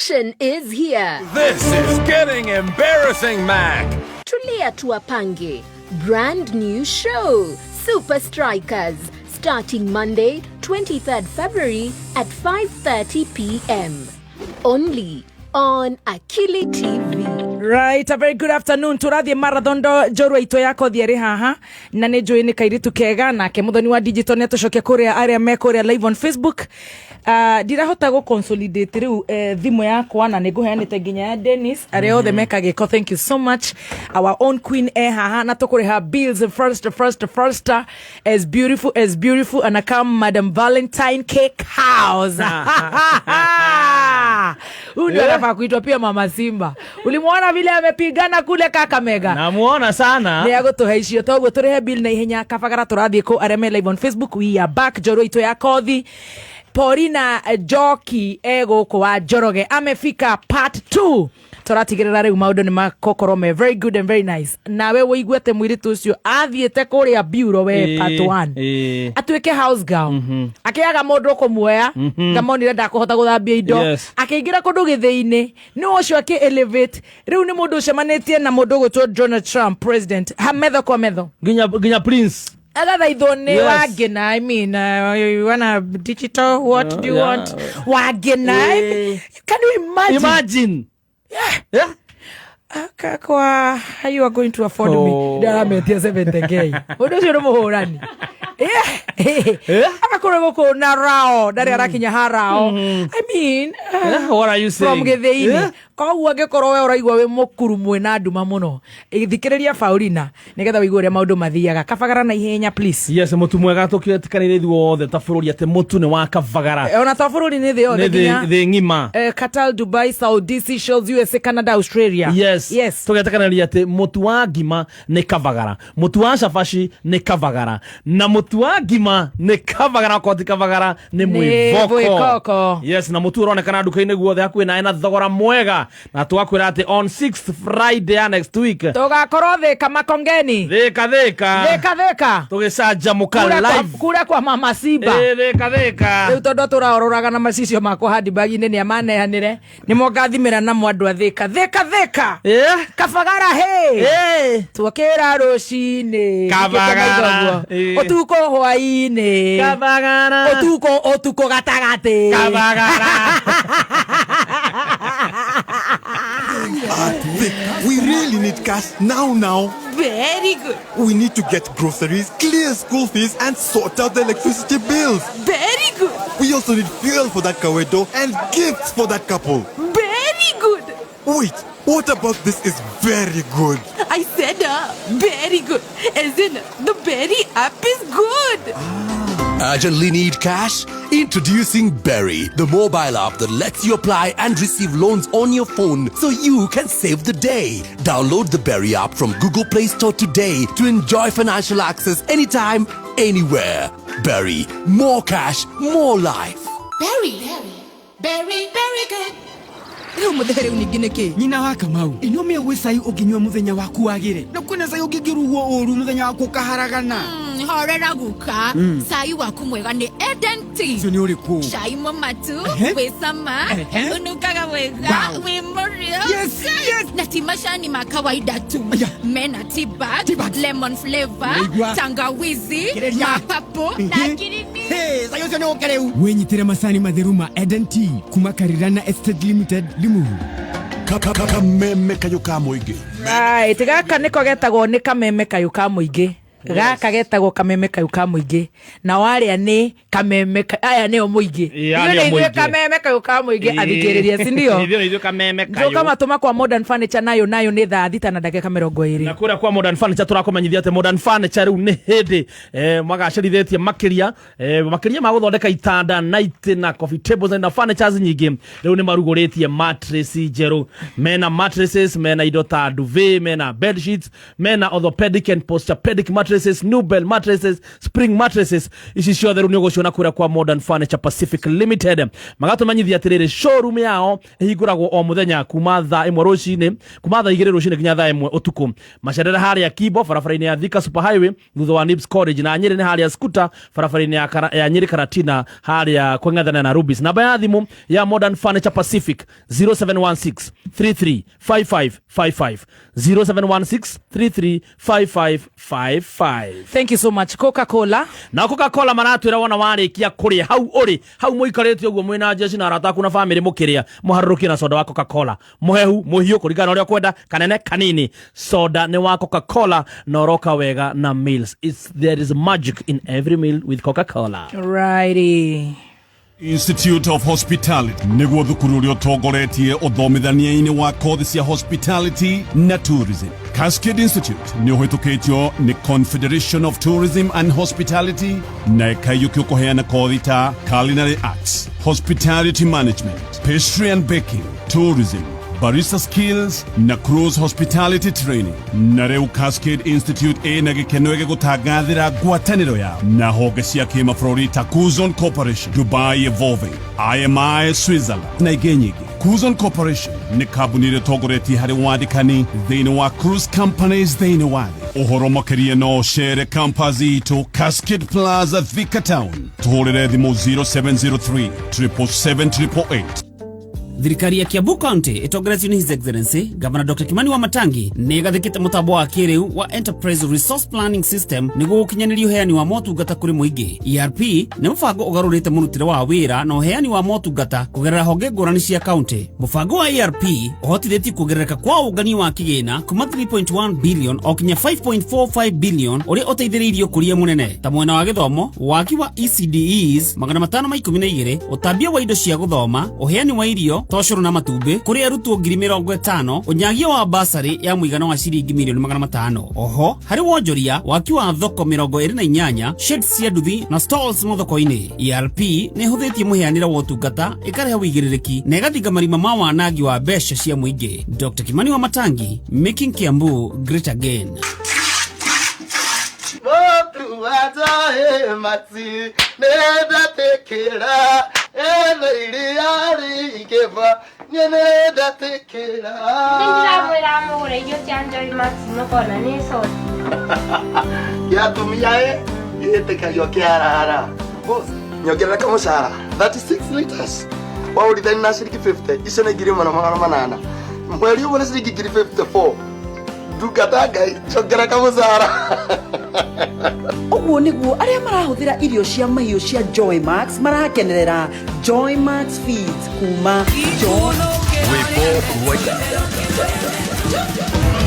Action is here. This is getting embarrassing, Mac. Tulia Tuwapange. Brand new show, Super Strikers, starting Monday, 23rd February at 5:30 p.m. Only on Akili TV. Right, a very good afternoon. Tũrathiĩ marathon ndo njorua itũ ya kothi arĩ haha na nĩ njũĩ nĩ kairĩtu kega nake mũthoni wa digital nĩ atũcokia kũrĩa arĩa me kũrĩa live on Facebook. Ndirahota gũ consolidate rĩu thimũ yakwa na nĩ ngũheanĩte nginya ya Dennis arĩa othe meka gĩko. Thank you so much. Our own queen e haha na tũkũrĩha bills first, first, first, as beautiful as beautiful anakam Madam Valentine Cake House. Huyu ndio anafaa kuitwa pia Mama Simba. Ulimwona vile amepigana kule Kakamega? Namuona sana. Nä agå tå he icio toguo tå rä he bill na ihenya. Kabagara tå rathiä kå arĩa me live on Facebook, we are back. Njorua itå ya kothi Paulina Njoki e gũkũ wa Njoroge amefika part 2. Tũratigĩrĩra rĩu maũndũ nĩ makũkorwo me very good and very nice. Nawe wũiguĩte mũirĩtu ũcio athiĩte kũrĩa bureau we part 1 atuĩke house girl, akĩaga mũndũ ũkũmuoya ngamonire ndakũhota gũthambia indo. Akĩingĩra kũndũ gĩthĩi-inĩ nĩ ũcio akĩ elevate rĩu nĩ mũndũ ũcemanĩtie na mũndũ ũgwĩtwo Donald Trump president ha metho kwa metho. Nginya prince. Agathaithwo nĩ Wangĩna. I mean, you wanna digital, what do you want, Wangĩna? I mean, can you imagine? Imagine. Yeah. Kakwa, how you are going to afford me? Oh. Ndarametia 70K. Mũndũ ũcio nĩ mũhũrani. Agakorwo gũkũ na rao ndarĩ arakinya ha rao, I mean, Yeah, what are you from saying? gĩthĩinĩ. Koguo angĩkorwo we ũraigua wĩ mũkuru mwĩna nduma mũno, thikĩrĩria Paulina nĩgetha wĩigue ũrĩa maũndũ mathiaga. Kabagara na ihenya, please. Yes, mutu mwega tukĩtĩkanĩire ithuothe ta bũrũri atĩ mũtu nĩ wa Kabagara. Ona to bũrũri, nĩ thĩ yothe. Nĩ Nginya thĩ ng'ima. Qatar, Dubai, Saudi, Seychelles, USA, Canada, Australia. Yes. Tũgetĩkanĩria atĩ mũtu wa ngima nĩ Kabagara, mũtu wa cabaci nĩ Kabagara, na mũtu wa ngima nĩ Kabagara. Okorwo ti Kabagara nĩ Nĩ mwĩvoko. mwĩkoko. Yes, na mũtu ũronekana nduka-inĩ guothe hakuhĩ nawe na thogora mwega, na tũgakwĩra atĩ on 6th Friday ya next week Tũgakorwo Thĩka Makongeni. Thĩka, Thĩka. Thĩka, Thĩka. Tũgĩcanjamũka Kũrĩa kwa- live. Kũrĩa kwa Mama Simba. Ĩ, Thĩka, Thĩka. Rĩu tondũ tũraorũraga na macicio makwa handibagi-inĩ nĩ amaneanĩre nĩmo ngathimĩra namo andũ a Thĩka, Thĩka, Thĩka. Kabagara hĩ. Tuokĩra rũcinĩ. Kabagara. Ũtukũ hwainĩ. Kabagara. Ũtukũ, ũtukũ gatagatĩ. Kabagara. Vic, we really need cash now, now. Very good. We need to get groceries, clear school fees, and sort out the electricity bills. Very good. We also need fuel for that kawedo and gifts for that couple. Very good. Wait, what about this is very good? I said very good. As in, the Berry app is good. Urgently need cash? Introducing Berry, the mobile app that lets you apply and receive loans on your phone so you can save the day. Download the Berry app from Google Play Store today to enjoy financial access anytime, anywhere. Berry, more cash, more life. Very, very, very, very good. Rĩu mũthee, rĩu ningĩ nĩkĩ? Nyina wa Kamau, ĩno gwĩ cai ũngĩnyua mũthenya waku wagĩre, na kwĩna cai ũngĩngĩrugwo ũru mũthenya waku ũkaharagana. Horera guka, cai waku mwega nĩ Eden Tea. Ũcio nĩ ũrĩkũ? Cai mũmatu, wĩ cama, ũnungaga wega, wĩ mũrĩo. Na ti macani ma kawaida tu. Aya. Mena tea bag, Tea bags. Lemon flavor, Nĩigua. tangawizi, Kĩrĩria. mapapo na ngirini. Hey, cai ũcio nĩ ũke rĩu. Wĩnyitĩre macani matheru ma Eden Tea kuma Karirana Estate Limited, Limuru. Kameme kayũ ka mũingĩ. Right, gaka nĩko getagwo nĩ kameme kayũ ka mũingĩ. Gaka getagwo kameme kayũ ka mũingĩ, na warĩa nĩ kameme aya nĩo mũingĩ. Ĩĩ, aya Ithuĩ nĩo nĩ ithuĩ mũingĩ. kameme kayũ ka mũingĩ, athikĩrĩria, si ndio? Ithuĩ nĩ ithuĩ kameme kayũ. Njoka matũma kwa Modern Furniture nayo nayo nĩ thaa 6 na ndagĩka 20. Na kũrĩa kwa Modern Furniture tũrakũmenyithia atĩ Modern Furniture rĩu nĩ hĩndĩ magacĩrithĩtie makĩria, makĩria ma gũthondeka itanda na itĩ na coffee tables na furnitures nyingĩ. Rĩu nĩ marugũrĩtie mattress njerũ. Mena mattresses, mena indo ta duvet, mena bed sheets, mena orthopedic and posturepedic mattresses. Mattresses, Newbell Mattresses, Spring Mattresses, ici ciothe rĩu nĩ ũgũciona kũrĩa kwa Modern Furniture Pacific Limited. Magatũmenyithia atĩrĩrĩ, showroom yao ĩhingũragwo o mũthenya kuma thaa 1 rũcinĩ, kuma thaa 2 rũcinĩ nginya thaa 1 ũtukũ. Macerere harĩa Kimbo, barabara-inĩ ya Thika Super Highway, thutha wa Nibs College, na Nyĩrĩ nĩ harĩa Skuta, barabara-inĩ ya Nyĩrĩ Karatina, harĩa kweng'ethana na Rubis. Namba ya thimũ ya Modern Furniture Pacific, 0716 33 5555, 0716 33 5555. Thank you so much, Coca Cola. Na Coca-Cola maratwĩra, wona warĩkia kũrĩa, hau ũrĩ hau mũikarĩte ũguo mwĩna jeshi na arata aku na famĩlĩ mũkĩrĩa, mũharũrũkie na soda wa Coca-Cola, mũhehu, mũhiũ, kũringana na ũrĩa ũkwenda, kanene, kanini, soda nĩ wa Coca-Cola na ũroka wega na meals. There is magic in every meal with Coca-Cola. Righty. Institute of Hospitality nĩguo thukuru ũrĩa ũtongoretie ũthomithania-inĩ wa kothi cia hospitality na tourism. Cascade Institute nĩ ũhĩtũkĩtio nĩ Confederation of Tourism and Hospitality na ĩkaiyũkio kũheana kothi ta culinary arts, hospitality management, pastry and baking, tourism, barista skills na cruise hospitality training. Na rĩu Cascade Institute ĩna gĩkeno gĩgũtangathĩra ngwatanĩro yao na honge cia kĩmabũrũri ta Cuzon Corporation, Dubai Evolving, IMI Switzerland na ingĩ nyingĩ. Cuzon Corporation nĩ kambuni ĩrĩa ĩtongoretie harĩ wandĩkani thĩinĩ wa cruise companies thĩinĩ wa thĩ. Ũhoro makĩria no ũcere campus itũ, Cascade Plaza, Thika Town. Tũhũrĩre thimũ 0703 777 888. Thirikari ya Kiambu County ĩtongoretio nĩ His Excellency Governor Dr. Kimani Wamatangi nĩ ĩgathĩkĩte mũtambo wa kĩrĩu wa Enterprise Resource Planning System nĩguo gũkinyanĩria ũheani wa motungata kũrĩ mũingĩ. ERP nĩ mũbango ũgarũrĩte mũrutĩre wa wĩra na ũheani wa motungata kũgerera honge ngũrani cia county. Mũbango wa ERP ũhotithĩtie kuongerereka kwa ũngania wa kĩgĩna kuma 3.1 billion o kinya 5.45 billion, ũrĩa ũteithĩrĩirie ũkũria mũnene ta mwena wa gĩthomo, waki wa ECDEs 512, ũtambia wa indo cia gũthoma, ũheani wa irio ta ũcũrũ na matumbĩ kũrĩ arutwo 50,000, ũnyagia wa basarĩ ya mũigana wa ciringi mirioni 500. Oho harĩ wonjoria, waki wa thoko 28, sheds cia nduthi na stalls mathoko-inĩ. ERP nĩ ĩhũthĩtie mũheanĩre wa ũtungata, ĩkarehe ũigĩrĩrĩki na ĩgathinga marima ma wanangi wa mbeca cia mũingĩ. Dr. Kimani Wamatangi, making Kiambu great again. Motu wa mati nĩndatĩkĩra ene iria rĩingĩva niĩ nĩndatĩkĩra. Nĩndĩramwĩra mũgũre irio cia Joy Max, mũkona nĩ sosi. Kĩa atumia ĩ gĩtĩkagio kĩarara. Boss, nyongerera kamũcara 36 liters waũrithani na ciringi 50, icio nĩ 1800. Mweri ũmwe nĩ ciringi ngiri 54. Ndungata Ngai, njongera kamũcara. Ũguo nĩguo arĩa marahũthĩra irio cia mahiũ cia Joy Max marakenerera Joy Max Feeds kuma Joy.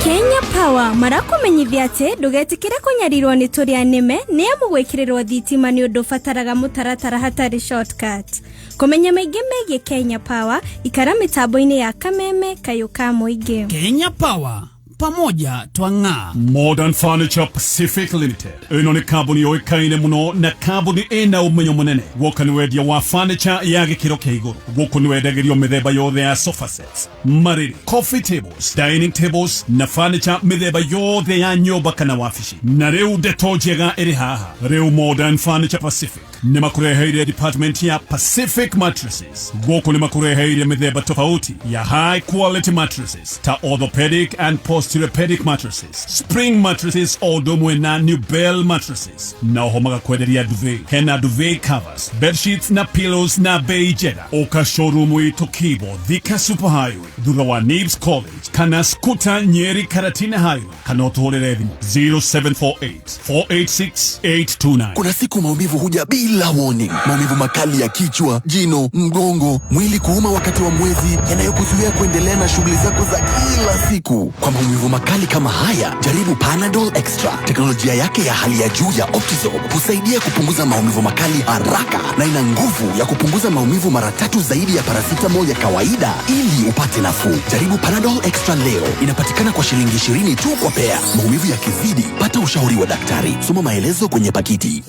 Kenya Power marakũmenyithia atĩ ndũgetĩkĩre kũnyarirwo nĩ tũrĩa nĩme, nĩ amu gwĩkĩrĩrwo thitima nĩ ũndũ ũbataraga mũtaratara, hatarĩ shortcut. Kũmenya maingĩ megiĩ Kenya Power, ikara mĩtambo-inĩ ya Kameme Kayũ ka Mũingĩ. Kenya Power, pamoja twang'aa. Modern Furniture Pacific Limited ĩno nĩ kambuni yũĩkaine mũno na kambuni ĩna ũmenyo mũnene. Gũkũ nĩ wendia wa furniture ya gĩkĩro kĩa igũrũ. Gũkũ nĩ wendagĩrio mĩthemba yothe ya sofa sets, marĩrĩ, coffee tables, dining tables na furniture mĩthemba yothe ya nyũmba kana wabici. Na rĩu ndeto njega ĩrĩ haha, rĩu Modern Furniture Pacific nĩ makũreheire department ya Pacific Mattresses. Gũkũ nĩ makũreheire mĩthemba tofauti ya high quality mattresses ta orthopedic and posturepedic mattresses, spring mattresses, o ũndũ ũmwe na New Bell mattresses. Na oho magakwenderia duvet, hena duvet covers, bed sheets na pillows na bei njega. Ũka showroom itũ Kibo, Thika Super Highway, thutha wa Nibs College, kana Skuta, Nyeri Karatina Highway, kana ũtũhũrĩre thimũ 0748 486 829. Kuna siku maumivu huja bila warning. Maumivu makali ya kichwa, jino, mgongo, mwili kuuma wakati wa mwezi, yanayokuzuia kuendelea na shughuli zako za kila siku. Kwa maumivu makali kama haya, jaribu Panadol Extra. Teknolojia yake ya hali ya juu ya Optizorb husaidia kupunguza maumivu makali haraka na ina nguvu ya kupunguza maumivu mara tatu zaidi ya paracetamol ya kawaida ili upate nafuu. Jaribu Panadol Extra leo. Inapatikana kwa shilingi 20 tu kwa pea. Maumivu yakizidi, pata ushauri wa daktari. Soma maelezo kwenye pakiti.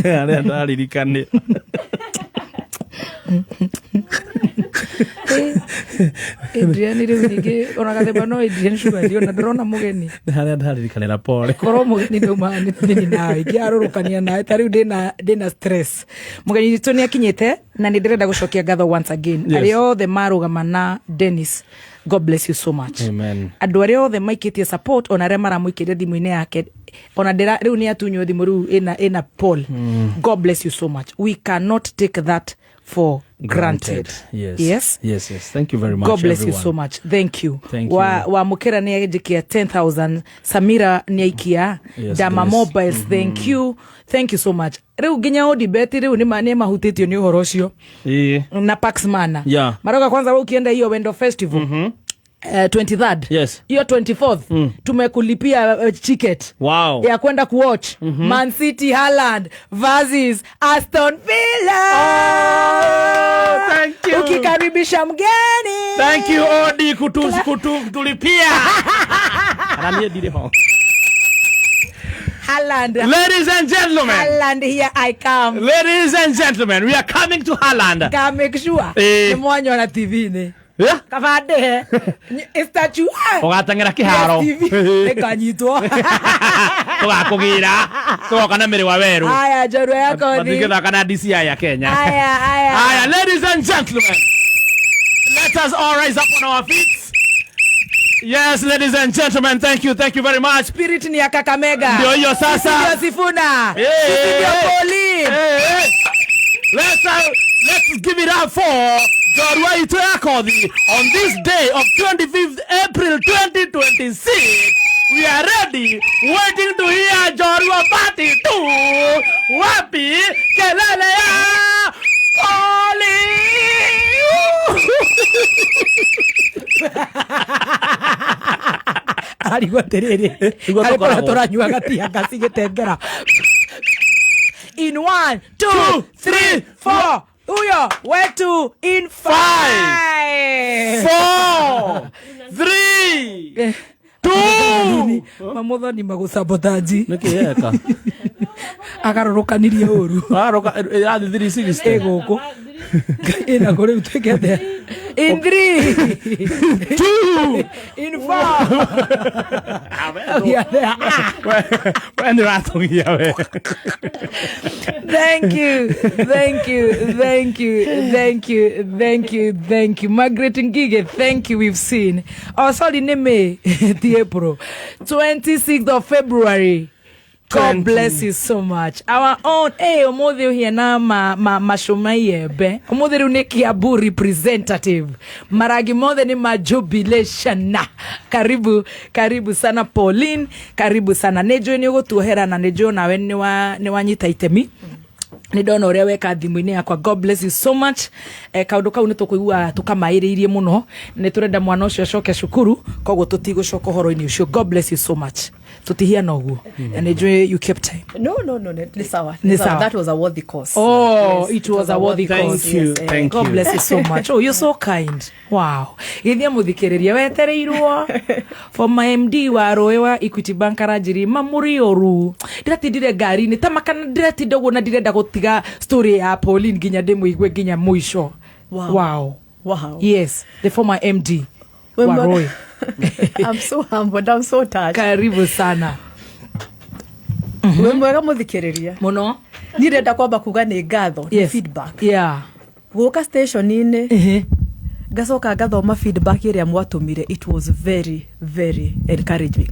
Arĩa ndaririkane. Adrian rĩu ningĩ ona gathemba no Adrian Sugar ona ndĩrona mũgeni. Nĩ harĩa ndaririkanĩra pole. Korwo mũgeni ndauma nĩ nawe ingĩarũrũkania nawe ta rĩu ndĩna stress. Mũgeni witũ nĩ akinyĩte na nĩ ndĩrenda gũcokia ngatho once again. Yes. Arĩa othe marũgama na Dennis, God bless you so much. Amen. Andũ arĩa othe maikĩtie support ona arĩa maramũikĩria thimũ-inĩ yake ona ndĩra rĩu nĩ atunywo thimũ rĩu ĩna Paul. God bless you so much. We cannot take that for granted. Yes. Yes. Yes. Thank you very much. God bless everyone. you so much. Thank you. Thank wa, you. Wa Mukera nĩ anjikia 10,000. Samira nĩ aikia. Yes, Dama Dennis. Mobiles, thank you. Thank you so much. Rĩu nginya Odibet rĩu nĩ mahutĩtio nĩ ũhoro ũcio Ĩĩ. na Pax Mana. Yeah. Maroga kwanza wewe ukienda hiyo Wendo Festival. 23rd. Yes. Hiyo 24th tumekulipia ticket. Wow. Ya kwenda kuwatch Man City Haaland versus Aston Villa. Oh, thank you. Ukikaribisha mgeni. Thank you Odi kutulipia. Ana niĩ ndirĩ ho. Haaland. Ladies and gentlemen. Haaland, here I come. Ladies and gentlemen, we are coming to Haaland. Ka make sure. Eh. Nĩ mwanyona TV-inĩ. Yeah. Kaba ndĩhe. Statue. Ũgateng'era kĩharo. Nĩnganyitwo. Tũgakũgĩra. Tũgoka na mĩrĩ wa werũ. Aya, njorua ya kothi. Matingĩthaka na DCI ya Kenya. Aya, aya. Aya, ladies and gentlemen, let us all rise up on our feet. Yes, ladies and gentlemen, thank you very much. Spirit ni ya Kakamega. Ndio hiyo sasa. Sisi ndio Sifuna. Hey, Sisi ndio hey, Pauline. Hey, hey. Let's give it up for Njorua Itũ ya Kothi on this day of 25th April 2026. We are ready, waiting to hear Njorua Party 2. Wapi kelele ya Pauline. Arigwo atĩrĩrĩ, Nĩguo arĩ kũrĩa tũkoragwo. tũranyua gatia ngasi gĩtengera. In 1, 2, 3, 4. Huyo wetu in 5, 4, 3, 2. Mamuthoni magũcabotaji. Nĩkĩ yeka? Agarũrũkanirie ũru. Ararũka ĩrathiĩ 360. Ĩ gũkũ. Ĩna kũ rĩu twĩke atĩa? In 3, 2, in 4. We nĩ ũratũgia we. Thank you, thank you, thank you, thank you, thank you, thank you. Margaret Ngige, thank you, we've seen. Oh, sorry, nĩ May, ti April. 26th of February. God bless you so much. Our own, hey, ũmũthĩ ũhiana macũma iembe. Ũmũthĩ rĩu nĩ Kiambu representative. Marangi mothe nĩ ma jubilation. Karibu, karibu sana Pauline, karibu sana. Nĩ njũĩ nĩ ũgũtuohera na nĩ njũĩ nawe nĩ wanyita itemi. Nĩ ndona ũrĩa weka thimũ-inĩ yakwa. God bless you so much. Kaũndũ kau nĩ tũkũigua tũkamaĩrĩirie mũno. Nĩ tũrenda mwana ũcio acoke cukuru, koguo tũtigũcoka ũhoro-inĩ ũcio. God bless you so much. Tũtihiana ũguo. Na nĩ njũĩ you kept time. No, nĩ sawa. Nĩ sawa. That was a worthy cause. Oh, Yes, it was a worthy Thank cause. you, Yes, thank God you. bless you so much. Oh, you're so kind. Wow. Githia muthikiriria wetereirwo for my MD wa rũĩ wa Equity Bank aranjĩrire mamũrĩoru. Ndĩratindire ngari-inĩ ta makana ndĩratinda ũguo na ndirenda gũtiga story ya Pauline nginya ndĩmũigue nginya mũico. Wow. Wow. Wow. Yes, the former MD wa rũĩ. I'm so humbled. I'm so touched. Karibu sana. Wĩ mwega mũthikĩrĩria. Mũno. Niĩ ndĩrenda kwamba kuga nĩ ngatho, nĩ Yes. feedback. Yeah. Gũka station-inĩ ngacoka ngathoma feedback ĩrĩa mwatũmire. It was very very encouraging.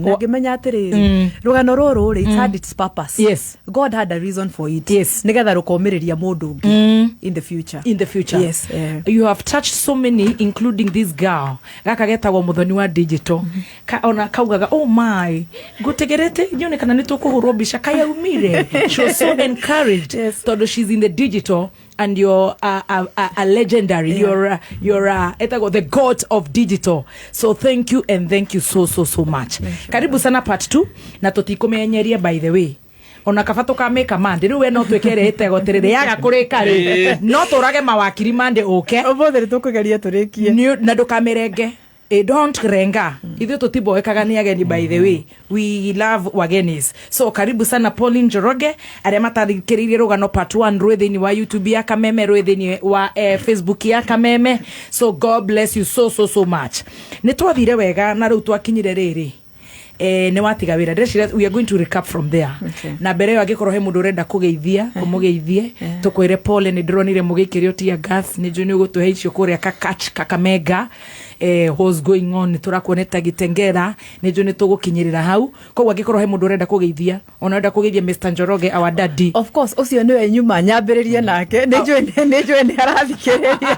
Na ngĩmenya atĩrĩrĩ, rũgano rũrũ rĩ, it had its purpose. Yes. God had a reason for it. Yes. Nĩgetha rũkomĩrĩria mũndũ ũngĩ in the future. In the future. Yes. You have touched so many, including this girl. Gaka getagwo muthoni wa digital. Ka ona kaugaga, oh my, ngutegerete nyone kana nĩ tũkũhũrwo mbica kayaumire. She was so encouraged. Yes. Tondũ she's in the digital and you're a legendary. Yeah. You're etagwo the god of digital. So thank you and thank you so so so much. Karibu sana part 2 na tũtikũmenyeria by the way. Ona kaba tũkamĩka mande rĩu we no twĩke ĩrĩa ĩtegwo atĩrĩrĩ yaga kũrĩka rĩ no tũrage mawakiri mande ũke Ũmũthĩ nĩ tũkũgeria tũrĩkie. Na ndũkamĩrenge. Don't renga. Ithuĩ tũtiboekaga nĩ ageni. By the way, we love wagenis, so karibu sana, Pauline Njoroge. Arĩa matathikĩrĩirie rũgano part 1, rwĩ thĩinĩ wa YouTube ya Kameme, rwĩ thĩinĩ wa Facebook ya Kameme. So God bless you so so so much. Nĩ twathire wega na rĩu twakinyire rĩrĩ, nĩ watiga wĩra. Ndĩreciria we are going to recap from there. Okay. Na mbere ĩyo, angĩkorwo he mũndũ ũrenda kũgeithia, ũmũgeithie, tũkwĩre pole. Nĩ ndĩronire mũgĩikĩrio tear gas. Nĩ njũĩ nĩ ũgũtũhe icio kũrĩa Kakach, Kakamega. What's going on? Nĩ tũrakuoneta Gitengera. Nĩ njũĩ nĩ tũgũkinyĩrĩra hau. Koguo angĩkorwo he mũndũ ũrenda kũgeithia, ona ũrenda kũgeithia Mr Njoroge, our daddy. Of course, ũcio nĩwe nyuma nyambĩrĩrie nake. Nĩ njũĩ nĩ arathikĩrĩria.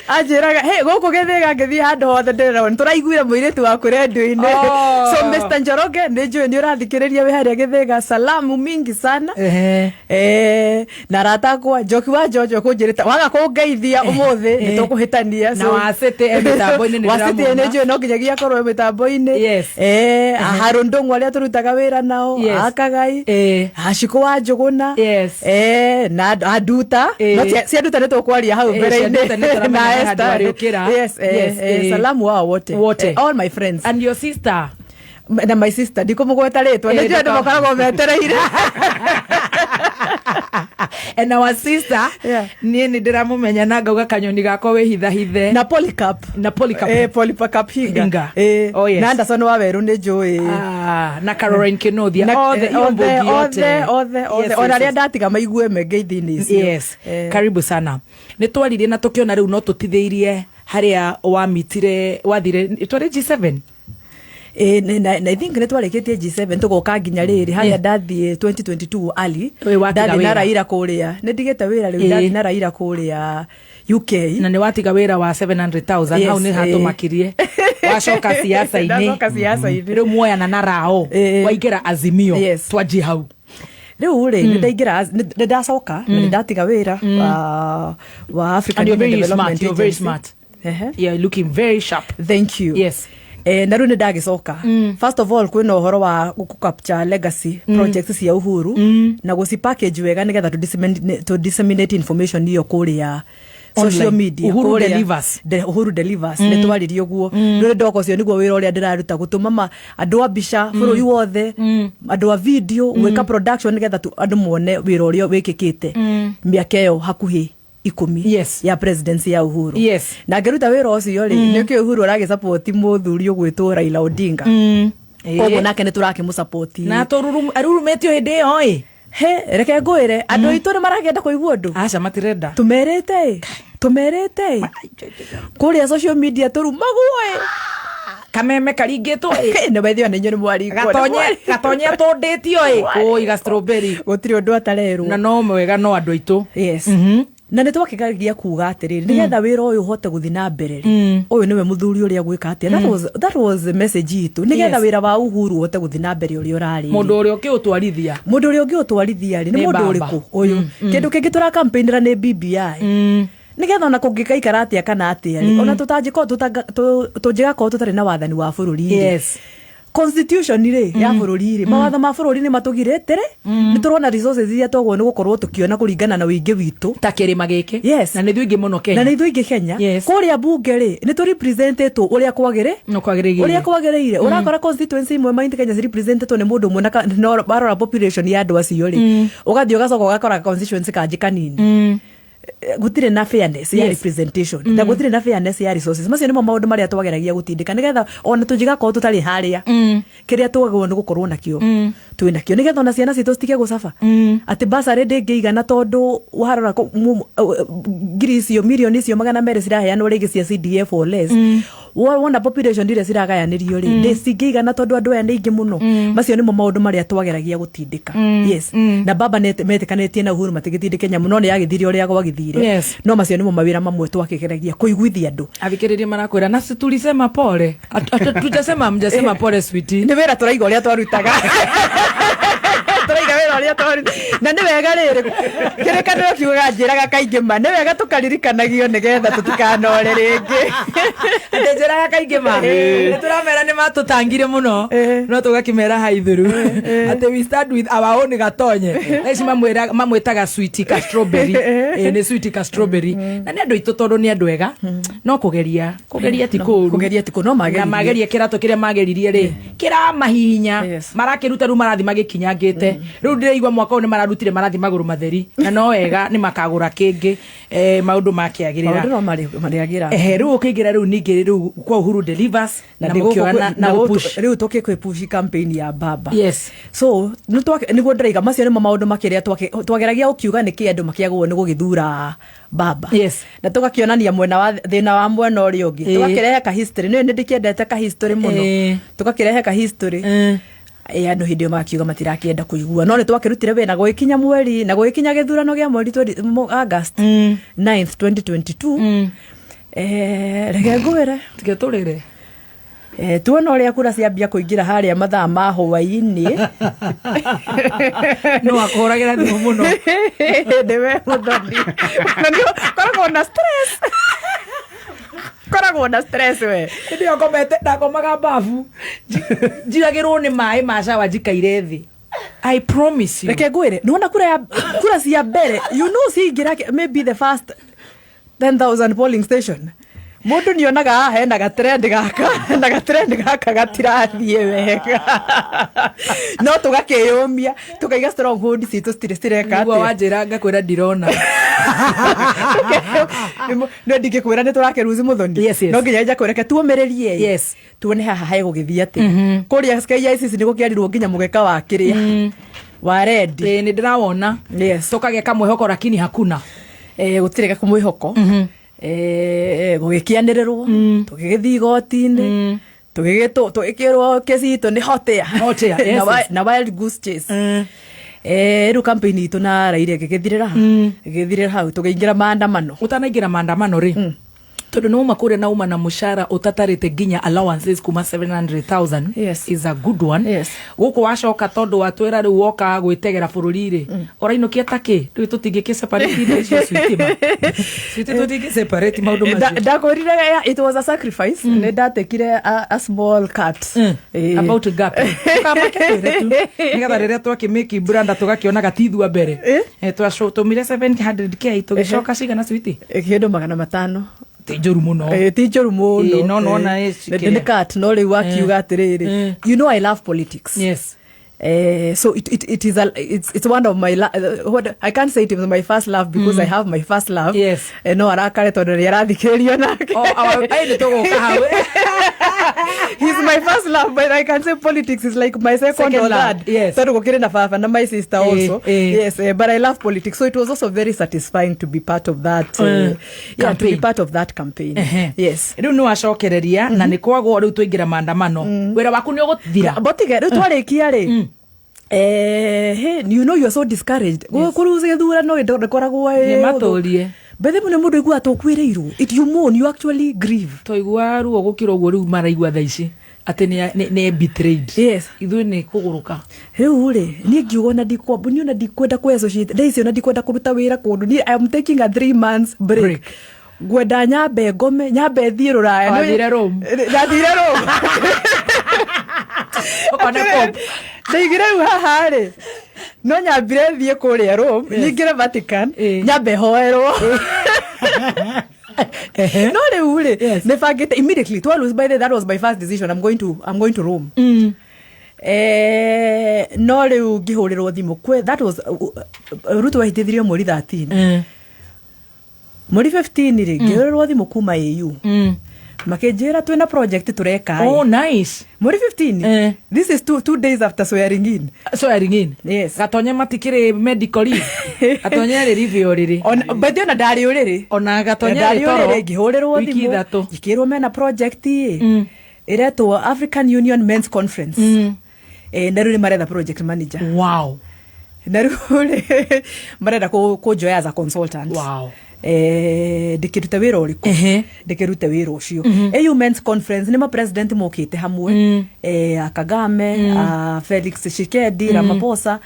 Anjĩraga, "Hey, gũkũ Gĩthĩga ngĩthiĩ handũ hothe ndĩrona nĩ tũraiguire mũirĩtu waku rendio-inĩ." Oh. So Mr Njoroge, nĩ njũĩ nĩ ũrathikĩrĩria wĩ harĩa Gĩthĩga. Salamu mingi sana. Na arata akwa, Njoki wa Njojo, kũnjĩrĩta waga kũngeithia ũmũthĩ nĩ tũkũhĩtania. Na Wacĩtĩ e mĩtambo-inĩ, nĩ Wacĩtĩ ndĩramuona. nĩ njũĩ no nginyagia akorwo e mĩtambo-inĩ. Harũndũng'ũ arĩa tũrutaga wĩra nao, akagai Hacikũ wa Njũgũna, na Anduta. No cia Nduta nĩ tũkwaria hau Cia Nduta nĩ mbere-inĩ tũramenya na handũ Esther. arĩũkĩra. Yes, Yes, salamu wao wote. Wote. All my friends. And your sister. Na my sister ndikũmũgweta rĩtwa. Nĩ njũĩ andũ makoragwo metereire. And our sister, niĩ nĩ ndĩramũmenya na ngauga kanyoni gakwa wĩhithahithe. Na Polycarp. Na Polycarp. Polycarp Hinga. Hinga. Eh. Oh, yes. Na Anderson wa Werũ nĩ njũĩ. Ah, na Caroline Kinothia. Othe, othe, Iombogi yote. Othe, othe, othe. Yes, Ona yes, arĩa yes. ndatiga maigue me ngeithi-inĩ icio. Yes. Karibu sana. Nĩ twaririe na tũkĩona rĩu no tũtithĩirie harĩa wamitire, wathire twarĩ G7. Na I think nĩ twarĩkĩtie G7, tũgoka nginya rĩrĩ harĩa ndathiĩ 2022 ali. Ĩ, watiga Ndathiĩ na wĩra. Raila kũrĩa, nĩ ndigĩte wĩra rĩu. Ndathiĩ na Raila kũrĩa UK. Na nĩ watiga wĩra wa 700,000. Yes, hau nĩ hatũmakirie wacoka siasa-inĩ. Ndacoka siasa-inĩ. Rĩu muoyana na rao, waingĩra Azimio. Twanjie hau. Rĩu rĩ, nĩ ndaingĩra, nĩ ndacoka na nĩ ndatiga wĩra wa African And you're Union very Development smart, you're very Agency. smart. Ehe. You're looking very sharp. Thank you. Yes. Na rĩu nĩ ndagĩcoka. First of all, kwĩna ũhoro wa gũ capture legacy projects cia Uhuru na gũci package wega nĩgetha to disseminate information iyo kũrĩa social Online. media. Uhuru Delivers. Uhuru Delivers. Nĩ twaririe ũguo. Rĩu ndoka, ũcio nĩguo wĩra ũrĩa ndĩraruta, gũtũma andũ a mbica bũrũri wothe, andũ a video, gwĩka production nĩgetha andũ mone wĩra ũrĩa wĩkĩkĩte mĩaka ĩyo hakuhĩ 10 ya presidency ya Uhuru. Na ngĩruta wĩra ũcio rĩ, nĩkĩo Uhuru aragĩsapoti mũthuri ũgwĩtwo Raila Odinga. Koguo nake nĩ tũrakĩmũsapoti. Na arurumĩtio hĩndĩ ĩyo ĩ. He, reke ngwĩre, andũ aitũ nĩ marakĩenda kũigua ũndũ. Aca, matirenda. Tũmerĩte ĩ, tũmerĩte ĩ, kũrĩa social media tũrumagwo ĩ. Kameme karingĩtwo ĩ. Nĩ baithio nĩ inyuĩ nĩ mwaringwo. Gatonye gatonye tũndĩtio ĩ kũi ga strawberry. Gũtirĩ ũndũ atarerwo. Na no mwega no andũ aitũ. Yes. Na nĩ twakĩgeria kuga atĩrĩrĩ, nĩgetha wĩra ũyũ ũhote gũthiĩ na mbere rĩ, ũyũ nĩwe mũthuri ũrĩa gwĩka atĩa. That was the message itũ, nĩgetha wĩra wa Uhuru ũhote gũthiĩ na mbere ũrĩa ũrarĩ. Mũndũ ũrĩa ũkĩũtwarithia. Mũndũ ũrĩa ũngĩũtwarithia rĩ, nĩ Nĩ mũndũ baba. ũrĩkũ ũyũ? Kĩndũ kĩngĩ tũrakampeinĩra nĩ BBI, nĩgetha ona kũngĩgaikara atĩa kana atĩa rĩ, ona tũngĩgakorwo tũtarĩ na wathani wa bũrũri rĩ, constitution rĩ ya bũrũri rĩ, mawatho ma bũrũri nĩ matũgirĩte rĩ. Nĩ tũrona resources iria twagwo nĩ gũkorwo tũkĩona kũringana na ũingĩ witũ. Ta kĩrĩma gĩkĩ. Yes. Na nĩ ithuĩ aingĩ mũno Kenya. Na nĩ ithuĩ aingĩ Kenya. Kũrĩa bunge rĩ, nĩ tũ representetwo ũrĩa kwagĩrĩ No kwagĩrĩire. Ũrĩa kwagĩrĩire. Ũrakora constituency imwe Mount Kenya cirepresentetwo nĩ mũndũ ũmwe na no warora population ya andũ acio rĩ, ũgathiĩ ũgacoka ũgakora constituency kanjĩ kanini. Gũtirĩ na fairness ya representation na gũtirĩ na fairness ya resources. Macio nĩmo maũndũ marĩa twageragia gũtindĩka, nĩgetha ona tũngĩgakorwo tũtarĩ harĩa, kĩrĩa twagĩrĩirwo nĩ gũkorwo nakĩo twĩ nakĩo, nĩgetha ona ciana citũ citige gũcaba atĩ basarĩ ndĩngĩigana, tondũ warora ngiri icio, mirioni icio 200 ciraheanwo rĩngĩ cia CDF or less. Wona population iria ciragayanĩrio rĩ, cingĩigana tondũ andũ aya nĩ aingĩ mũno. Macio nĩmo maũndũ marĩa twageragia gũtindĩka. Yes. Na baba metĩkanĩtie na Uhuru matigĩtindĩke nyamũ, no nĩ yagĩthire ũrĩa gwagĩthire. No macio nĩmo mawĩra mamwe twakĩgeragia kũiguithia andũ. Athikĩrĩria marakwĩra na si tulisema pole. Tujasema mjasema pole, sweetie. Nĩ wĩra tũraiga ũrĩa twarutaga, tũraiga wĩra. Ũrĩa na nĩ wega rĩrĩ kĩrĩkanĩro kiugaga njĩraga kaingĩ ma nĩ wega tũkaririkanagio nĩgetha tũtikanore rĩngĩ. Atĩ njĩraga kaingĩ ma nĩ tũramera nĩ matũtangire mũno, no tũgakĩmera haithuru atĩ we stand with our own Gatonye. Thaa ici mamwĩtaga sweet ka strawberry. Nĩ sweet ka strawberry na nĩ andũ aitũ tondũ nĩ andũ ega, no kũgeria kũgeria ti kũũru. Kũgeria ti kũũru, no mageririe. Na magerie kĩratũ kĩrĩa mageririe rĩ kĩramahihinya, marakĩruta rĩu marathi magĩkinyangĩte. Rĩu ndĩraigua mwaka ũyũ nĩ mararutire marathi magũrũ matheri, na no wega nĩ makagũra kĩngĩ, maũndũ makĩagĩrĩra. Maũndũ no marĩagĩra. Ehe, rĩu ũkĩingĩra rĩu ningĩ rĩu kwa Uhuru Delivers na ndĩ gũkũ mũkĩoya na gũpush. Rĩu tũkĩkwĩpushi campaign ya baba. So nĩguo ndĩraiga macio nĩmo maũndũ makĩrĩa twageragia gũkiuga nĩkĩ andũ makĩagwo nĩ gũgĩthura baba. Na tũgakĩonania mwena wa thĩna wa mwena ũrĩa ũngĩ. Tũgakĩrehe ka history, nĩ ndĩkĩendete ka history mũno. Tũgakĩrehe ka history. Andũ hĩndĩ ĩyo magakiuga matirakĩenda kũigua, no nĩ twakĩrutire wĩra gũgĩkinya mweri na gũgĩkinya gĩthurano gĩa mweri August 9th 2022. Reke ngwĩre. Tiga tũrĩre. Tuona ũrĩa kura ciambia kũingĩra harĩa mathaa ma hwaĩ-inĩ. No akũhũragĩra thimũ mũno. Nĩwe Mũthoni. Na nĩ koragwo na stress. Koragwo na stress we. Hĩndĩ ĩyo ngomete, ndakomaga babu. Njiragĩrwo nĩ maĩ ma cawa njikaire thĩ. I promise you. Reke ngwĩre, nĩwona kura cia mbere, you know ciaingĩra maybe the first 10,000 polling station. Mũndũ nĩonaga haha hena gatrend gaka, na gatrend gaka gatirathiĩ wega. No tũgakĩyũmia, tũkaiga stronghold citũ citirĩ cireka Nĩguo atĩa. Wanjĩra ngakwĩra ndirona. No ndingĩkwĩra nĩ tũrakĩruzi Mũthoni. Yes. No nginya nja kwĩreke tuũmĩrĩrie. Tuone haha hegũgĩthiĩ atĩa. Kũrĩa KICC nĩ gũkĩarirwo nginya mũgeka wa kĩrĩa. Wa red. Nĩ ndĩrawona. Tũkagĩa kamwĩhoko lakini hakuna. Gũtirĩ kamwĩhoko. Gũgĩkĩanĩrĩrwo, tũgĩgĩthiĩ igoti-inĩ, tũgĩkĩrwo kesi itũ nĩ hotea. Hotea, yes, yes. Na wild goose chase. Rĩu campaign itũ na Raila ĩgĩgĩthirĩra ha? Ĩgĩgĩthirĩra hau, tũkĩingĩra maandamano. Ũtanaingĩra maandamano rĩ, tondũ nĩ uma kũrĩa na uma na mũcara ũtatarĩte nginya allowances kuma 700,000. Is a good one. Gũkũ wacoka tondũ watwĩra rĩu woka gwĩtegera bũrũri rĩ, ũrainũkia ta kĩ rĩu? Tũtingĩkĩ separate indo icio sweetie ma. Sweetie, tũtingĩ separate maũndũ macio. Ndakwĩrire it was a sacrifice. Nĩ ndatekire a small cut. About gap tũkamake twĩre tu nĩgetha rĩrĩa twakĩmĩki branda tũgakĩonaga ti ithua mbere. Twatũmire 700K tũgĩcoka cigana, sweetie? Kĩndũ 500. Ti njũru mũno. Ti njũru mũno. No nona Nĩ cut, no rĩu wakiuga atĩrĩrĩ, you know I love politics. So it, it, it is a, it's one of my what I can't say it is my first love because I have my first love. No arakare tondũ nĩ arathikĩrĩrio nake. Oh, ai nĩ tũgũka hau. He's my first love, but I can say politics is like my second, Second or love, third. yes. Tondũ gũkĩrĩ na baba na my sister also. Yes, but I love politics, so it was also very satisfying to be part of that yeah, to be Campaign. part of that campaign. Yes. Rĩu nĩ wacokereria na nĩ kwagwo rĩu twaingĩra maandamano, wĩra waku nĩ ũgũthira? Botige rĩu twarĩkia rĩ, hey, you know you're so discouraged. Kũruca gĩthurano ndĩkoragwo Nĩ matũrie. Bethe mũno mũndũ aiguaga tũkuĩrĩirwo. It you mourn, you actually grieve. Twaigua ruo gũkĩra ũguo rĩu maraigua thaa ici atĩ nĩ betrayed. Ithuĩ nĩ kũgũrũka. Rĩu rĩ, niĩ ngiuga ona niĩ ona ndikwenda kũ associate thaa ici, ona ndikwenda kũruta wĩra kũndũ. Niĩ I am taking a 3 months break. Break. Ngwenda nyambe ngome, nyambe thiĩ Rũraya. Wathire Rome? Ndathire Rome. Ũkona Pope. Ndaigire rĩu haha rĩ, no nyambire thiĩ kũrĩa Rome, nyingĩre Vatican, nyambe hoerwo. No rĩu rĩ, nĩ bangĩte immediately twa lose. By the way, that was my first decision. I'm going to Rome. No rĩu ngĩhũrĩrwo thimũ that was Ruto wahĩtithirio mweri 13, mweri 15 rĩ, ngĩhũrĩrwo thimũ kuma AU, makĩnjĩra twĩna project tũreka ĩ. Oh, nice. Mweri 15. This is 2 days after swearing in. Swearing in. Yes. Gatonye matikĩrĩ medical leave, Gatonye rĩ leave ũrĩrĩ. But ona ndarĩ ũrĩrĩ. Ona Gatonye Ndarĩ rĩ toro ũrĩrĩ, ngĩhũrĩrwo wiki thimũ, 3. Ngĩkĩrwo mena project ĩ ĩretwo African Union Men's Conference. Na rĩu nĩ maretha project manager. Na rĩu rĩ, marenda kũnjoya as a consultant. Ndĩkĩrute wĩra ũrĩkũ? Ndĩkĩrute wĩra ũcio. AU Men's Conference, nĩ ma-president mokĩte hamwe, a Kagame, a Felix Tshisekedi, Ramaphosa,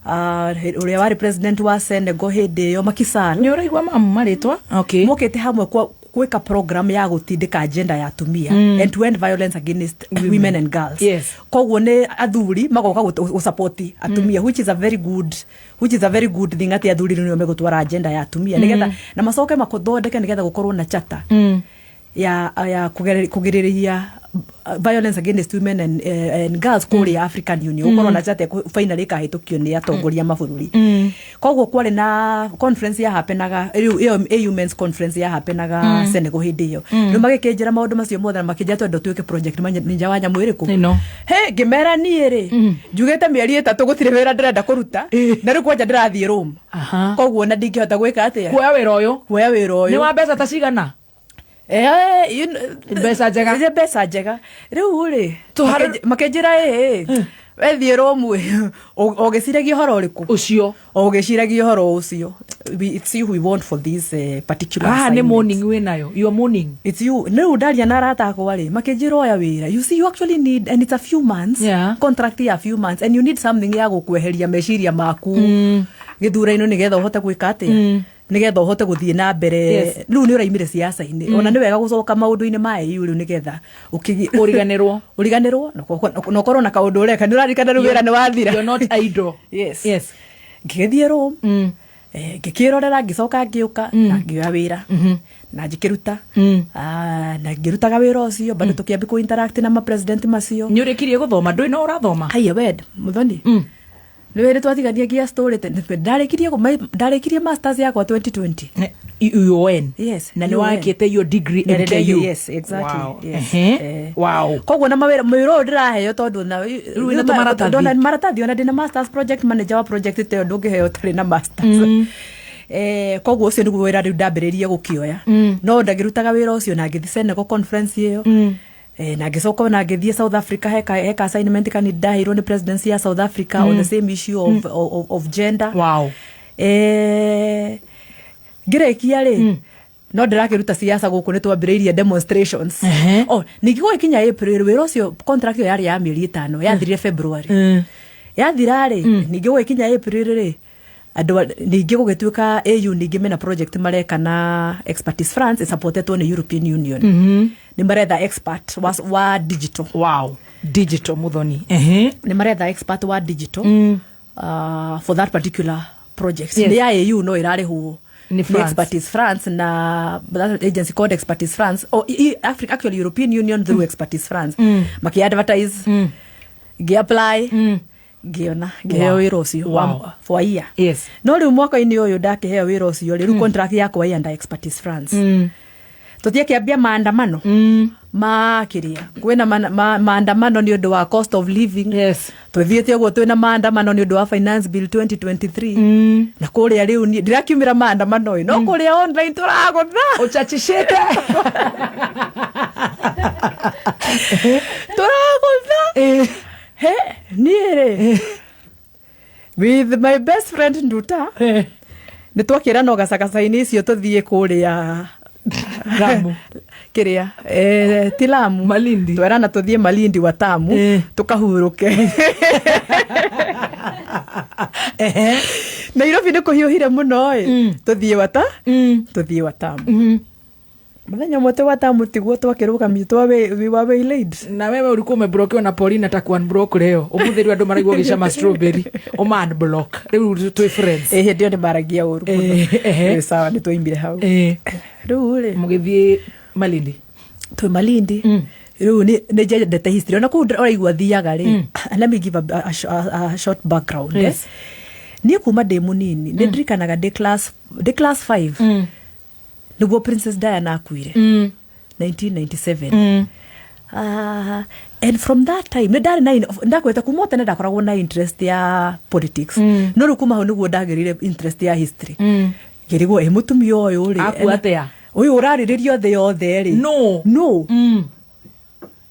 ũrĩa warĩ president wa Senegal hĩndĩ ĩyo, Macky Sall. Nĩ ũraigua mamu marĩtwa, okay. Mokĩte hamwe kwa gwĩka program ya gũtindĩka agenda ya atumia and to end violence against women and girls. Koguo nĩ athuri magoka gũsupport atumia, which is a very good thing, atĩ athuri rĩu nĩo megũtwara agenda ya atumia nĩgetha na macoke mathondeke nĩgetha gũkorwo na charter ya kũgirĩrĩria violence against women and girls kũrĩa African Union, gũkorwo na charter finally ĩkahĩtũkio nĩ atongoria mabũrũri. Koguo kwarĩ na conference ya happenaga rĩu ĩyo AU Men's Conference ya happenaga Senegal hĩndĩ ĩyo. Rĩu magĩkĩnjĩra maũndũ macio mothe na makĩnjĩra twenda ũtuĩke project manager wa nyamũ ĩrĩkũ. Ĩno. He ngĩmera niĩ rĩ, njugĩte mĩeri 3 gũtirĩ wĩra ndĩrenda kũruta, na rĩu kwanja ndĩrathiĩ Rome, koguo na ndingĩhota gwĩka atĩa? Kuoya wĩra ũyũ. Kuoya wĩra ũyũ. Nĩ wa mbeca ta cigana? Mbeca njega. Nĩ mbeca njega. Rĩu rĩ, makĩnjĩra ĩĩ wethiĩ Rome ũgĩciragia ũhoro ũrĩkũ? Ũcio. O ũgĩciragia ũhoro ũcio. It's you we want for this particular Haha nĩ assignment. morning wĩ nayo, you are morning. It's you. Rĩu ndaria na arata akwa rĩ, makĩnjĩra oya wĩra, you see, you actually need, and it's a few months contract ya few months, and you need something ya gũkweheria meciria maku gĩthurano nĩgetha ũhote gwĩka atĩa, nĩgetha ũhote gũthiĩ na mbere. Rĩu nĩ ũraimire siasa-inĩ, ona nĩ wega gũcoka maũndũ-inĩ ma EU rĩu nĩgetha Ũriganĩrwo. Ũriganĩrwo na ũkorwo na kaũndũ ũreka, nĩ ũraririkana rĩu wĩra nĩ wathira. You're not idle. Yes. Ngĩgĩthiĩ Rome, ngĩkĩrorera, ngĩcoka ngĩũka na ngĩoya wĩra na njikĩruta. Ah, na ngĩrutaga wĩra ũcio bado, tũkĩambia kũ interact na ma-president macio. Nĩ ũrĩkirie gũthoma? Ndũĩ no ũrathoma? Haiya, wed Muthoni, nĩ wĩrĩ twatigania gia story ndarĩkirie masters yakwa 2020. UON? Yes. Na nĩ UON. wakĩte your degree? Na MKU? Yes, exactly. Wow. Yes. Koguo na mawĩra, wĩra ũyũ ndĩraheo tondũ na Rĩu wĩna tũmaratathi. Ndona maratathi, ona ndĩna masters, project manager wa project ta ĩyo ndũngĩheo ũtarĩ na masters. Koguo ũcio nĩguo wĩra rĩu ndambĩrĩrie gũkĩoya. No ndagĩrutaga wĩra ũcio na ngĩthiĩ Senegal conference ĩyo. Na ngĩcoka na ngĩthiĩ South Africa, heka assignment kani ndaheirwo nĩ presidency ya South Africa on the same issue of gender. Ngĩrĩkia rĩ, no ndĩrakĩruta siasa gũkũ, nĩ twambĩrĩirie demonstrations. Oh, ningĩ gũgĩkinya April, wĩra ũcio, contract ĩyo yarĩ ya mĩeri 5, yathirire February. Yathira rĩ, ningĩ gũgĩkinya April rĩ, andũ ningĩ gũgĩtuĩka AU ningĩ mena project mareka na Expertise France, ĩsupportetwo nĩ European Union. Nĩ maretha expert wa digital. Wow, digital, Muthoni. Nĩ maretha expert wa digital for that particular project. Nĩ ya AU no ĩrarĩhwo Nĩ France. Expertise France, na that agency called Expertise France, or Africa, actually European Union through Expertise France. Maki-advertise, ngĩ-apply, ngĩona ngĩheo wĩra ũcio for a year. No rĩu mwaka-inĩ ũyũ ndakĩheo wĩra ũcio rĩ, rĩu contract yakwa ĩ under Expertise France. Tũtiakĩambia maandamano ma kĩrĩa kwĩna maandamano nĩ ũndũ wa cost of living. Twĩthiĩte ũguo twĩna maandamano nĩ ũndũ wa Finance Bill 2023, na kũrĩa rĩu niĩ ndirakiumĩra maandamano ĩ, no kũrĩa online tũragũtha. Ũchachishĩte. Tũragũtha. He niĩ rĩ, with my best friend Nduta, nĩ twakĩra no gacagaca-inĩ icio tũthiĩ kũrĩa Lamu. Kĩrĩa, ti Lamu. Malindi. Twerana tũthiĩ Malindi Watamu tũkahurũke. Nairobi nĩ kũhiũhire mũno ĩ, tũthiĩ wata tũthiĩ Watamu. Mũthenya ũmwe twĩ Watamu tiguo twakĩrũgamio twa we were waylaid. Na wewe ulikuwa umeblokiwa na Paulina, ta unblock leo umuthi rĩu andũ maraigua ũgĩcama strawberry, ũma unblock rĩu twĩ friends. Ĩ, hĩndĩ ĩyo nĩ maragia ũru mũno. Ĩ, sawa, nĩ twaimire hau. Rĩu rĩ, Mũgĩthiĩ Malindi. Twĩ Malindi rĩu nĩ njendete history ona kũu ũraigua thiaga rĩ. Let me give a short background. Niĩ kuma ndĩ mũnini nĩ ndirikanaga ndĩ class 5 nĩguo Princess Diana akuire 1997. And from that time nĩ ndarĩ na ndakwĩte kuma o tene ndakoragwo na interest ya politics, no rĩu kuma hau nĩguo ndagĩrire interest ya history, ngĩrigwo ĩ mũtumia ũyũ rĩ Akua atĩa? Ũyũ ũrarĩrĩrio thĩ yothe rĩ. No. No.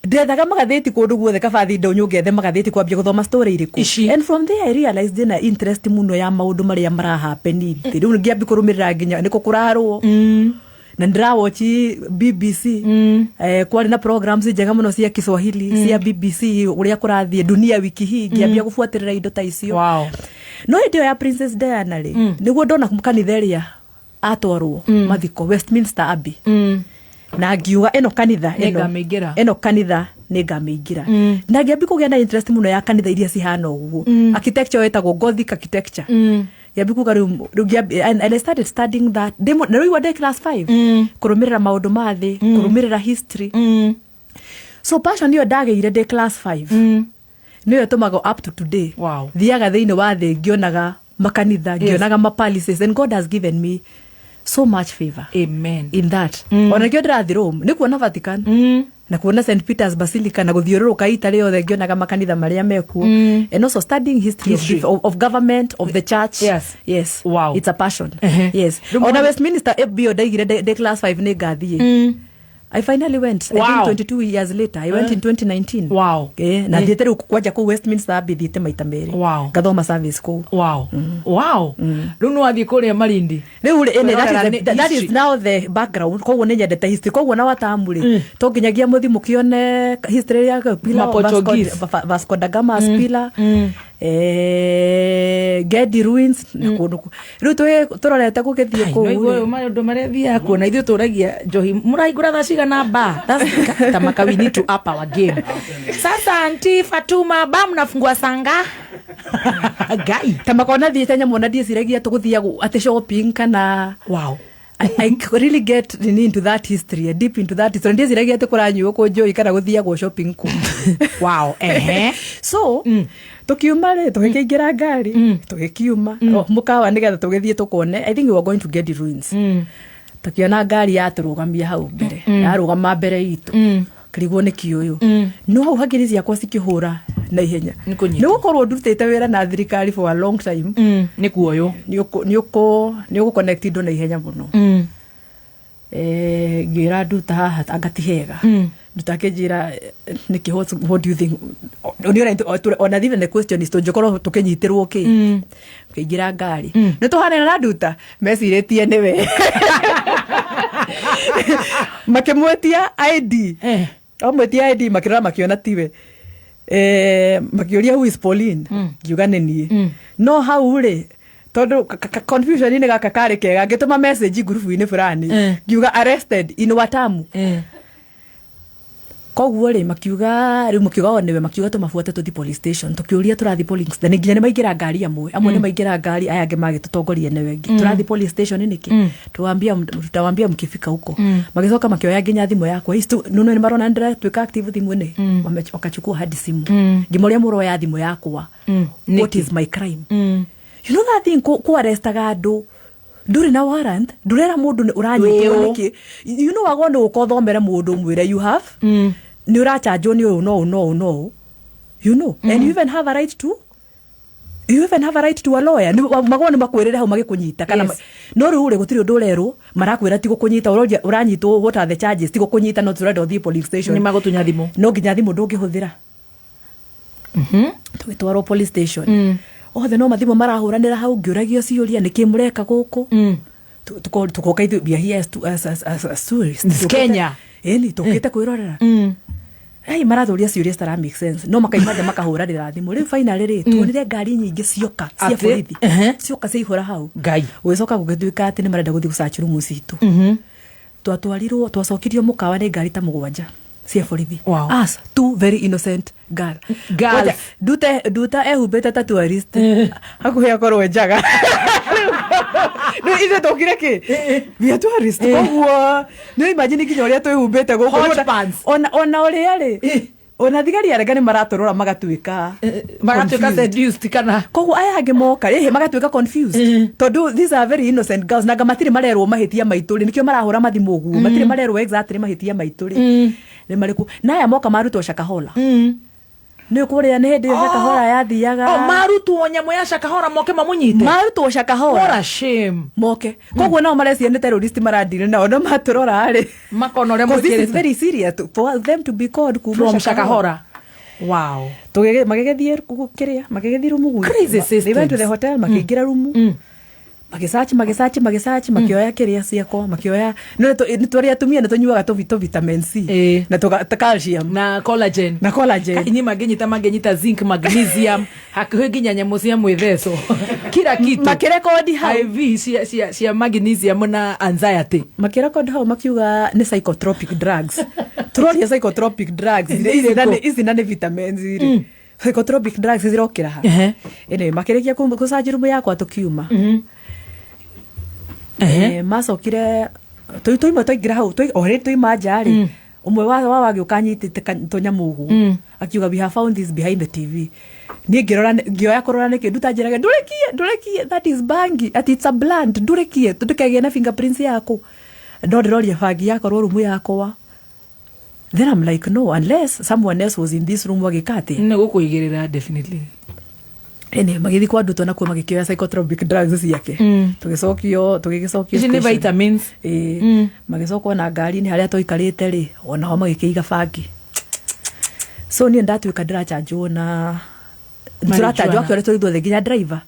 Ndethaga magathĩti kũndũ guothe, kabathi ndonyo ngethe magathĩti, kwambia gũthoma story irĩkũ. And from there I realized ndĩna interest mũno ya maũndũ marĩa marahappen thĩ. Rĩu ngĩambi kũrũmĩrĩra nginya nĩkũ kũrarwo na ndĩrawatch BBC. Kwarĩ na programs njega mũno cia Kiswahili cia BBC, ũrĩa kũrathiĩ dunia wiki hii. Ngĩambia gũbuatĩrĩra indo ta icio. No hĩndĩ ĩyo ya Princess Diana rĩ, nĩguo ndona kanitha ĩrĩa atwarwo mathiko, Westminster Abbey, na ngiuga ĩno kanitha ĩno Nĩngamĩingĩra. Ĩno kanitha nĩ ngamĩingĩra. Na ngĩambi kũgĩa na interest mũno ya kanitha iria cihana ũguo, architecture ĩtagwo Gothic architecture. Ngĩambi kuga rĩu and I started studying that na rĩu ndĩ class 5, kũrũmĩrĩra maũndũ ma thĩ, kũrũmĩrĩra history. So passion ĩyo ndagĩire ndĩ class 5 nĩyo ĩtũmaga up to today thiaga thĩinĩ wa thĩ ngĩonaga makanitha, ngĩonaga mapalaces, and God has given me so much favor. Amen. In that, ona kĩo ndĩrathiĩ Rome nĩ kuona Vatican na kuona St Peter's Basilica na gũthiũrũrũka Italy yothe ngĩonaga makanitha marĩa mekuo, and also studying history, History. of government, of the church. Yes. It's a passion. Yes. Rĩu Ona Westminster Abbey ndaigire ndĩ class 5 nĩ ngathiĩ. I finally went. I think 22 years later. I went in 2019. Na thiĩte rĩu kwanja kũu Westminster Abbey, thiĩte maita merĩ. Ngathoma service kũu. Wow. Rĩu nĩ wathiĩ kũrĩa Malindi. Rĩu rĩ, ĩnĩ, that Kwĩrorera is nĩ that is history. now the background. Koguo nĩ nyendete history, koguo na Watamu rĩ, to nginyagia mũthi mũkĩone history ya pillar of Ma-Portuguese. Vasco da Gama's pillar, Gedi ruins na kũndũ rĩu tũrorete gũgĩthiĩ kũu no rĩ. igũrũ maũndũ marĩa thiaga kuona, ithuĩ tũragia njohi mũrahingũra thaa cigana ba. That's tamaka, we need to up our game. Sasa Auntie Fatuma, ba mnafungua sanga gai? Ta makona thiĩte nyamũ na ndiĩciragia tũgũthiaga atĩ shopping kana I really get into that history, deep into that history. Ndiĩciragia atĩ kũranyuo kũ njohi kana gũthiagwo shopping kũ. So tukiuma rĩ, tũgĩkĩingĩra ngari, tũgĩkiuma mũkawa nĩgetha tũgĩthiĩ tũkone. I think we were going to get the ruins. Tũkĩona ngari yatũrũgamia hau mbere, yarũgama mbere itũ, kĩrigwo nĩ kĩũyũ, no hau hakiri ciakwa cikĩhũra na ihenya nĩ gũkorwo ndutĩte wĩra na thirikari for a long time. Nĩ kuoywo. Nĩ ũgũ indo na ihenya mũno. Ngĩra nduta haha anga ti hega. Nduta akĩnjĩra, "Nĩkĩ? What do you think?" Ona even the question is tũngĩkorwo tũkĩnyitĩrwo kĩ ũkĩingĩra ngari nĩ tũhanana na nduta mecirĩtie nĩwe. Makĩmwĩtia ID, amwĩtia ID, makĩrora makĩona tiwe. Makĩũria, "Who is Pauline?" Ngiuga nĩ niĩ. No hau rĩ, tondũ confusion-inĩ gaka karĩ kega, ngĩtũma message ngurubu-inĩ fulani, ngiuga, "Arrested in Watamu." Koguo rĩ, makiuga rĩu, makiuga o nĩwe, makiuga tũmabuate tũthi police station. Tũkĩũria tũrathi police station nginya nĩ maingĩra ngari, amwe amwe nĩ maingĩra ngari, aya angĩ magĩtũtongoria nĩwe ngĩ tũrathi police station nĩkĩ. Tuwambia, tutawaambia mkifika huko. Magĩcoka makĩoya nginya thimũ yakwa. Nũnũ nĩ marona ndĩratuĩka active thimũ-inĩ. Wakachukua hadi simu. Ngĩmoria, "Mũroya thimũ yakwa, what is my crime?" You know that thing, kũ arrestaga andũ ndũrĩ na warrant, ndũrera mũndũ nĩ ũranyitwo Wĩũ. nĩkĩ. You know, wagwo nĩ gũka ũthomere mũndũ ũmwĩre you have nĩ ũrachanjwo nĩ ũyũ no ũũ no ũũ no ũũ, you know, and you even have a right to you even have a right to a lawyer. Magwo nĩ makwĩrĩre hau magĩkũnyita kana no rĩu rĩ, gũtirĩ ũndũ ũrerwo, marakwĩra ti gũkũnyita, ũroria ũranyitwo, what are the charges? Ti gũkũnyita, no tũrenda ũthiĩ police station. Nĩ magũtunya thimũ. No nginya thimũ ndũngĩhũthĩra. Tũgĩtwarwo police station othe, no mathimũ marahũranĩra hau, ngĩũragio ciũria, nĩkĩ mũreka gũkũ? Tukoka ithuĩ, we are here as tourists. It's Kenya. Ĩni tũkĩte kwĩrorera. Ai, maratũria ciũria citara make sense, no makaima nja makahũranĩra thimũ. Rĩu finally rĩ, tuonire ngari nyingĩ cioka cia Atĩ? borithi, cioka ciaihũra hau. Ngai. Gũgĩcoka gũgĩtuĩka atĩ nĩ marenda gũthiĩ gũsearch room citũ. Twatwarirwo, twacokirio mũkawa nĩ ngari ta mũgwanja cia borithi. Us two very innocent girl. Girls. Ngoja, ndute nduta ehumbĩte ta tourist, hakuhĩ akorwo njaga. Rĩu ithuĩ tũkire kĩ, we are tourist, koguo nĩ imagine nginya ũrĩa twĩhumbĩte gũkũ. Hot pants. Ona ũrĩa rĩ, ona thigari arega nĩ maratũrora magatuĩka magatuĩka confused. Seduced kana? Koguo aya angĩ moka rĩ, magatuĩka confused tondũ these are very innocent girls, na anga matirĩ marerwo mahĩtia maitũ rĩ, nĩkĩo marahũra mathimũ ũguo. Matirĩ marerwo exactly mahĩtia maitũ rĩ nĩ marĩkũ, na aya moka marutwo Shakahola. Nĩ kũrĩa nĩ hĩndĩ ĩyo Shakahola yathiaga. Oh, marutwo nyamũ ya Shakahola moke mamũnyite. Marutwo Shakahola. What a shame. Moke. Koguo nao marecia nĩ terrorist maradili nao no matũrora rĩ. Makona ũrĩa 'Cause this is mwĩkĩrĩte. very serious for them to be called kuma From Shakahola. Wow. Magĩgĩthiĩ kĩrĩa magĩgĩthiĩ rumu gwitũ. Crazy They went to the systems. hotel, makĩingĩra rumu, magĩcaci magĩcaci magĩcaci, makĩoya kĩrĩa ciakwa, makĩoya nĩ tũrĩ atumia nĩ tũnyuaga tũ vitamin C na tũ calcium na collagen. Na collagen. Inyi mangĩnyita zinc, magnesium, hakuhĩ nginya nyamũ cia mwĩtheco, kila kitu. Makĩrekodi hau. IV cia magnesium na anxiety. Makĩrekodi hau makiuga nĩ psychotropic drugs. Tũroria psychotropic drugs ici na nĩ vitamins rĩ, psychotropic drugs zirokĩra ha? Anyway, makĩrĩkia gũcanji rumu yakwa tũkiuma. Macokire tũima twaingĩra hau o rĩrĩ tũima nja rĩ, ũmwe wa wagĩũka anyitĩte tũnyamũ ũguo, akiuga, "We have found this behind the TV." Niĩ ngĩrora, ngĩoya kũrora nĩkĩ nduta njĩrage, "Ndũrĩkie, ndũrĩkie, that is bangi, ati it's a blunt, ndũrĩkie ndũkegĩe na fingerprints yaku." No ndĩroria bangi yakorwo rumu yakwa. Then I'm like, "No, unless someone else was in this room." Wagĩka atĩa? Nĩ gũkũigĩrĩra definitely. Ene magĩthiĩ kwa ndutwo nakuo magĩkĩoya psychotropic drugs ciake. Tũgĩcokio, tũgĩgĩcokio Ici nĩ station. vitamins. Ĩĩ. Magĩcokwo na ngari-inĩ harĩa tũikarĩte rĩ, onaho magĩkĩiga bangi. So niĩ ndatuĩka ndĩrachanjwo na tũrachanjwo akĩore tũrĩ ithuothe nginya driver.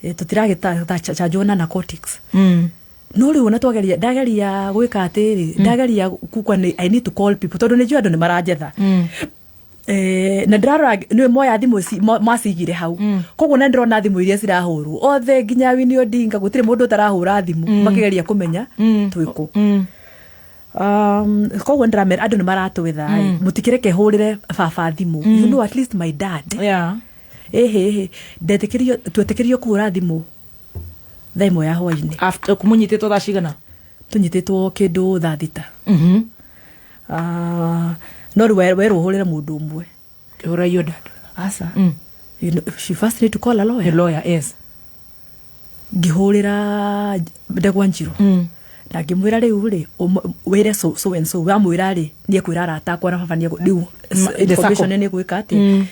Tũtiragĩchanjwo na narcotics. No rĩu ona twageria, ndageria gwĩka atĩrĩ, ndageria kukwa nĩ I need to call people tondũ nĩ njũĩ andũ nĩ maranjetha. Na ndĩrarora nĩ moya thimũ ici macigire hau, koguo na ndĩrona thimũ iria cirahũrwo othe nginya Winnie Odinga, gũtirĩ mũndũ ũtarahũra thimũ makĩgeria kũmenya twĩkũ. Koguo ndĩramera andũ nĩ maratwetha ĩ, mũtikĩreke hũrĩre baba thimũ, at least my dad. Ĩhĩ ndetĩkĩrio, twetĩkĩrio kũhũra thimũ thaa 1 ya hwainĩ. After kũmũnyitĩtwo thaa cigana? Tũnyitĩtwo kĩndũ thaa 6. Ah, no rĩu werwo ũhũrĩre mũndũ ũmwe. Kĩhũra your dad? Aca. She first need to call a lawyer. A lawyer, yes. Ngĩhũrĩra Ndegwa Njirũ na ngĩmwĩra rĩu rĩ, wĩre so, so and so, wamwĩra rĩ, nĩ ekwĩra arata akwa na baba nĩ rĩu The information circle. nĩ gwĩka atĩ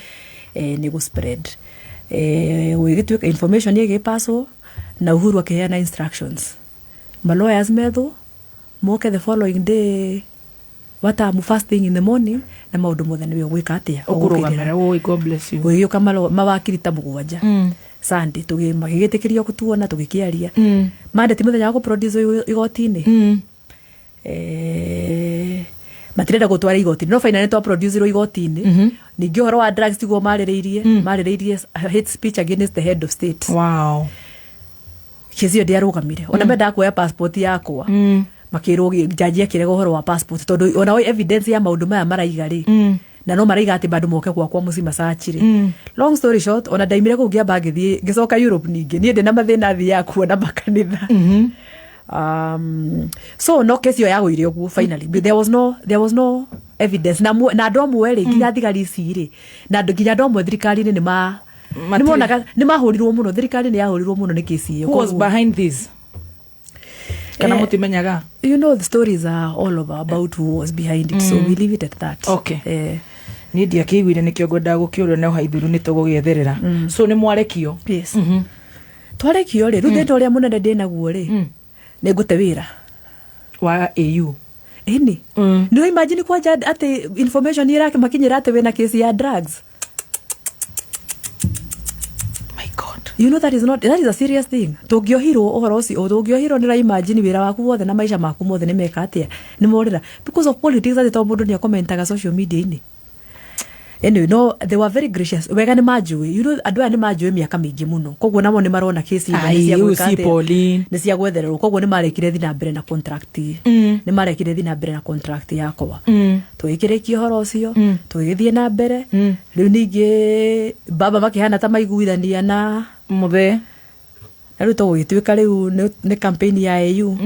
nĩ gũ spread. Gũgĩtuĩka information ĩgĩpaswo na Uhuru akĩheana instructions ma lawyers methwo moke the following day watamu, first thing in the morning, na maũndũ mothe nĩwe ũgwĩka atĩa. Ũkũrũgamĩra. Oh, God bless you. Gũgĩũka mawakiri ta 7 Sunday, magĩgĩtĩkĩrio gũtuona tũgĩkĩaria. Monday ti mũthenya wa kũproduce igoti-inĩ. Matirenda gũtwara igoti-inĩ, no finally twaproducirwo igoti-inĩ. Ningĩ ũhoro wa drugs tiguo marĩrĩirie, marĩrĩirie hate speech against the head of state. Kesi ĩyo ndĩarũgamire, ona mendaga kuoya passport yakwa, makĩrwo jaji akĩrega ũhoro wa passport tondũ ona evidence ya maũndũ maya maraiga rĩ, na no maraiga atĩ bado moke gwakwa mũciĩ macaci rĩ. Long story short, ona ndaimire kũu ngĩamba ngĩthiĩ ngĩcoka Europe ningĩ niĩ ndĩ na mathĩna thiaga kuona makanitha. So no kesi ĩyo yagũire ũguo finally. But there was no evidence na na andũ amwe rĩ, nginya thigari ici rĩ, na andũ nginya andũ amwe thirikari-inĩ nĩ ma nĩ monaga nĩ mahũrirwo mũno, thirikari nĩ yahũrirwo mũno nĩ kesi ĩyo. Who was Koguo- behind this, kana mũtimenyaga? You know, the stories are all over about who was behind it, so we leave it at that. Okay. Niĩ ndiakĩiguire nĩkĩo ngwendaga gũkĩũria no haithuru nĩ tũgũgĩetherera. So nĩ mwarekio? Yes. Twarekio rĩ, rĩu thĩna ũrĩa mũnene ndĩ naguo rĩ, nĩ ngũte wĩra wa AU. Ĩni nĩ imagine kwanja atĩ information ĩrakĩmakinyĩra atĩ wĩna kesi ya drugs. My God. You know that is not, that is a serious thing. Tũngĩohirwo ũhoro ũcio, tũngĩohirwo nĩ imagine wĩra waku wothe na maica maku mothe nĩ meka atĩa, nĩ morĩra because of politics, atĩ to mũndũ nĩ akomentaga social media-inĩ. Anyway, no they were very gracious. Wega nĩ manjũĩ, andũ aya nĩ manjũĩ mĩaka mĩingĩ mũno, koguo namo nĩ marona kesi ĩno nĩ Ai, cia ũyũ gwĩka si atĩa, Pauline. nĩ cia gwethererwo, koguo nĩ marekire thi na mbere na contract, nĩ marekire thi na mbere na contract yakwa. Tũgĩkĩrĩkia ũhoro ũcio, tũgĩgĩthiĩ na mbere. Rĩu ningĩ baba makĩhana ta maiguithania na Mũthee. Na rĩu tũgũgĩtuĩka rĩu nĩ campaign ya AU.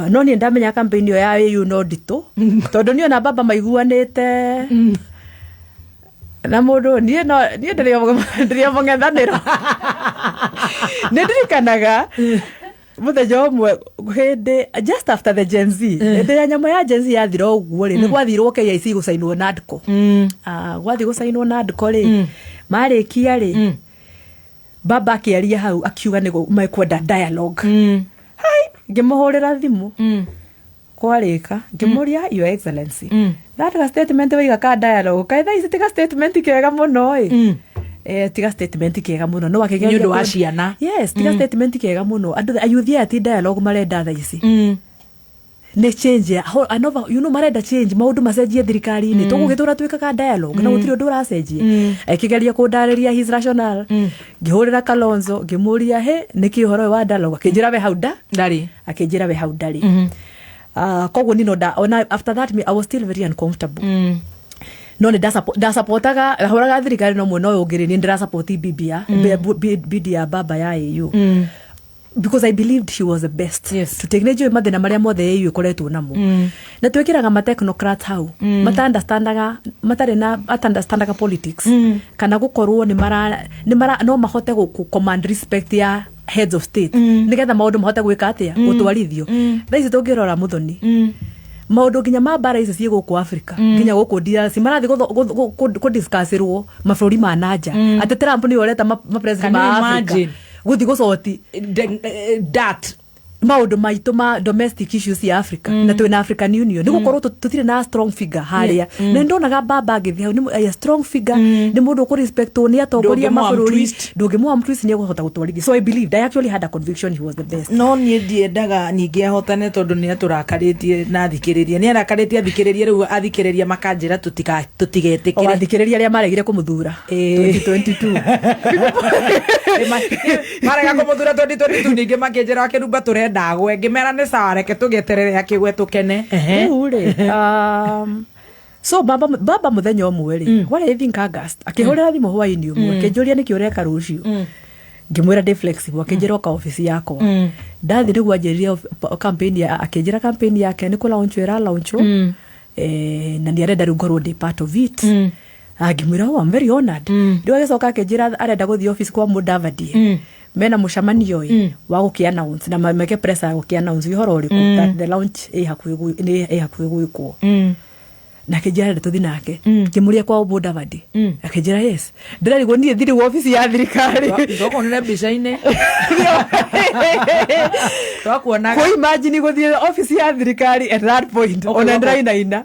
No niĩ ndamenya campaign ĩyo ya AU no nditũ tondũ niĩ ona baba maiguanĩte na mũndũ, niĩ no niĩ ndĩrĩ o mũng'ethanĩro. Nĩ ndirikanaga Mũthenya ũmwe hĩndĩ just after the Gen Z, hĩndĩ ya nyamũ ya Gen Z yathira ũguo rĩ, nĩ gwathirwo KIC gũcainwo NADCO. Ah, gwathiĩ gũcainwo NADCO rĩ, marĩkia rĩ, baba akĩaria hau akiuga nĩ mekwenda dialogue. Hai, ngĩmũhũrĩra thimũ kwarĩka, ngĩmũria, "Your Excellency, that ga statement waiga ka dialogue kaĩ thaa ici tiga statement kega mũno ĩ?" Eh, tiga statement kega mũno no akĩgeria Nĩ ũndũ wa ciana. Yes, tiga statement kega mũno. Andũ ayuthi aya ti dialogue marenda thaa ici, nĩ change ya anova, marenda change, maũndũ macenjie thirikari-inĩ. Tũgũgĩtũra twĩkaga dialogue na gũtirĩ ũndũ ũracenjia. Akĩgeria kũndarĩria his rationale. Ngĩhũrĩra Kalonzo ngĩmũria, "He, nĩkĩ ũhoro ũyũ wa dialogue?" Akĩnjĩra we hau nda ndarĩ. Akĩnjĩra we hau ndarĩ. Ah, koguo nino nda ona after that me, I was still very uncomfortable, no nĩ ndasapotaga, ndahũraga thirikari, no mwena ũyũ ũngĩ rĩ, nĩ ndĩrasapoti bibi ya bidi ya baba ya AU because I believed he was the best to take. Nĩ njũĩ mathĩna marĩa mothe AU ĩkoretwo namo, na twĩkĩraga ma technocrats hau mata-understandaga, matarĩ na mata-understandaga politics, kana gũkorwo nĩ mara no mahote command respect ya heads of state nĩgetha maũndũ mahote gwĩka atĩa, gũtwarithio. Thaa ici tũngĩrora, Mũthoni, maũndũ nginya ma mbara ici ciĩ gũkũ Africa, nginya gũkũ DRC, marathiĩ kũdiscussĩrwo mabũrũri ma nanja, atĩ Trump nĩwe ũreta ma president Can ma you Africa imagine? gũthiĩ gũcoti that maũndũ maitũ ma domestic issues ya Africa, na twĩna African Union. Nĩ gũkorwo tũtirĩ na strong figure harĩa, na nĩndonaga baba agĩthiĩ hau nĩ a strong figure, nĩ mũndũ ũkũrespectwo nĩ atongoria Ndũngĩmũ mabũrũri. twist. Ndũngĩmũ twist, nĩ egũhota gũtwarithia. So I believed, I actually had a conviction he was the best. No niĩ ndiendaga ningĩ ahotane tondũ nĩ atũrakarĩtie na athikĩrĩria, nĩ arakarĩtie athikĩrĩria, rĩu athikĩrĩria makanjĩra o tũtigetĩkĩre. Athikĩrĩria arĩa maregire kũmũthura 2022. Marega kũmũthura 2022, ningĩ makĩnjĩra akĩrumba tũrenda agwe, ngĩmera nĩ sawa, reke tũgĩeterere akĩgwe tũkene. Ehe. Rĩu rĩ, so baba mũthenya ũmwe rĩ, warĩ I think August, akĩhũrĩra thimũ hwainĩ ũmwe, akĩnjũria nĩkĩ ũreka rũciũ. Ngĩmwĩra ndĩ flexible. Akĩnjĩra oka ofici yakwa. Ndathi nĩguo anjĩrire campaign ya, akĩnjĩra campaign yake nĩ kũlaunchwo ĩralaunchwo, na nĩ arenda rĩu ngorwo ndĩ part of it. Ngĩmwĩra, "Oh, I'm very honored." Rĩu agĩcoka akĩnjĩra arenda gũthiĩ office kwa Mudavadi, mena mũcemanio ĩ wa gũkĩ announce na meke press ya gũkĩ announce ũhoro ũrĩkũ, that the launch ĩ hakuhĩ nĩ ĩ hakuhĩ gwĩkwo, na akĩnjĩra arenda tũthiĩ nake. Ngĩmũria kwa Mudavadi, akĩnjĩra yes. Ndĩrarigwo niĩ thirĩ obici ya thirikari. Twakuonire mbica-inĩ, twakuonaga. Kũ imagine gũthiĩ ofici ya thirikari at that point, ona ndĩrainaina.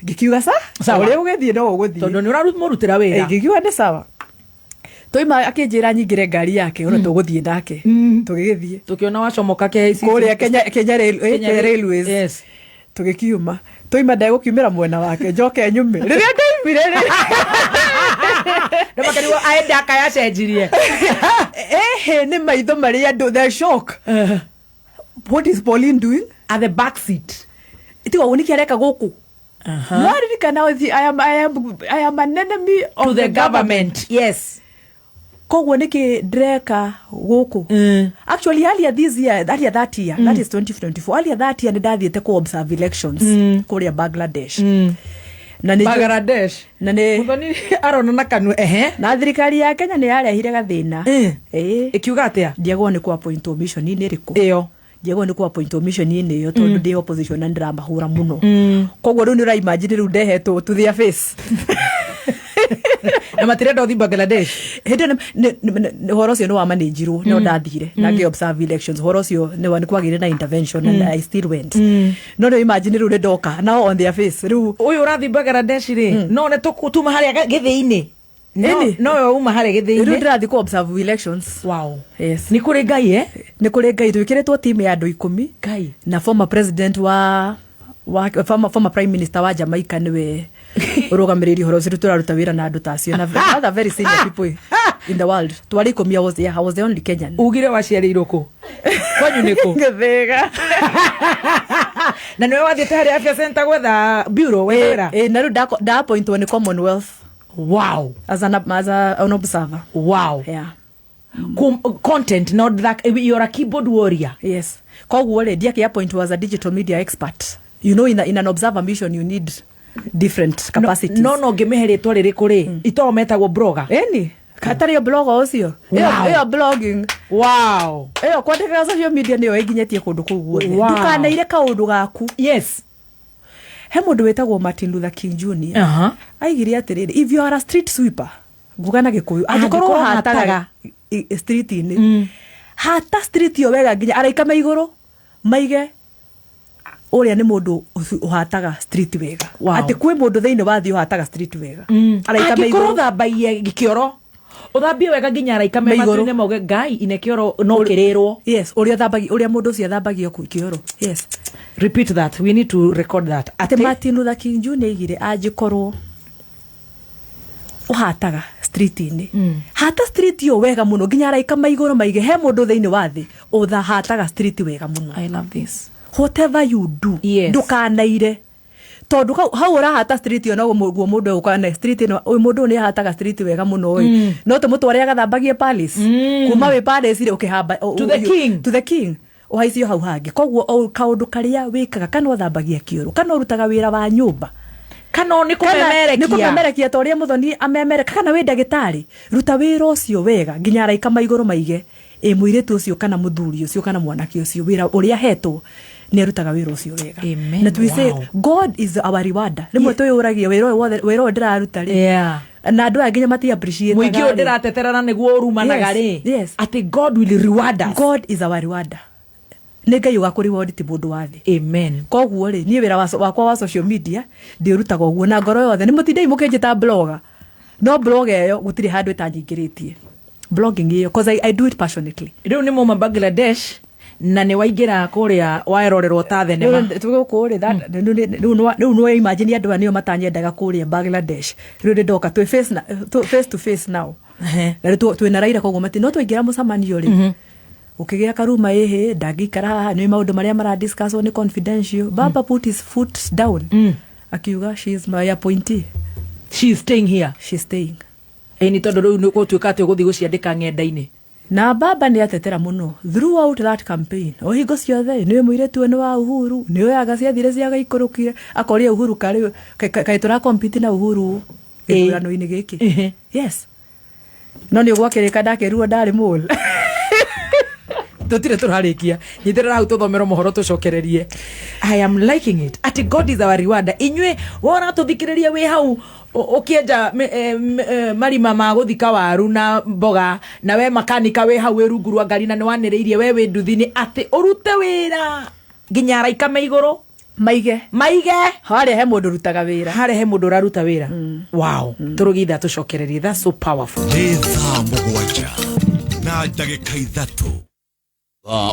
Ngĩkiuga sa Sawa. ũrĩa ũgĩthiĩ no ũgũthiĩ. Tondũ nĩ ũramũrutĩra wĩra. Ngĩkiuga nĩ sawa. Twaima akĩnjĩra nyingĩre ngari yake, ona tũgũthiĩ nake, tũgĩgĩthiĩ. Tũkĩona wacomoka KICC. Kũrĩa Kenya Kenya Railways. Tũgĩkiuma, twaima ndegũkiumĩra mwena wake, njoke nyume rĩrĩa ndaumire rĩ. Nĩmakĩrigwo aenda akayacenjirie. Ehe, nĩ maitho marĩa andũ, the shock, what is Pauline doing at the back seat? Tiga ũguo, nĩkĩ areka gũkũ? Nĩwaririkana I am an enemy of to the government, yes. Koguo nĩkĩ ndĩreka gũkũ? Actually, earlier this year, earlier that year, that is 2024, earlier that year, nĩ ndathiĩte ku observe elections kũrĩa Bangladesh, na nĩ Bangladesh. Na nĩ Muthoni arona na kanua, ehe. Na thirikari ya Kenya nĩ yarehire gathĩna. Ĩĩ. Ĩkiuga atĩa? Ndiagwo nĩ kũ-appointwo mission-inĩ ĩrĩkũ. Ĩyo. Ndiagwo nĩ kũ-appointwo mission-inĩ ĩyo tondũ ndĩ opposition na ndĩramahũra mũno. Koguo rĩu nĩ ũraimagine rĩu ndehetwo to their face. Na matirenda ũthi Bangladesh. Hĩndĩ ĩyo ũhoro ũcio nĩ wamanĩnjirwo, no ndathire na ngĩ observe elections. Ũhoro ũcio nĩ kwagĩire na intervention and I still went, no nĩ imagine rĩu nĩ ndoka now on their face rĩu. Ũyũ ũrathi Bangladesh rĩ, no nĩ tuma harĩa gĩthĩi-inĩ. No. Ĩni. No we uma harĩa Rĩu gĩthĩi-inĩ. ndĩrathiĩ kũ observe elections. Wow. Yes. Nĩ kũrĩ Ngai, eh? Nĩ kũrĩ Ngai. Twĩkĩrĩtwo team ya andũ 10. Ngai. Na former president wa former prime minister wa Jamaica nĩwe ũrũgamĩrĩire ũhoro ũcio. Rĩu tũraruta wĩra na andũ ta acio na other very senior people in the world. Twarĩ 10. I was the only Kenyan. Ugire waciarĩirwo kũ? Kwanyu nĩ kũ? Gĩthĩga. Na nĩwe wathiĩte harĩa afya center gwetha bureau wetha wĩra? Eh, na rĩu ndaappointwo nĩ Commonwealth as an observer. Yeah. Content, not that you're a keyboard warrior. Yes, koguo rĩ, ndiakĩ appointwo as a digital media expert. You know, in an observer mission you need different capacities. No ngĩmĩhe rĩtwa rĩrĩkũ rĩ, itoo metagwo blogger. Eni. Hatarĩ blogger ũcio. Ĩyo blogging. Wow. Ĩyo kwandĩkaga social media nĩyo ĩnginyĩtie kũndũ kũu guothe. Wow. Ndũkanaire kaũndũ gaku. Yes. He mũndũ wĩtagwo Martin Luther King Jr. Aigire atĩrĩrĩ, if you are a street sweeper, nguga na Gĩkũyũ, angĩkorwo Angĩkorwo ũhataga hataga. Street-inĩ, hata street ĩyo wega nginya araika me igũrũ maige ũrĩa nĩ mũndũ ũcio ũhataga street wega. Wow. Atĩ kwĩ mũndũ thĩinĩ wa thĩ ũhataga street wega. Araika me Angĩkorwo igũrũ. ũthambagie kĩoro, ũthambie wega nginya araika me Me igũrũ. matu-inĩ mauge ngai ine kĩoro no kĩrĩrwo. Yes, ũrĩa ũthambagia, ũrĩa mũndũ ũcio athambagio kĩoro. Yes. Repeat that, we need to record that. Atĩ Martin Luther King Jr. aigire angĩkorwo ũhataga street-inĩ, hata street ĩyo wega mũno nginya araika ma igũrũ maige he mũndũ thĩinĩ wa thĩ ũthahataga street wega mũno. I love this. Whatever you do, Yes. ndũkanaire tondũ hau ũrahata street ĩyo noguo mũndũ egũka na street ĩno, ũyũ mũndũ ũyũ nĩahataga street wega mũno ĩ, no tũmũtware agathambagie palace, kuma wĩ palace rĩ ũkĩhamba To the king. To the king, ũhaicio hau hangĩ. Koguo o kaũndũ karĩa wĩkaga, kana ũthambagia kĩoro, kana ũrutaga wĩra wa nyũmba, kana nĩ nĩ kũmemerekia. Kũmemerekia ta ũrĩa Mũthoni amemereka, kana wĩ ndagĩtarĩ, ruta wĩra ũcio wega nginya araika ma igũrũ maige ĩ mũirĩtu ũcio kana mũthuri ũcio kana mwanake ũcio wĩra ũrĩa ahetwo nĩ arutaga wĩra ũcio wega. Amen. Na we say God is our rewarder. Rĩmwe twĩyũragia wĩra ũyũ wothe, wĩra ũyũ ndĩraruta rĩ, na andũ aya nginya mati appreciate. Mũingĩ ũyũ ndĩratetera na nĩguo ũrumanaga rĩ, atĩ God will reward us. God is our rewarder. Nĩ Ngai ũgakũ ti mũndũ wa thĩ. Amen. Koguo rĩ, niĩ wĩra wakwa wa social media ndĩũrutaga ũguo na ngoro yothe. Nĩ mũtindei mũkĩnjĩta blogger, no blog ĩyo gũtirĩ handũ ĩtanyingĩrĩtie, blogging ĩyo, 'cause I do it passionately. Rĩu nĩ mauma Bangladesh na nĩ waingĩra kũrĩa waerorerwo ta thenema. Gũkũ rĩ, rĩu nĩ imagine andũ aya nĩo matanyendaga kũrĩa Bangladesh, rĩu nĩ ndoka twĩ face to face now, na rĩu twĩna Raila, koguo mati no twaingĩra mũcemanio rĩ, ũkĩgĩa karuma ĩhĩ ndangĩikara haha, nĩ maũndũ marĩa maradiscusswo nĩ confidential. Baba put his foot down, akiuga she is my appointee. She is staying here. She is staying. Ĩ nĩ tondũ rĩu nĩ gũtuĩka atĩ ũgũthiĩ gũciandĩka ng'enda-inĩ. Na baba nĩ atetera mũno throughout that campaign, o hingo ciothe nĩ mũirĩtu ũyũ nĩ wa Uhuru, nĩ oyaga ciathire ciagaikũrũkire, akoria Uhuru karĩ kaĩ tũra compete na Uhuru gĩthurano-inĩ gĩkĩ. Yes, no nĩ ũgwakĩrĩka ndakĩruo ndarĩ mole. Tũtirĩ tũrarĩkia, nyitĩrĩra hau tũthomero mohoro tũcokererie. I am liking it atĩ God is our rewarder. Inyuĩ wona tũthikĩrĩrie wĩ hau ũkĩenja marima ma gũthika waru na mboga, na we makanika wĩ hau wĩ rungu rwa ngari na nĩ wanĩrĩirie, we wĩ nduthi-inĩ, atĩ ũrute wĩra nginya araika me igũrũ maige maige harĩa he mũndũ ũrutaga wĩra. Harĩa he mũndũ ũraruta wĩra. Wow. Tũrũgitha tũcokererie. That's so powerful. Nĩ thaa 7:03.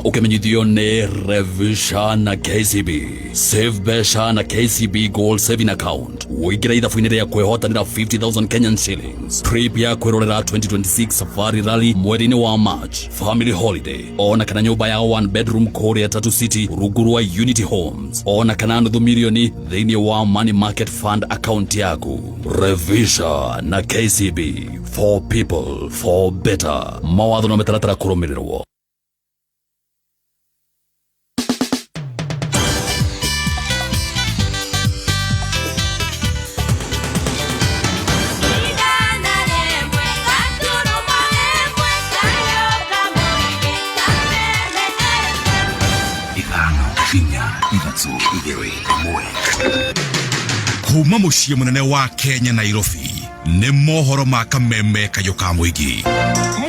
Ũkĩmenyithio nĩ Revisha na KCB. Save mbeca na KCB Gold Saving Account, ũingĩra ithabu-inĩ rĩa kwĩhotanĩra 50,000 Kenyan shillings, trip ya kwĩrorera 2026 Safari Rally mweri-inĩ wa March, family holiday, ona kana nyũmba ya one bedroom kũrĩa Tatu City rungu rwa Unity Homes, ona kana nuthu milioni thĩinĩ wa Money Market Fund account yaku. Revisha na KCB, for people, for better. Mawatho na mĩtaratara kũrũmĩrĩrwo. 5, 4, 3, 2, 1. Kuma mũciĩ mũnene wa Kenya, Nairobi, nĩ mohoro ma kameme kayũ ka mũingĩ.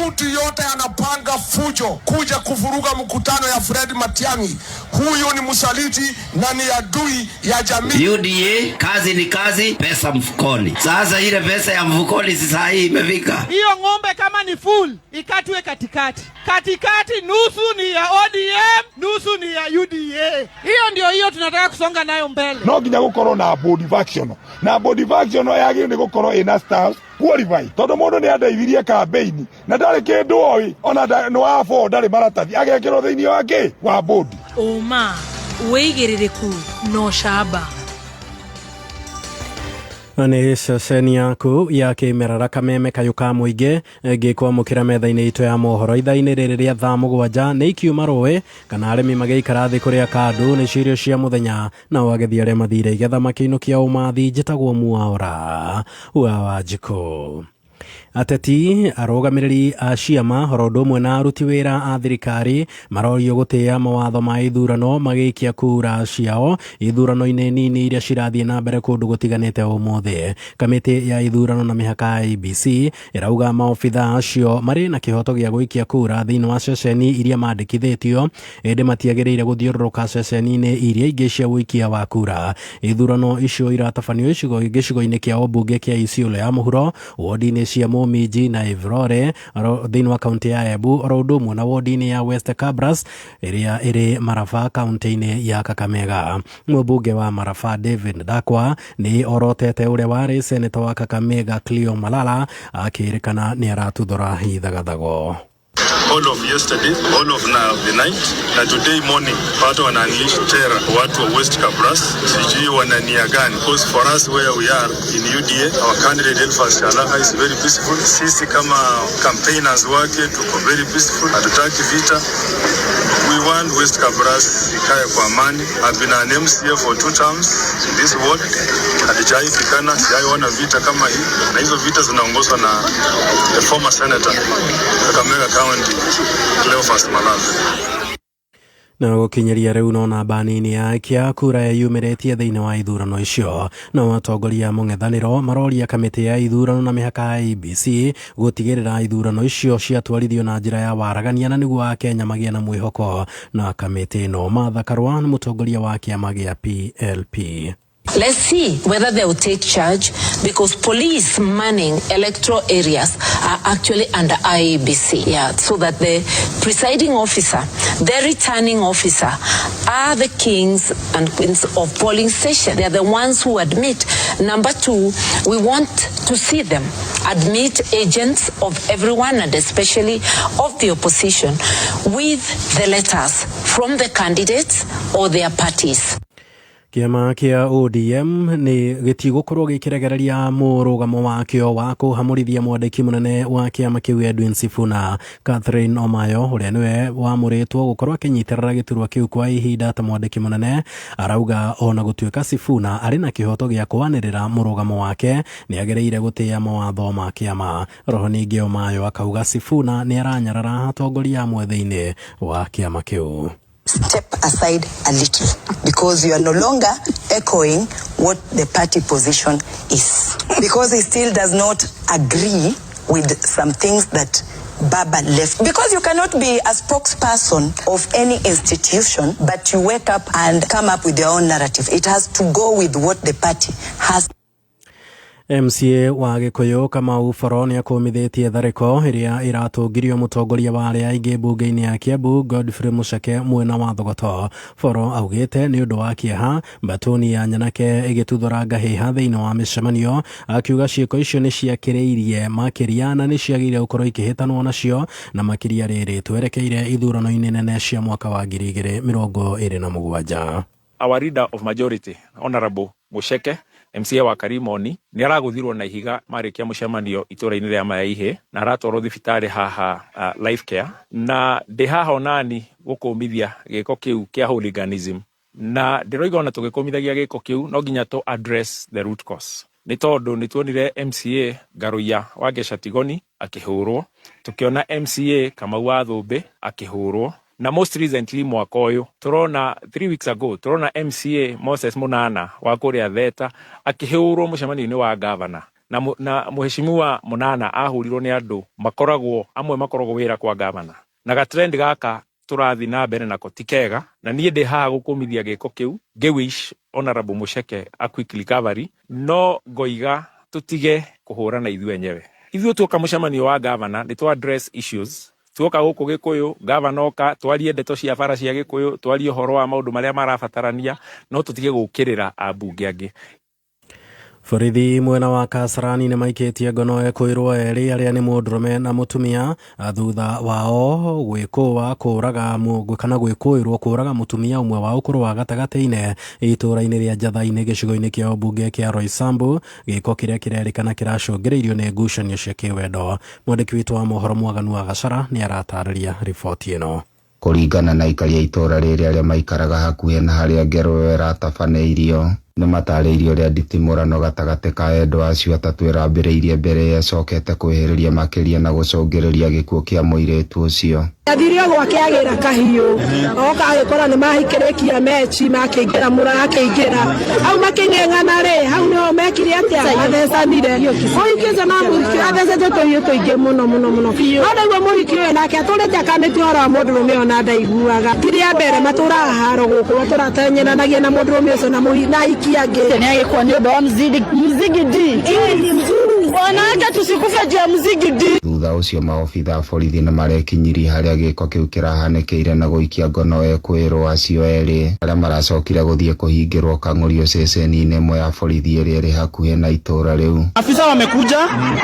Mtu yote anapanga fujo kuja kuvuruga mkutano ya Fred Matiang'i, huyu ni msaliti na ni adui ya jamii. UDA, kazi ni kazi, pesa mfukoni. Sasa ile pesa ya mfukoni sasa hii imefika. Hiyo ng'ombe kama ni full ikatwe katikati. Katikati nusu ni ya ODM, nusu ni ya UDA. Hiyo ndio hiyo tunataka kusonga nayo mbele. No nginya gukorwo na body function, na body function yagĩrĩirwo nĩ gũkorwo ĩna staff qualified, tondũ mũndũ nĩ andeithirie campaign na ndarĩ kĩndũ oĩ, ona nĩ wa four ndarĩ maratathi agekĩrwo thĩinĩ wa kĩ wa board. Ũma, wĩigĩrĩrĩku na ũcamba. Nĩ ceceni yaku ya kĩmerera kameme kayũ ka mũingĩ, ngĩkwamũkĩra metha-inĩ itũ ya mohoro ithaa-inĩ rĩrĩ rĩa thaa 7. Nĩ ikiuma rũĩ kana arĩmi magĩikara thĩ kũrĩa kandu nĩ cirio cia mũthenya, nao agethi arĩa mathire igetha makĩinũkia ũmathi. Njĩtagwo Mwaũra wa Wanjikũ. Ateti, arũgamĩrĩri a ciama oro ũndũ ũmwe na aruti wĩra a thirikari marorio gũtĩĩa mawatho ma ithurano magĩikia kura ciao ithurano-inĩ nini iria cirathiĩ na mbere kũndũ gũtiganĩte ũmũthĩ. Kamĩtĩ ya ithurano na mĩhaka IEBC ĩrauga maobitha acio marĩ na kĩhoto gĩa gũikia kura thĩinĩ wa ceceni iria mandĩkithĩtio, ĩndĩ matiagĩrĩire gũthiũrũrũka ceceni-inĩ iria ingĩ cia ũikia wa kura. Ithurano icio iratabanio gĩcigo-inĩ kĩa ũmbunge kĩa Isiolo ya mũhuro, wodi-inĩ cia Muminji na Ivrore thĩinĩ wa kaunti ya Embu, oro ũndũ ũmwe na wodi-inĩ ya West Kabras ĩrĩa ĩrĩ Maraba kaunti-inĩ ya Kakamega. Mũmbunge wa Maraba David Ndakwa nĩ orotete ũrĩa warĩ seneta wa Kakamega Cleo Malala akĩrĩkana nĩ aratuthũra ithagathago. All of yesterday, all of now the night, na today morning watu wana unleash terror, watu wa West Kabras, sijui wana nia gani. Because for us where we are in UDA, our candidate Elphas Shalaha is very peaceful. Sisi kama campaigners wake tuko very peaceful, hatutaki vita. We want West Kabras ikae kwa amani. I've been an MCA for 2 terms in this ward. Hatujai fikana, sijaiona vita kama hii, na hizo vita zinaongozwa na the former senator Kakamega County Cleophas Malala. Na gũkinyĩria rĩu no namba nini ya aikia kura yeyumĩrĩtie thĩinĩ wa ithurano icio. No atongoria a mũng'ethanĩro maroria kamĩtĩ ya ithurano na mĩhaka ya IEBC gũtigĩrĩra ithurano icio ciatwarithio na njĩra ya waragania na nĩguo akenya magĩe na mwĩhoko na kamĩtĩ ĩno. Martha Karua nĩ mũtongoria wa kĩama gĩa PLP. Let's see whether they will take charge, because police manning electoral areas are actually under IEBC. Yeah, so that the presiding officer, the returning officer, are the kings and queens of polling station. They are the ones who admit. Number 2, we want to see them admit agents of everyone and especially of the opposition with the letters from the candidates or their parties. Kĩama kĩa ODM nĩ gĩtigũkorwo gĩkĩregereria mũrũgamo wakĩo wa kũhamũrithia mwandĩki mũnene wa kĩama kĩu Edwin Sifuna. Catherine Omayo ũrĩa nĩwe wamũrĩtwo gũkorwo akĩnyitĩrĩra gĩturwa kĩu kwa ihinda ta mwandĩki mũnene arauga ona gũtuĩka Sifuna arĩ na kĩhoto gĩa kwanĩrĩra mũrũgamo wake nĩ agĩrĩire gũtĩĩa mawatho ma kĩama. Roho ningĩ Omayo akauga Sifuna nĩ aranyarara atongoria amwe thĩinĩ wa kĩama kĩu. Step aside a little, because you are no longer echoing what the party position is. Because he still does not agree with some things that Baba left. Because you cannot be a spokesperson of any institution, but you wake up and come up with your own narrative. It has to go with what the party has. MCA wa Gĩkũyũ Kamau Boro nĩakũmithĩtie tharĩko ĩrĩa ĩratũngirio mũtongoria wa arĩa aingĩ mbunge-inĩ ya Kiambu Godfrey Mũceke mwena wa Thogoto. Boro augĩte nĩ ũndũ wa kĩeha mbatũni ya nyanake ĩgĩtuthũra ngahĩha thĩinĩ wa mĩcemanio, akiuga ciĩko icio nĩ ciakĩrĩirie makĩria na nĩ ciagĩrĩire gũkorwo ikĩhĩtanwo nacio na makĩria rĩrĩ twerekeire ithurano-inĩ nene cia mwaka wa 2027. Our leader of majority, Honorable Musheke, MCA wa Karimoni, nĩ aragũthirwo na ihiga marĩkia mũcemanio itũra-inĩ rĩa Mayaihe na aratwarwo thibitarĩ haha Life Care, na ndĩ haha onani gũkũmithia gĩko kĩu kĩa hooliganism, na ndĩroiga ona tũgĩkũmithagia gĩko kĩu no nginya tũ address the root cause, nĩ tondũ nĩ tuonire MCA Ngaruiya wa Ngeca Tigoni akĩhũrwo, tũkĩona MCA Kamau wa Thũmbĩ akĩhũrwo, na most recently mwaka ũyũ tũrona 3 weeks ago tũrona MCA Moses Munana wa kũrĩa Theta akĩhũrwo mũcemanio-inĩ wa gavana, na mũheshimiwa Munana ahũrirwo nĩ andũ makoragwo amwe makoragwo wĩra kwa gavana, na gatrend gaka tũrathi na mbere nako ti kega, na niĩ ndĩ haha gũkũmithia gĩko kĩu ngĩ-wish Honorable Musheke a quick recovery, no ngoiga tũtige kũhũrana ithuĩ enyewe. Ithuĩ tuoka mũcemanio wa gavana nĩ tũ address issues, tuoka gũkũ Gĩkũyũ gavana oka twarie ndeto cia bara cia Gĩkũyũ, twarie ũhoro wa maũndũ marĩa marabatarania, no tũtige gũkĩrĩra ambunge angĩ. Borithi mwena wa Kasarani nĩ maikĩtie ngono ekwĩrwo erĩ arĩa nĩ mũndũrũme na mũtumia thutha wao gwĩkũa kũraga kana gwĩkũĩrwo kũraga mũtumia ũmwe wa ũkũrũ wa gatagatĩ-inĩ itũũra-inĩ rĩa Njatha-inĩ gĩcigo-inĩ kĩa ũmbunge kĩa Roysambu, gĩko kĩrĩa kĩrerĩkana kĩracũngĩrĩirio nĩ ngucanio cia kĩwendo. Mwandĩki witũ wa mohoro Mwaganu wa Gacara nĩ aratarĩria riboti ĩno. Kũringana na aikari a itũũra rĩrĩ arĩa maikaraga hakuhĩ na harĩa ngero ĩyo ĩratabanĩirio, Nĩmatarĩirie ũrĩa nditimũrano gatagatĩ ka endwa acio atatũ ĩrambĩrĩirie mbere ĩyo ĩcokete kwĩhĩrĩria makĩria na gũcũngĩrĩria gĩkuũ kĩa mũirĩtu ũcio. Athire o gwake agĩra kahiũ oka agĩkora nĩ mahikĩrĩkia mechi makĩingĩra mũrakĩingĩra hau makĩng'eng'ana rĩ hau nĩho mekire atĩa mathecanire mũhiki ũcio na mũhiki athecete tũhiũ tũingĩ mũno mũno mũno no ndaigua mũhiki ũyũ nake atũrĩte akanĩtie ũhoro wa mũndũrũme ũyũ na ndaiguaga ti rĩa mbere matũraga haro gũkũ matũratenyeranagia na mũndũrũme ũcio na mũhi na aiki angĩ nĩ agĩkua nĩ ũndũ wa mzigi mzigi D wanawake tusikufe juu ya mzigi D. Thutha ũcio maobitha a borithi nĩ marekinyirie harĩa gĩko kĩu kĩrahanĩkĩire na gũikia ngono ekwĩrwo acio erĩ arĩa maracokire gũthiĩ kũhingĩrwo kang'ũrio ceceni-inĩ ĩmwe ya borithi ĩrĩa ĩrĩ hakuhĩ na itũra rĩu. Afisa wamekuja,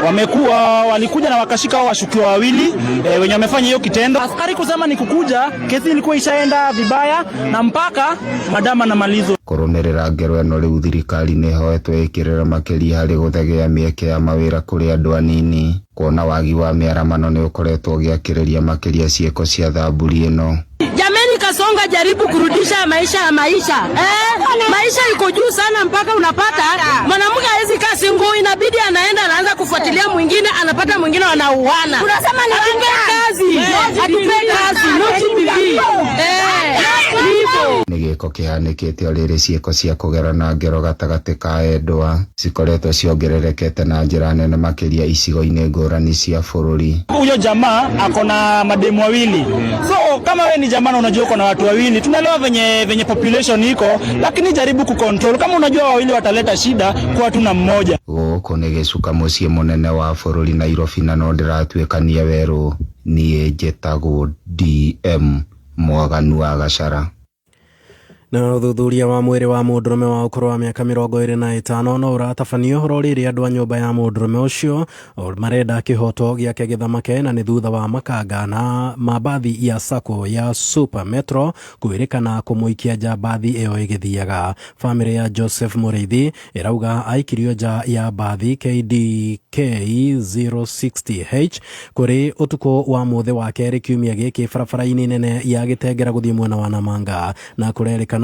wamekuwa walikuja na wakashika hao washukiwa wawili wenye wamefanya hiyo kitendo. Askari kusema ni kukuja, kesi ilikuwa ishaenda vibaya na mpaka madama na malizo. Kũrũmĩrĩra ngero ĩno rĩu thirikari nĩ ĩhoetwo ĩkĩrĩre makĩria harĩ gũthegea mĩeke ya mawĩra kũrĩ andũ anini kuona wagi wa mĩaramano nĩ ũkoretwo ũgĩakĩrĩria makĩria ciĩko cia thamburi ĩno. Jameni, Kasonga jaribu kurudisha maisha ya maisha. Maisha iko juu sana mpaka unapata mwanamke hawezi kaa single, inabidi anaenda anaanza kufuatilia mwingine, anapata mwingine, wanauana. Unasema ni Atupe kazi, atupe kazi, no GBV. Hivyo. Nĩ gĩko kĩhanĩkĩte o rĩrĩ ciĩko cia kũgerana ngero gatagatĩ ka endwa cikoretwo ciongererekete na njĩra nene makĩria icigo-inĩ ngũrani cia bũrũri. Huyo jamaa ako na mademu wawili. So kama we ni jamaa na unajua uko na watu wawili, tunaelewa venye population iko, lakini jaribu kucontrol. Kama unajua wawili wataleta shida, kwa tu na mmoja. Gũkũ nĩ gĩcuka mũciĩ mũnene wa bũrũri Nairobi na no ndĩratuĩkania werũ. Niĩ njĩtagwo DM Mwaganu wa Gachara. Na ũthuthuria wa mwĩrĩ wa mũndũrũme wa ũkũrũ wa mĩaka 25 no ũratabanio oro rĩrĩ andũ a nyũmba ya mũndũrũme ũcio marenda kĩhoto gĩake gĩthamake na nĩ thutha wa makanga na mabathi ya sacco ya Super Metro kwĩrĩkana kũmũikia nja bathi ĩyo ĩgĩthiaga. Bamĩrĩ ya Joseph Mũrĩithi ĩrauga aikirio nja ya bathi KDK 060H kũrĩ ũtukũ wa mũthĩ wa kerĩ kiumia gĩkĩ barabara-inĩ nene ya Gĩtengera gũthiĩ mwena wa Namanga na kũrerĩkana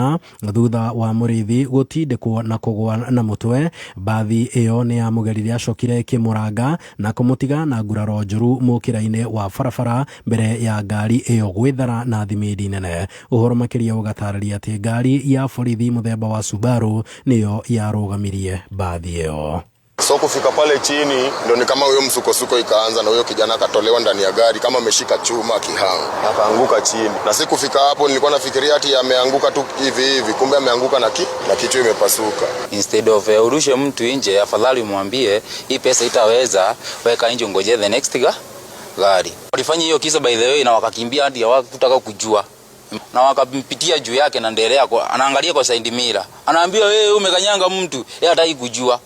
thutha wa Mũrĩithi gũtindĩkwo na kũgwa na mũtwe bathi ĩyo nĩ yamũgeririe acokire ĩkĩmũranga na kũmũtiga na nguraro njũru mũkĩra-inĩ wa barabara mbere ya ngari ĩyo gwĩthara na thimindi nene. Ũhoro makĩria ũgatarĩria atĩ ngari ya borithi mũthemba wa Subaru nĩyo yarũgamirie bathi ĩyo. So kufika pale chini ndio ni kama huyo msukosuko ikaanza, na huyo kijana akatolewa ndani ya gari kama ameshika chuma kihango, akaanguka chini. Na si kufika hapo nilikuwa nafikiria ati ameanguka tu hivi hivi, kumbe ameanguka na kichwa imepasuka. Instead of urushe mtu nje, afadhali umwambie hii pesa itaweza, weka nje ngoje the next gari. Walifanya hiyo kisa by the way na wakakimbia hadi hawakutaka kujua. Na wakampitia juu yake na ndelea anaangalia kwa side mirror. Anaambiwa wewe umekanyanga mtu, yeye hataki kujua.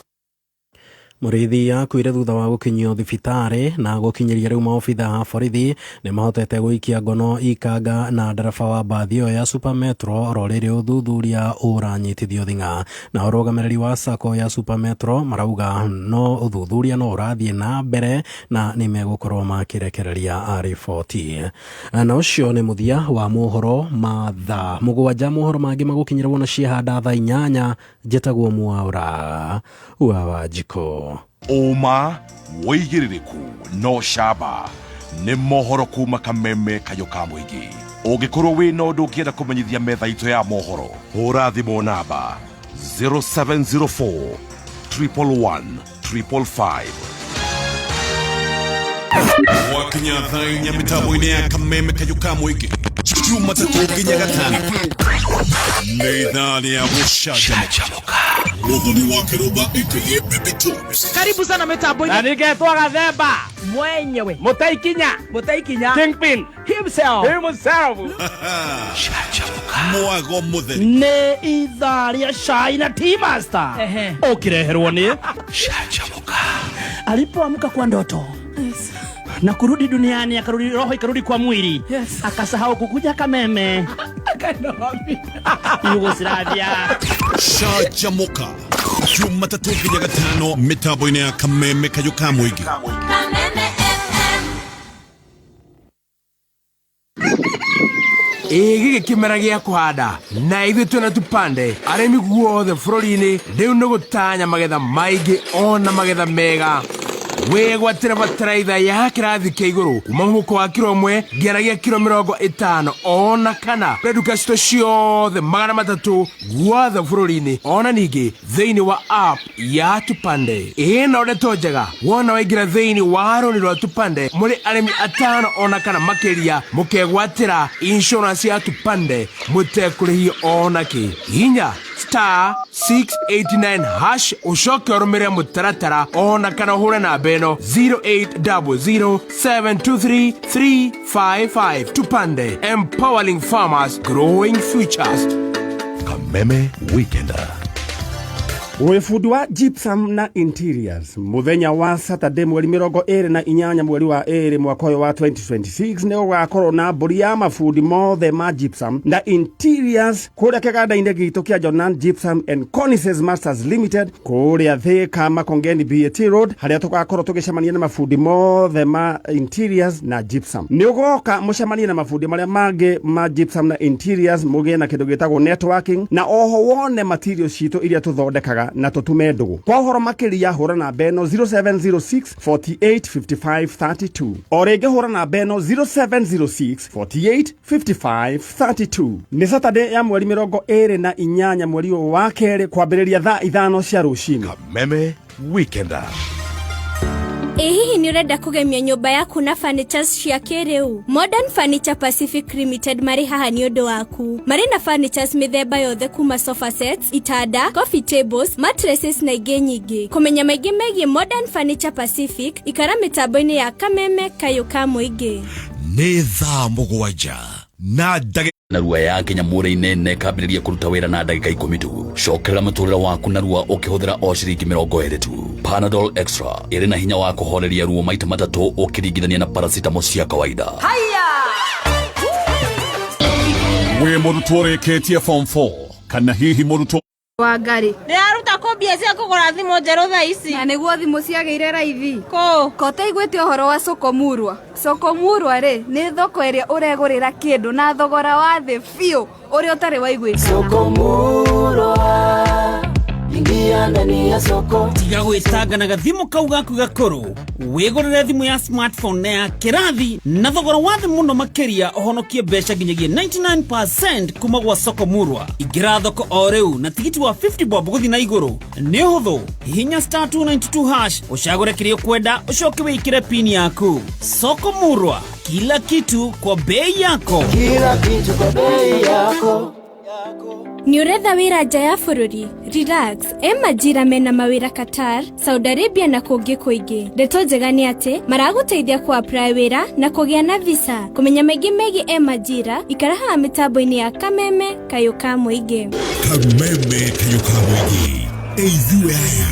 Mũrĩithi akuire thutha wa gũkinyio thibitarĩ na gũkinyĩria rĩu maobitha a borithi nĩ mahotete gũikia ngono ikanga na ndereba wa mbathi ĩyo ya Super Metro oro rĩrĩ ũthuthuria ũranyitithio thing'a. Na ũrũgamĩrĩri wa sacco ya Super Metro marauga no ũthuthuria no ũrathiĩ na mbere na nĩ megũkorwo makĩrekereria riboti. Na ũcio nĩ mũthia wa mohoro ma thaa 7. Mohoro mangĩ magũkinyĩrwo na ciehanda thaa 8. Njĩtagwo Mwaura wa Wanjikũ. Ũma wĩigĩrĩrĩku no camba nĩ mohoro kuma kameme kayũ ka mũingĩ. Ũngĩkorwo wĩna ũndũ ũngĩenda kũmenyithia metha itũ ya mohoro, hũra thimũ namba 0704 111 555. Wakinya thaa 4 mĩtambo-inĩ ya kameme kayũ ka mũingĩ Jumatatũ nginya Gatano nĩ ithaa rĩa gũcanjamũka. Muthoni wa Kiruba aka Baby Tops. Karibu sana mitambo-inĩ. Na ningetwo Gathemba mwenyewe. Mũtaikinya. Kingpin himself. Mwago mũtheri. Nĩ ithaa rĩa cai na tea master. Ũkĩreherwo nĩ Canjamũka. Alipoamka kwa ndoto. Yes. Na kurudi duniani, akarudi roho ikarudi kwa mwili. Yes. Akasahau kukuja Kameme. Yugoslavia. Canjamũka Jumatatũ nginya Gatano mĩtambo-inĩ ya Kameme kayũ ka mũingĩ. Kameme FM. Ĩ gĩkĩ kĩmera gĩa kũhanda na ithuĩ twĩna Tupande arĩmi guothe bũrũri-inĩ rĩu nĩ gũtanya magetha maingĩ ona magetha mega. Wĩgwatĩre bataraitha ya kĩrathi kĩa igũrũ kuma mũhuko wa kiro 1 nginya kiro 50 ona kana kũrĩ nduka citũ ciothe 300 guothe bũrũri-inĩ, ona ningĩ thĩinĩ wa app ya Tupande. Ĩno ndeto njega, wona waingĩra thĩinĩ wa rũni rwa Tupande mũrĩ arĩmi 5 ona kana makĩria, mũkegwatĩra insurance ya Tupande mũtekũrĩhio ona kĩ. Hinya *689# ũcoke ũrũmĩrĩre mũtaratara ona kana ũhũre namba ĩno 0800723355. Tupande, empowering farmers, growing futures. Kameme Weekender. Wĩ bundi wa gypsum na interiors, muthenya wa Saturday mweri 28 mweri wa 2 mwaka ũyũ wa 2026 nĩ gũgakorwo na mbũri ya mabundi mothe ma gypsum na interiors kũrĩa kĩganda-inĩ gitũ kĩa Jonan Gypsum and Cornices Masters Limited kũrĩa Thika Makongeni BAT Road, harĩa tũgakorwo tũgĩcemania na mabundi mothe ma interiors na gypsum. Nĩ ũgoka mũcemanie na mabundi marĩa mangĩ ma gypsum na interiors, mũgĩe na kĩndũ gĩtagwo networking, na oho wone materials citũ iria tũthondekaga na tũtume ndũgũ. Kwa ũhoro makĩria hũra namba ĩno 0706 48 55 32. O rĩngĩ hũra namba ĩno 0706 48 55 32. Nĩ Saturday ya mweri 28 mweri ũyũ wa 2 kwambĩrĩria thaa 5 cia rũcinĩ. Kameme Weekender. Ĩ hihi nĩ ũrenda kũgemia nyũmba yaku na furnitures cia kĩrĩu? Modern Furniture Pacific Limited marĩ haha nĩ ũndũ waku. Marĩ na furnitures mĩthemba yothe kuma sofa sets, itanda, coffee tables, mattresses na ingĩ nyingĩ. Kũmenya maingĩ megiĩ Modern Furniture Pacific, ikara mĩtambo-inĩ ya Kameme Kayũ ka Mũingĩ. Nĩ thaa 7 na ndagĩka narua ya nginya mũrĩ-inĩ na ĩkambĩrĩria kũruta wĩra na ndagĩka 10 tu. Cokerera mũtũrĩre waku narua ũkĩhũthĩra o ciringi 20 tu. Panadol Extra ĩrĩ na hinya wa kũhoreria ruo maita 3 ũkĩringithania na paracetamol cia kawaida. Wĩ mũrutwo ũrĩkĩtie form 4 kana hihi mũrutwo Wangari Ndĩraruta kũ mbia cia kũgũra thimũ njerũ thaa ici? Na nĩguo thimũ ciagĩire raithi kũ ko ũtaiguĩte ũhoro wa Sokomurwa? Sokomurwa rĩ nĩ thoko ĩrĩa ũregũrĩra kĩndũ na thogora wa thĩ biũ ũrĩa ũtarĩ waiguĩkana. Sokomurwa, ingia ndani ya soko. Tiga gwĩtanga na gathimũ kau gaku gakũrũ, wĩgũrĩre thimũ ya smartphone na ya kĩrathi na thogora wa thĩ mũno makĩria, ũhonokie mbeca nginyagia 99% kuma gwa Sokomurwa. Ingĩra thoko o rĩu na tigiti wa 50 bob gũthiĩ na igũrũ. Nĩ ũhũthũ, hihinya *292# ũcagũre kĩrĩa ũkwenda, ũcoke wĩkĩre pin yaku. Sokomurwa, kila kitu kwa bei yako. Kila kitu kwa bei yako. Nĩ ũretha wĩra nja ya bũrũri? Relax, e Majira mena mawĩra Qatar, Saudi Arabia na kũngĩ kũingĩ. Ndeto njega nĩ atĩ maragũteithia kũ apply wĩra na kũgĩa na visa. Kũmenya maingĩ megiĩ e Majira, ikara haha mĩtambo-inĩ ya Kameme Kayũ ka Mũingĩ. Kameme Kayũ ka Mũingĩ, ithuĩ aya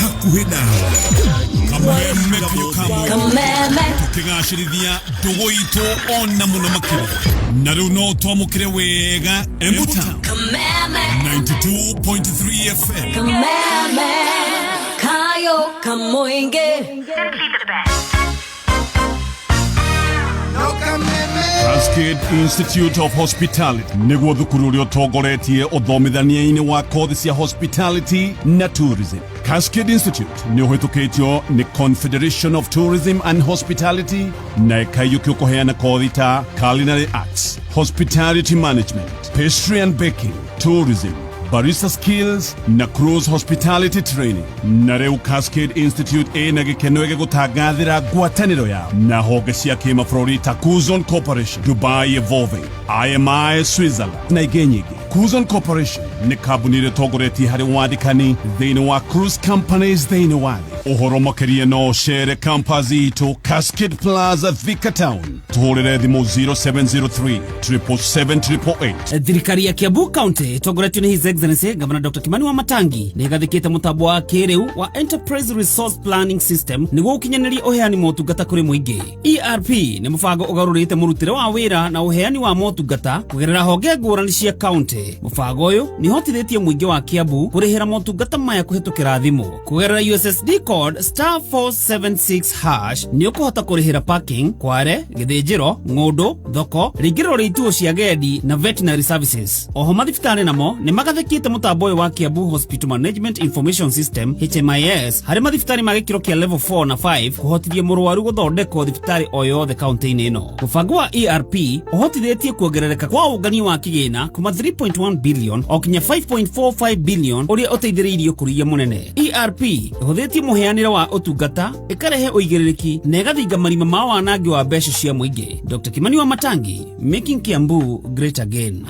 hakuhĩ nawe. Kameme Kayũ ka Mũingĩ. Kameme. Tũkĩgacĩrithia ndũgũ itũ ona mũno makĩria, na rĩu no twamũkĩre wega Embu Town. Kameme. 92.3 FM. Kameme Kayũ ka Mũingĩ. Cascade Institute of Hospitality nĩguo thukuru ũrĩa ũtongoretie ũthomithania-inĩ wa kothi cia hospitality na tourism. Cascade Institute nĩ ũhĩtũkĩtio nĩ Confederation of Tourism and Hospitality na ĩkaiyũkio kũheana kothi ta culinary arts, hospitality management, pastry and baking, tourism, barista skills na cruise hospitality training. Na rĩu Cascade Institute ĩna gĩkeno gĩgũtangathĩra ngwatanĩro yao na honge cia kĩmabũrũri ta Kuzon Corporation, Dubai Evolving, IMI Switzerland na ingĩ nyingĩ. Kuzon Corporation nĩ kambuni ĩrĩa ĩtongoretie harĩ wandĩkani thĩinĩ wa cruise companies thĩinĩ wa thĩ. Ũhoro makĩria no ũcere campus itũ Cascade Plaza, Thika Town. Tũhũrĩre thimũ 0703 777 888. Thirikari ya Kiambu County ĩtongoretio nĩ His Excellency Governor Dr. Kimani wa Matangi nĩ ĩgathĩkĩte mũtambo wa kĩrĩu wa Enterprise Resource Planning System nĩguo ũkinyanĩrie ũheani motungata kũrĩ mũingĩ. ERP nĩ mũbango ũgarũrĩte mũrutĩre wa wĩra na ũheani wa motungata kũgerera honge ngũrani cia county. Mũbango ũyũ nĩ Nĩ ĩhotithĩtie mũingĩ wa Kiambu kũrĩhĩra motungata maya kũhĩtũkĩra thimũ kũgerera USSD code star 476 hash. Nĩ ũkũhota kũrĩhĩra parking, kware, gĩthĩnjĩro, ng'ũndũ, thoko, rĩingĩrĩro rĩa ituo cia gendi na veterinary services. Oho mathibitarĩ namo nĩ magathĩkĩte mũtambo ũyũ wa Kiambu Hospital Management Information System, HMIS, harĩ mathibitarĩ ma gĩkĩro kĩa level 4 na 5, kũhotithia mũrwaru gũthondekwo thibitarĩ o yothe kaunti-inĩ ĩno. Mũbango wa ERP ũhotithĩtie kuongerereka kwa ũngania wa kĩgĩna kuma 3.1 billion o kinya 5.45 billion, ũrĩa ũteithĩrĩirie ũkũria mũnene. ERP ĩhũthĩtie mũheanĩre wa ũtungata, ĩkarehe ũigĩrĩrĩki na ĩgathinga marima ma wanangi wa mbeca cia mũingĩ. Dr. Kimani wa Matangi, making Kiambu great again.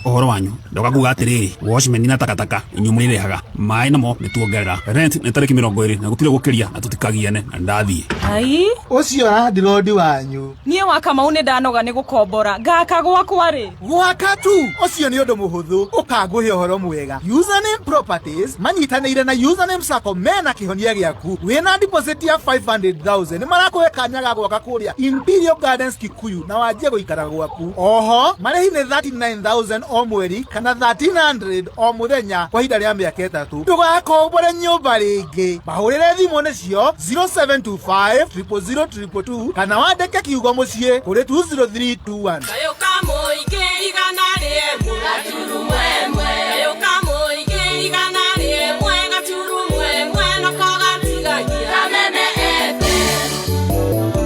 Ũhoro wanyu ndoka kuga atĩrĩrĩ, watchman na takataka inyuĩ mũrĩrĩhaga, maĩ namo nĩ tuongerera, rent nĩ tarĩki 20 na gũtirĩ gũkĩria, na tũtikagiane na ndathiĩ. Ai. Ũcio landlord wanyu. Niĩ wa Kamau nĩ ndanoga nĩ gũkombora, ngaka gwakwa rĩ? Gwaka tu ũcio nĩ ũndũ mũhũthũ. Ũkangũhe ũhoro mwega. Username Properties manyitanĩire na Username Sacco mena kĩhonia gĩaku. Wĩna deposit ya 500,000 nĩ marakũhe kanya ga gwaka kũrĩa Imperial Gardens Kikuyu na wanjie gũikara gwaku. Oho marĩhi nĩ 39,000 o mweri kana 1300 o mũthenya kwa ihinda rĩa mĩaka 3. Ndũgakombore nyũmba rĩngĩ. Mahũrĩre thimũ nĩcio 0725 000 222 kana wandĩke kiugo mũciĩ kũrĩ 20321. Kayũ ka mũingĩ 101.1, kayũ ka mũingĩ 101.1, nako gatigagia. Kameme FM,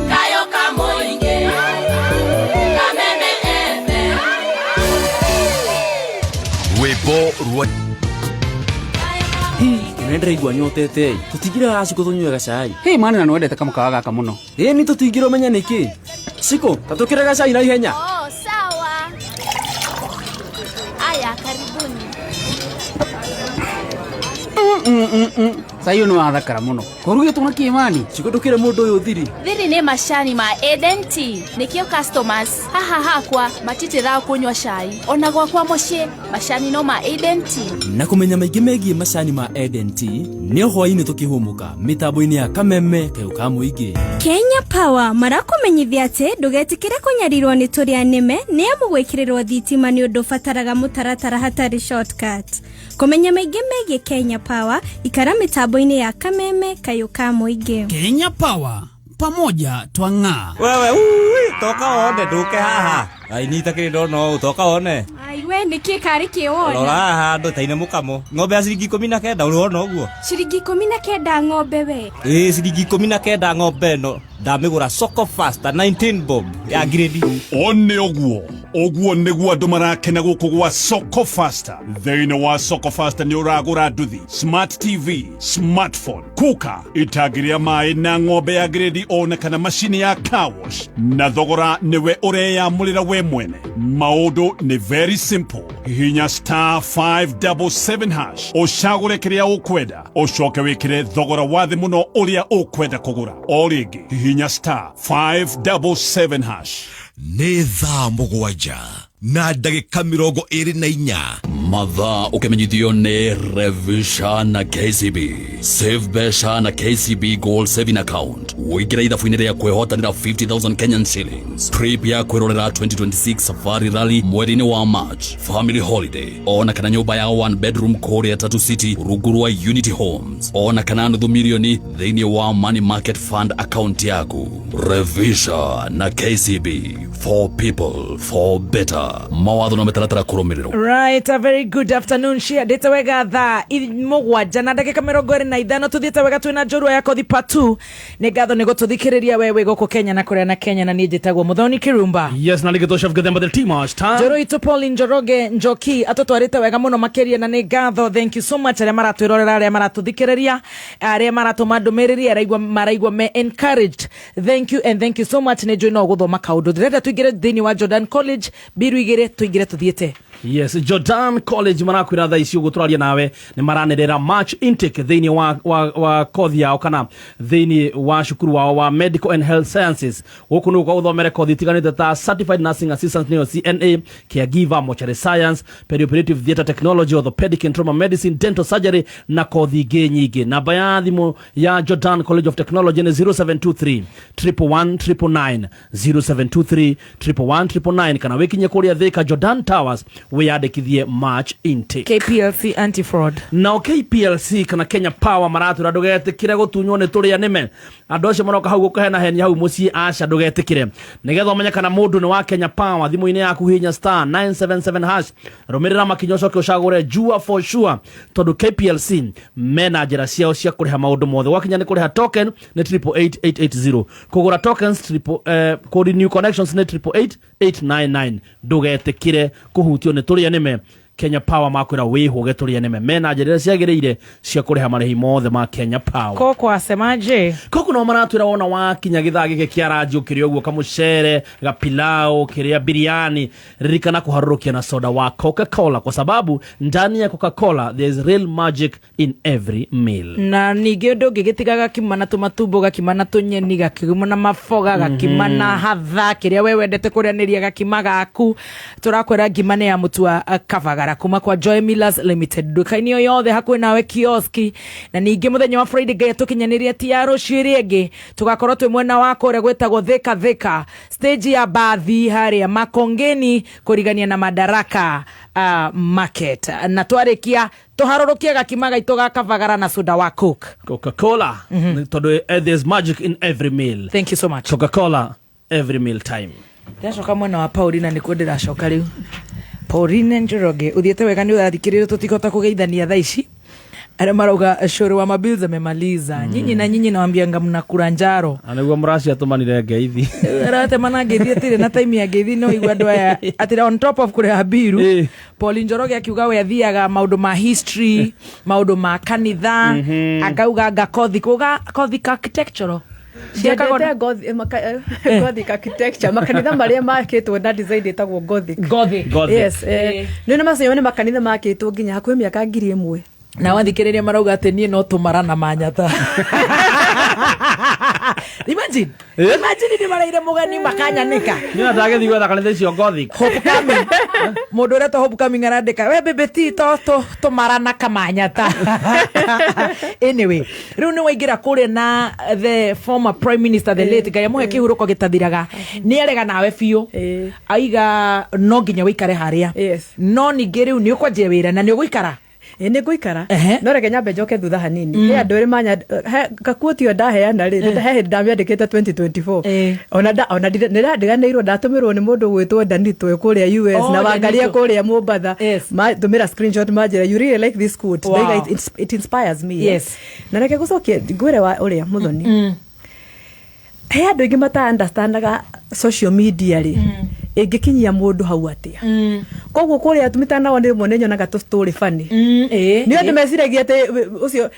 kayũ ka mũingĩ, Kameme FM. Rwĩmbo rwa Nĩndĩraigua nyotete. Tũtingĩra haha, Cikũ, tũnyue gacai? Hĩ mani, na nĩwendete kamũkawa gaka mũno. Ĩĩ, nĩ tũtingĩra ũmenya nĩkĩ. Cikũ, tatũkĩre gacai na ihenya. Oh, sawa. Aya, karibuni. Cai ũyũ nĩ wathakara mũno. Kũrugĩtwo na kĩ, mani? Cikũ, ndũkĩre mũndũ ũyũ thiri. Thiri nĩ macani ma Eden Tea. Nĩkĩo customers haha hakwa matitĩraga kũnyua cai. Ona gwakwa mũciĩ macani no ma Eden Tea. Na kũmenya maingĩ megiĩ macani ma Eden Tea nĩ hwaĩ-inĩ tũkĩhũmũka mĩtambo-inĩ ya Kameme kayũ ka mũingĩ. Kenya Power marakũmenyithia atĩ ndũgetĩkĩre kũnyarirwo nĩ tũrĩa nĩme, nĩ amu gwĩkĩrĩrwo thitima nĩ ũndũ ũbataraga mũtaratara, hatarĩ shortcut. Kũmenya maingĩ megiĩ Kenya Power, ikara mĩtambo-inĩ ya Kameme kayũ ka mũingĩ. Kenya Power, pamoja twang'aa. Wewe ui, toka wone, nduke haha. Ai, nita kiri ndona ũũ, toka wone. Ai we, nĩkĩ karĩ kĩwona? Rora haha handũ taine mũkamo. Ng'ombe ya ciringi 19, ũrona ũguo? Ciringi 19 ng'ombe we? Ĩĩ, ciringi 19 ng'ombe ĩno. Ndamĩgũra Soko Faster 19 bob ya grade. O nĩ ũguo, ũguo nĩguo andũ marakena gũkũ gwa Soko Faster. Thĩinĩ wa Soko Faster nĩ ũragũra nduthi, smart TV, smartphone, kuka itangi rĩa maĩ na ng'ombe ya grade, ona kana macini ya car wash, na thogora nĩwe ũreyamũrĩra we mwene. Maũndũ nĩ very simple. Hihinya star 577 hash, ũcagũre kĩrĩa ũkwenda, ũcoke wĩkĩre thogora wa thĩ mũno ũrĩa ũkwenda kũgũra. O rĩngĩ, hihinya star 577 hash. Nĩ thaa 7:24. Mathaa ũkĩmenyithio nĩ Revisha na KCB. Save mbeca na KCB Gold Saving Account, ũingĩre ithabu-inĩ rĩa kwĩhotanĩra 50,000 Kenyan shillings, trip ya kwĩrorera 2026 Safari Rally mweri-inĩ wa March, family holiday, ona kana nyũmba ya one bedroom kũrĩa Tatu City rungu rwa Unity Homes, ona kana nuthu milioni thĩinĩ wa money market fund account yaku. Revisha na KCB, for people, for better. Mawatho na mĩtaratara kũrũmĩrĩrwo. Right, a very good afternoon. Ciandĩte wega thaa 7:25, tuthiĩte wega twĩna njorua ya kothi part 2. Nĩ ngatho nĩ gũtũthikĩrĩria we wĩ gũkũ Kenya na kũrĩa na Kenya, na niĩ njĩtagwo Muthoni Kirumba. Yes, na ligito chef Githemba the team time. Njoro itũ Pauline Njoroge Njoki atũtwarĩte wega mũno makĩria, na nĩ ngatho, thank you so much, arĩa maratwĩrorera, arĩa maratũthikĩrĩria, arĩa maratũma ndũmĩrĩri, araigua maraigua me encouraged. Thank you and thank you so much. Nĩ njũĩ no gũthoma kaũndũ. Ndĩrenda tũingĩre thĩinĩ wa Jordan College mbiru igĩrĩ, tũingĩre tũthiĩte. Yes, Jordan College marakwĩra thaa ici ũguo tũraria nawe nĩ maranĩrĩra March intake thĩinĩ wa kothi yao kana thĩinĩ wa cukuru wao wa Medical and Health Sciences. Gũkũ nĩ gũka ũthomere kothi itiganĩte ta Certified Nursing Assistant, nĩyo CNA, Caregiver, Mortuary Science, Perioperative Theatre Technology, Orthopedic and Trauma Medicine, Dental Surgery na kothi ingĩ nyingĩ. Namba ya thimũ ya Jordan College of Technology nĩ 0723 111 999, 0723 111 999, kana wĩkinye kũrĩa Thika Jordan Towers. Wĩyandĩkithie March intake. KPLC anti fraud. Nao KPLC kana Kenya Power maratwĩra ndũgetĩkĩre gũtunywo nĩ tũrĩa nĩme. Andũ acio maroka hau gũkũhenahenia hau mũciĩ, aca, ndũgetĩkĩre. Nĩgetha ũmenye kana mũndũ nĩ wa Kenya Power, thimũ-inĩ yaku hinya *977#, rũmĩrĩra makinya, ũcoke ũcagũre jua for sure, tondũ KPLC mena njĩra ciao cia kũrĩha maũndũ mothe. Gwakinya nĩ kũrĩha token nĩ 888880, kũgũra tokens triple, kũ new connections nĩ 888899. Ndũgetĩkĩre kũhutio nĩ tũrĩa nĩme. Kenya Power makwĩra wĩhũge tũrĩa nĩme, mena njĩra iria ciagĩrĩire cia kũrĩha marĩhi mothe ma Kenya Power. Koko asemaje? Koko nao maratwĩra wona wakinya gĩthaa gĩkĩ kĩa ranji ũkĩrĩa ũguo kamũcere gapilau kĩrĩa biriani, ririkana kũharũrũkia na soda wa Coca-Cola, kwa sababu ndani ya Coca-Cola there is real magic in every meal. Na ningĩ ũndũ ũngĩ gĩtiga gakima na tũmatumbo, gakima na tũnyeni, gakima na maboga, gakima na hatha, kĩrĩa we wendete kũrĩanĩria gakima gaku. Tũrakwĩra ngima nĩ ya mũtu wa Kavagara kuma kwa Joy Millers Limited, nduka-inĩ o yothe hakuhĩ nawe, kioski. Na ningĩ mũthenya wa Friday, Ngai atũkinyanĩria ti ya rũciũ ĩrĩa ĩngĩ, tũgakorwo twĩ mwena wa kũrĩa gwĩtagwo Thika, Thika stage ya bathi harĩa Makongeni kũrigania na Madaraka market. Na twarĩkia tũharũrũkie gakima gaitũ ga Kavagara na soda wa Coke. Coca-Cola, tondũ there's magic in every meal. Thank you so much. Coca-Cola, every meal time. Ndĩracoka mwena wa Paulina, nĩkuo ndĩracoka rĩu. Pauline Njoroge, ũthiĩte wega? Nĩ ũrathikĩrĩrio, tũtikota kũgeithania thaa ici. Arĩa marauga cũrũ wa mabills amemaliza, nyinyi na nyinyi nawambianga mnakura njaro. Na nĩguo mũraci atũmanire ngeithi. Aratemana ngeithi, atirĩ na time ya ngeithi. No igua andũ aya atĩrĩ, on top of kũrĩha biru, Pauline Njoroge akiuga we athiaga maũndũ ma history, maũndũ ma kanitha, akauga nga kothi kuga gothic architectural. Ciakagwo Gothic architecture, makanitha marĩa makĩtwo na design ĩtagwo Gothic. Gothic. Gothic. Yes, nĩ macio nĩ makanitha makĩtwo nginya hakuhĩ mĩaka 1000. Na wathikĩrĩria marauga atĩ niĩ no tũmara na manyata. Imagine, imagine nĩ maraire mũgeni makanyanĩka. Nĩ ndagĩthiĩ gwetha kanitha icio Gothic. Hope coming, mũndũ ũretwo Hope coming arandĩka we bebe ti to tũmara na kamanyata. Anyway, rĩu nĩ waingĩra kũrĩa na the former prime minister, the late, Ngai amũhe kĩhurũko gĩtathiraga, nĩ arega nawe biũ, aiga no nginya wĩikare harĩa. No ningĩ rĩu nĩ ũkwanjia wĩra na nĩ ũgũikara. Ĩ, nĩ ngũikara. Ehe. No reke nyambe njoke thutha hanini. He andũ erĩ manya gakuotio ndaheana rĩ, he hĩndĩ ndamĩandĩkĩte 2024, ona nĩ ndandiganĩirwo. Ndatũmĩrwo nĩ mũndũ gwĩtwo Danito kũrĩa US Oh, na wangaria Danito. kũrĩa Mombatha. Matũmĩra screenshot, manjĩra, "You really like this quote." Wow. Ndaiga, it inspires me. Na reke gũcokie ngwĩre wa ũrĩa mũthoni, he andũ aingĩ mata understandaga social media rĩ ĩngĩkinyia mũndũ hau atĩa. Koguo kũrĩa mĩtandao nĩ rĩmwe nĩ nyonaga tũ story funny, nĩ andũ meciragia atĩ ũcio,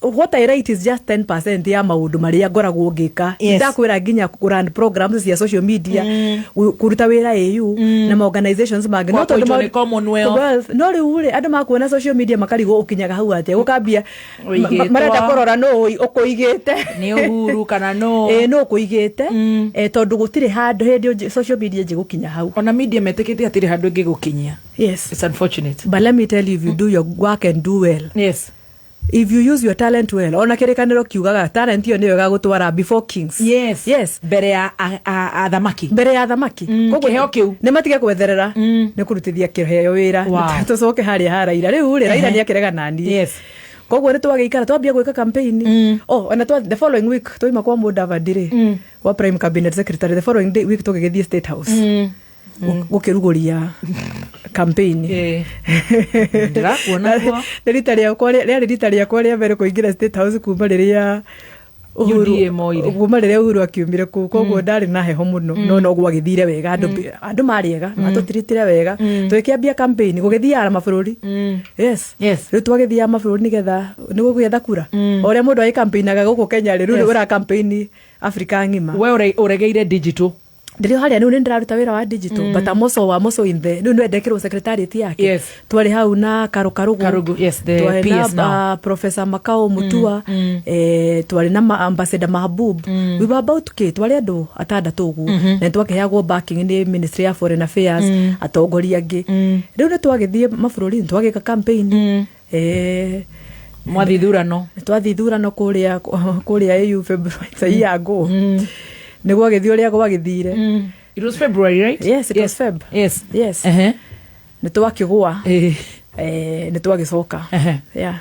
what I write is just 10% ya maũndũ marĩa ngoragwo ngĩka. Ndakwĩra nginya kũrun programs cia social media, kũruta wĩra AU na ma organizations mangĩ. Kwa No tondũ kũitwo nĩ Commonwealth. Wealth. No rĩu rĩ, andũ makuona social media makarigwo ũkinyaga hau atĩa, gũkambia Ũigĩtwo. marenda kũrora nũ ũkũigĩte. Nĩ Uhuru kana nũ? Ĩ, nũ ũkũigĩte, tondũ gũtirĩ handũ hĩndĩ social media ĩngĩgũkinya hau. Ona media metĩkĩtie hatirĩ handũ ĩngĩgũkinyia. It's unfortunate. But let me tell you, if you do your work and do well, if you use your talent well, ona kĩrĩkanĩro kiugaga talent ĩyo nĩyo ĩgagũtwara before kings. Yes. Mbere ya athamaki. Mbere ya athamaki. Koguo Kĩheo kĩu. Nĩ matige kwetherera nĩ kũrutithia kĩheo wĩra. Tũcoke harĩa ha Raila rĩu rĩ, Raila nĩ akĩrega naniĩ. Koguo nĩ twagĩikara twambia gwĩka campaign. Oh, ona the following week twaima kwa Mudavadi rĩ, wa prime cabinet secretary, the following day week tũgĩgĩthiĩ State House gũkĩrugũria campaign. Ndĩrakuona kuo. Nĩ rita rĩakwa rĩarĩ rita rĩakwa rĩa mbere kũingĩra State House kuma rĩrĩa UDA moire. Kuma rĩrĩa Uhuru akiumire kũu. Koguo ndarĩ na heho mũno, no no gwagĩthire wega, andũ marĩ ega, matũtiritire wega, tũgĩkĩambia campaign gũgĩthiaga mabũrũri. Yes. Rĩu twagĩthiaga mabũrũri nĩgetha nĩguo gwetha kura. O ũrĩa mũndũ agĩcampaignaga gũkũ Kenya rĩ, rĩu ũra campaign Africa ng'ima. We ũregeire digital. Ndĩrĩ harĩa rĩu nĩ ndĩraruta wĩra wa digital, but I'm also in the rĩu nĩwendekĩrwo secretariat yake. Twarĩ hau na Karu Karugu. Karugu, yes, the Twarĩ PS na now. Professor Makau Mutua, twarĩ na Ambassador Mahbub. We were about k twarĩ andũ atandatũ ũguo, na nĩ twakĩheagwo backing nĩ Ministry ya Foreign Affairs, atongoria angĩ. Rĩu nĩ twagĩthiĩ mabũrũri, nĩ twagĩka campaign. Mwathiĩ ithurano. Twathiĩ ithurano kũrĩa AU February sai ya ngo nĩ gwagĩthiĩ ũrĩa gwagĩthire. It was February, right? Yes, it was Feb. Yes. Yes. Nĩ twakĩgũa, nĩ twagĩcoka. Yeah.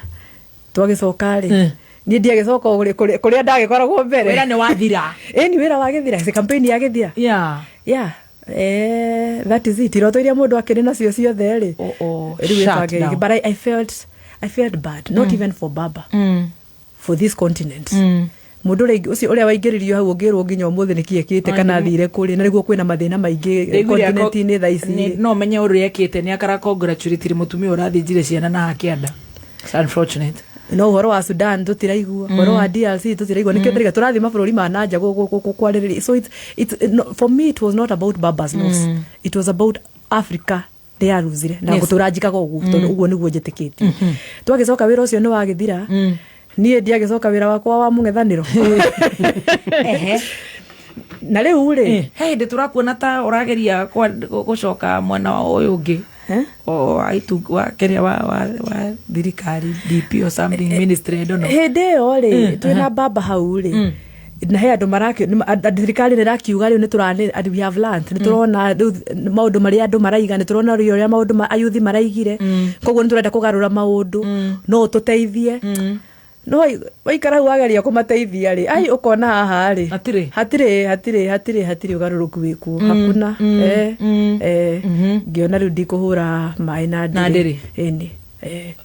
Twagĩcoka rĩ, niĩ ndiagĩcoka o kũrĩa ndagĩkoragwo mbere. Wĩra nĩ wathira. Ĩni, wĩra wagĩthira, ci campaign yagĩthira. Yeah. That is it. Iroto iria mũndũ akĩrĩ nacio ciothe rĩ, rĩu Shut ĩbange down. ĩngĩ. But I felt bad, not even for baba, for this continent. Mũndũ ũrĩa ũcio ũrĩa waingĩririo hau, ũngĩrwo nginya ũmũthĩ nĩ kĩĩ ekĩte kana athire kũrĩ, na nĩguo kwĩna mathĩna maingĩ Ndaiguire continent-inĩ thaa ici. No menye ũrĩa ekĩte nĩ akara congratulate mũtumia ũrathĩnjire ciana na hakĩanda. It's unfortunate. No ũhoro wa Sudan tũtiraigua, ũhoro wa DRC tũtiraigua. Nĩkĩo ndĩraiga tũrathiĩ mabũrũri ma nanja kwarĩrĩria. So it's no, for me it was not about baba's loss. It was about Africa nĩ yaruzire na ngũtũra njikaga ũguo, tondũ ũguo nĩguo njĩtĩkĩtie. Twagĩcoka, wĩra ũcio nĩ wagĩthira, niĩ ndiagĩcoka wĩra wakwa wa mũng'ethanĩro. Na rĩu rĩ, He hĩndĩ tũrakuona ta ũrageria gũcoka mwena wa ũyũ ũngĩ o wa wa kĩrĩa wa thirikari, DP or something ministry, I don't know. Hĩndĩ ĩyo rĩ, twĩna baba hau rĩ, na he andũ marakĩ thirikari nĩ ĩrakiuga rĩu nĩ tũrani and we have learned, nĩ tũrona rĩu maũndũ marĩa andũ maraiga, nĩ tũrona rĩu ũrĩa maũndũ ayuthi maraigire, koguo nĩ tũrenda kũgarũra maũndũ, no ũtũteithie. No waikara hau wageria kũmateithia rĩ, ai, ũkona haha rĩ, hatirĩ hatirĩ hatirĩ hatirĩ hatirĩ ũgarũrũku wĩkuo, hakuna. Ngĩona rĩu ndikũhũra maĩ na Na ndĩrĩ. Ĩni.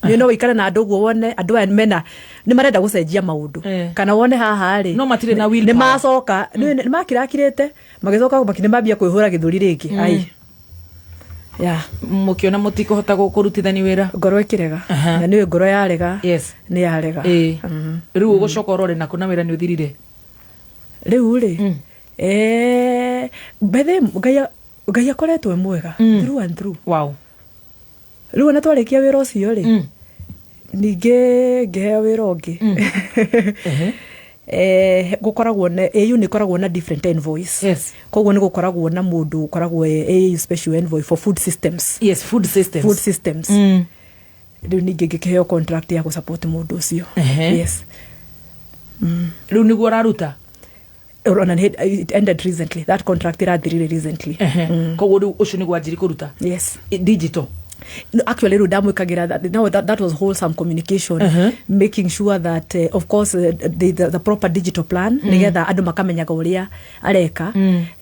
Nĩ no wĩikare na andũ ũguo, wone andũ aya mena nĩ marenda gũcenjia maũndũ, kana wone haha rĩ No matirĩ na will nĩ power. macoka nĩ makirakirĩte, magĩcoka nĩ mambia kwĩhũra gĩthũri rĩngĩ. Ai, ya. Mũkĩona mũtikũhota kũrutithania wĩra. Ngoro ĩkĩrega, na nĩwe ngoro yarega. Nĩ yarega. Rĩu ũgũcoka ũrore naku na wĩra nĩ ũthirire. Rĩu rĩ, bethe Ngai akoretwo e mwega through and through. Rĩu ona twarĩkia wĩra ũcio rĩ, ningĩ ngĩheo wĩra ũngĩ. Gũkoragwo na AU, nĩ ĩkoragwo na different envoys. Koguo nĩ gũkoragwo na mũndũ ũkoragwo e AU special envoy for food systems. Yes, food systems. Food systems. Rĩu ningĩ ngĩkĩheo contract ya gũsupport mũndũ ũcio. Yes. Rĩu nĩguo ũraruta. Ona it ended recently, that contract ĩrathirire recently. Koguo rĩu ũcio nĩguo wanjiri kũruta. Yes. Digital. No, actually rĩu ndamwĩkagĩra no, that was wholesome communication, making sure that of course the proper digital plan, nĩgetha andũ makamenyaga ũrĩa areka,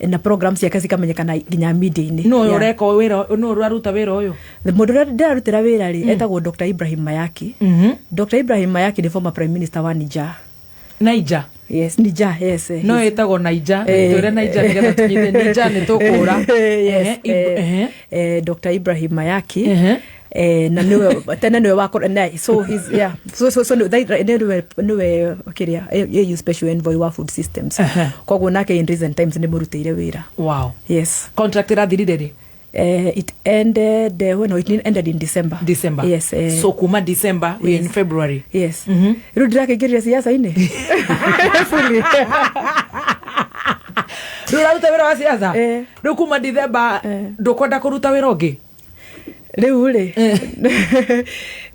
na program ciake cikamenyekana nginya media-inĩ. No ũyũ ũreka wĩra, no ũraruta wĩra ũyũ. Mũndũ ũrĩa ndĩrarutĩra wĩra rĩ, etagwo Dr Ibrahim Mayaki. Dr Ibrahim Mayaki nĩ former prime minister wa Niger. Niger. Yes, Niger, yes. No ĩtagwo Niger. Twĩre Niger nĩgetha tũnyite Niger nĩ tũkũra. Yes. Dr Ibrahim Mayaki, na niwe tene niwe wakora na so he's, yeah, so niwe kiria AU special envoy wa food systems. Koguo nake in recent times nĩ mũrutĩire wĩra. Yes. Contract ĩrathirire rĩ? It ended when it ended in December. December. Yes. So kuma December, we are in February. Yes. Rĩu ndĩrakĩingĩrire siasa-inĩ fully. Rĩu ũraruta wĩra wa siasa rĩu kuma December, ndũkwenda kũruta wĩra ũngĩ? Rĩu rĩ,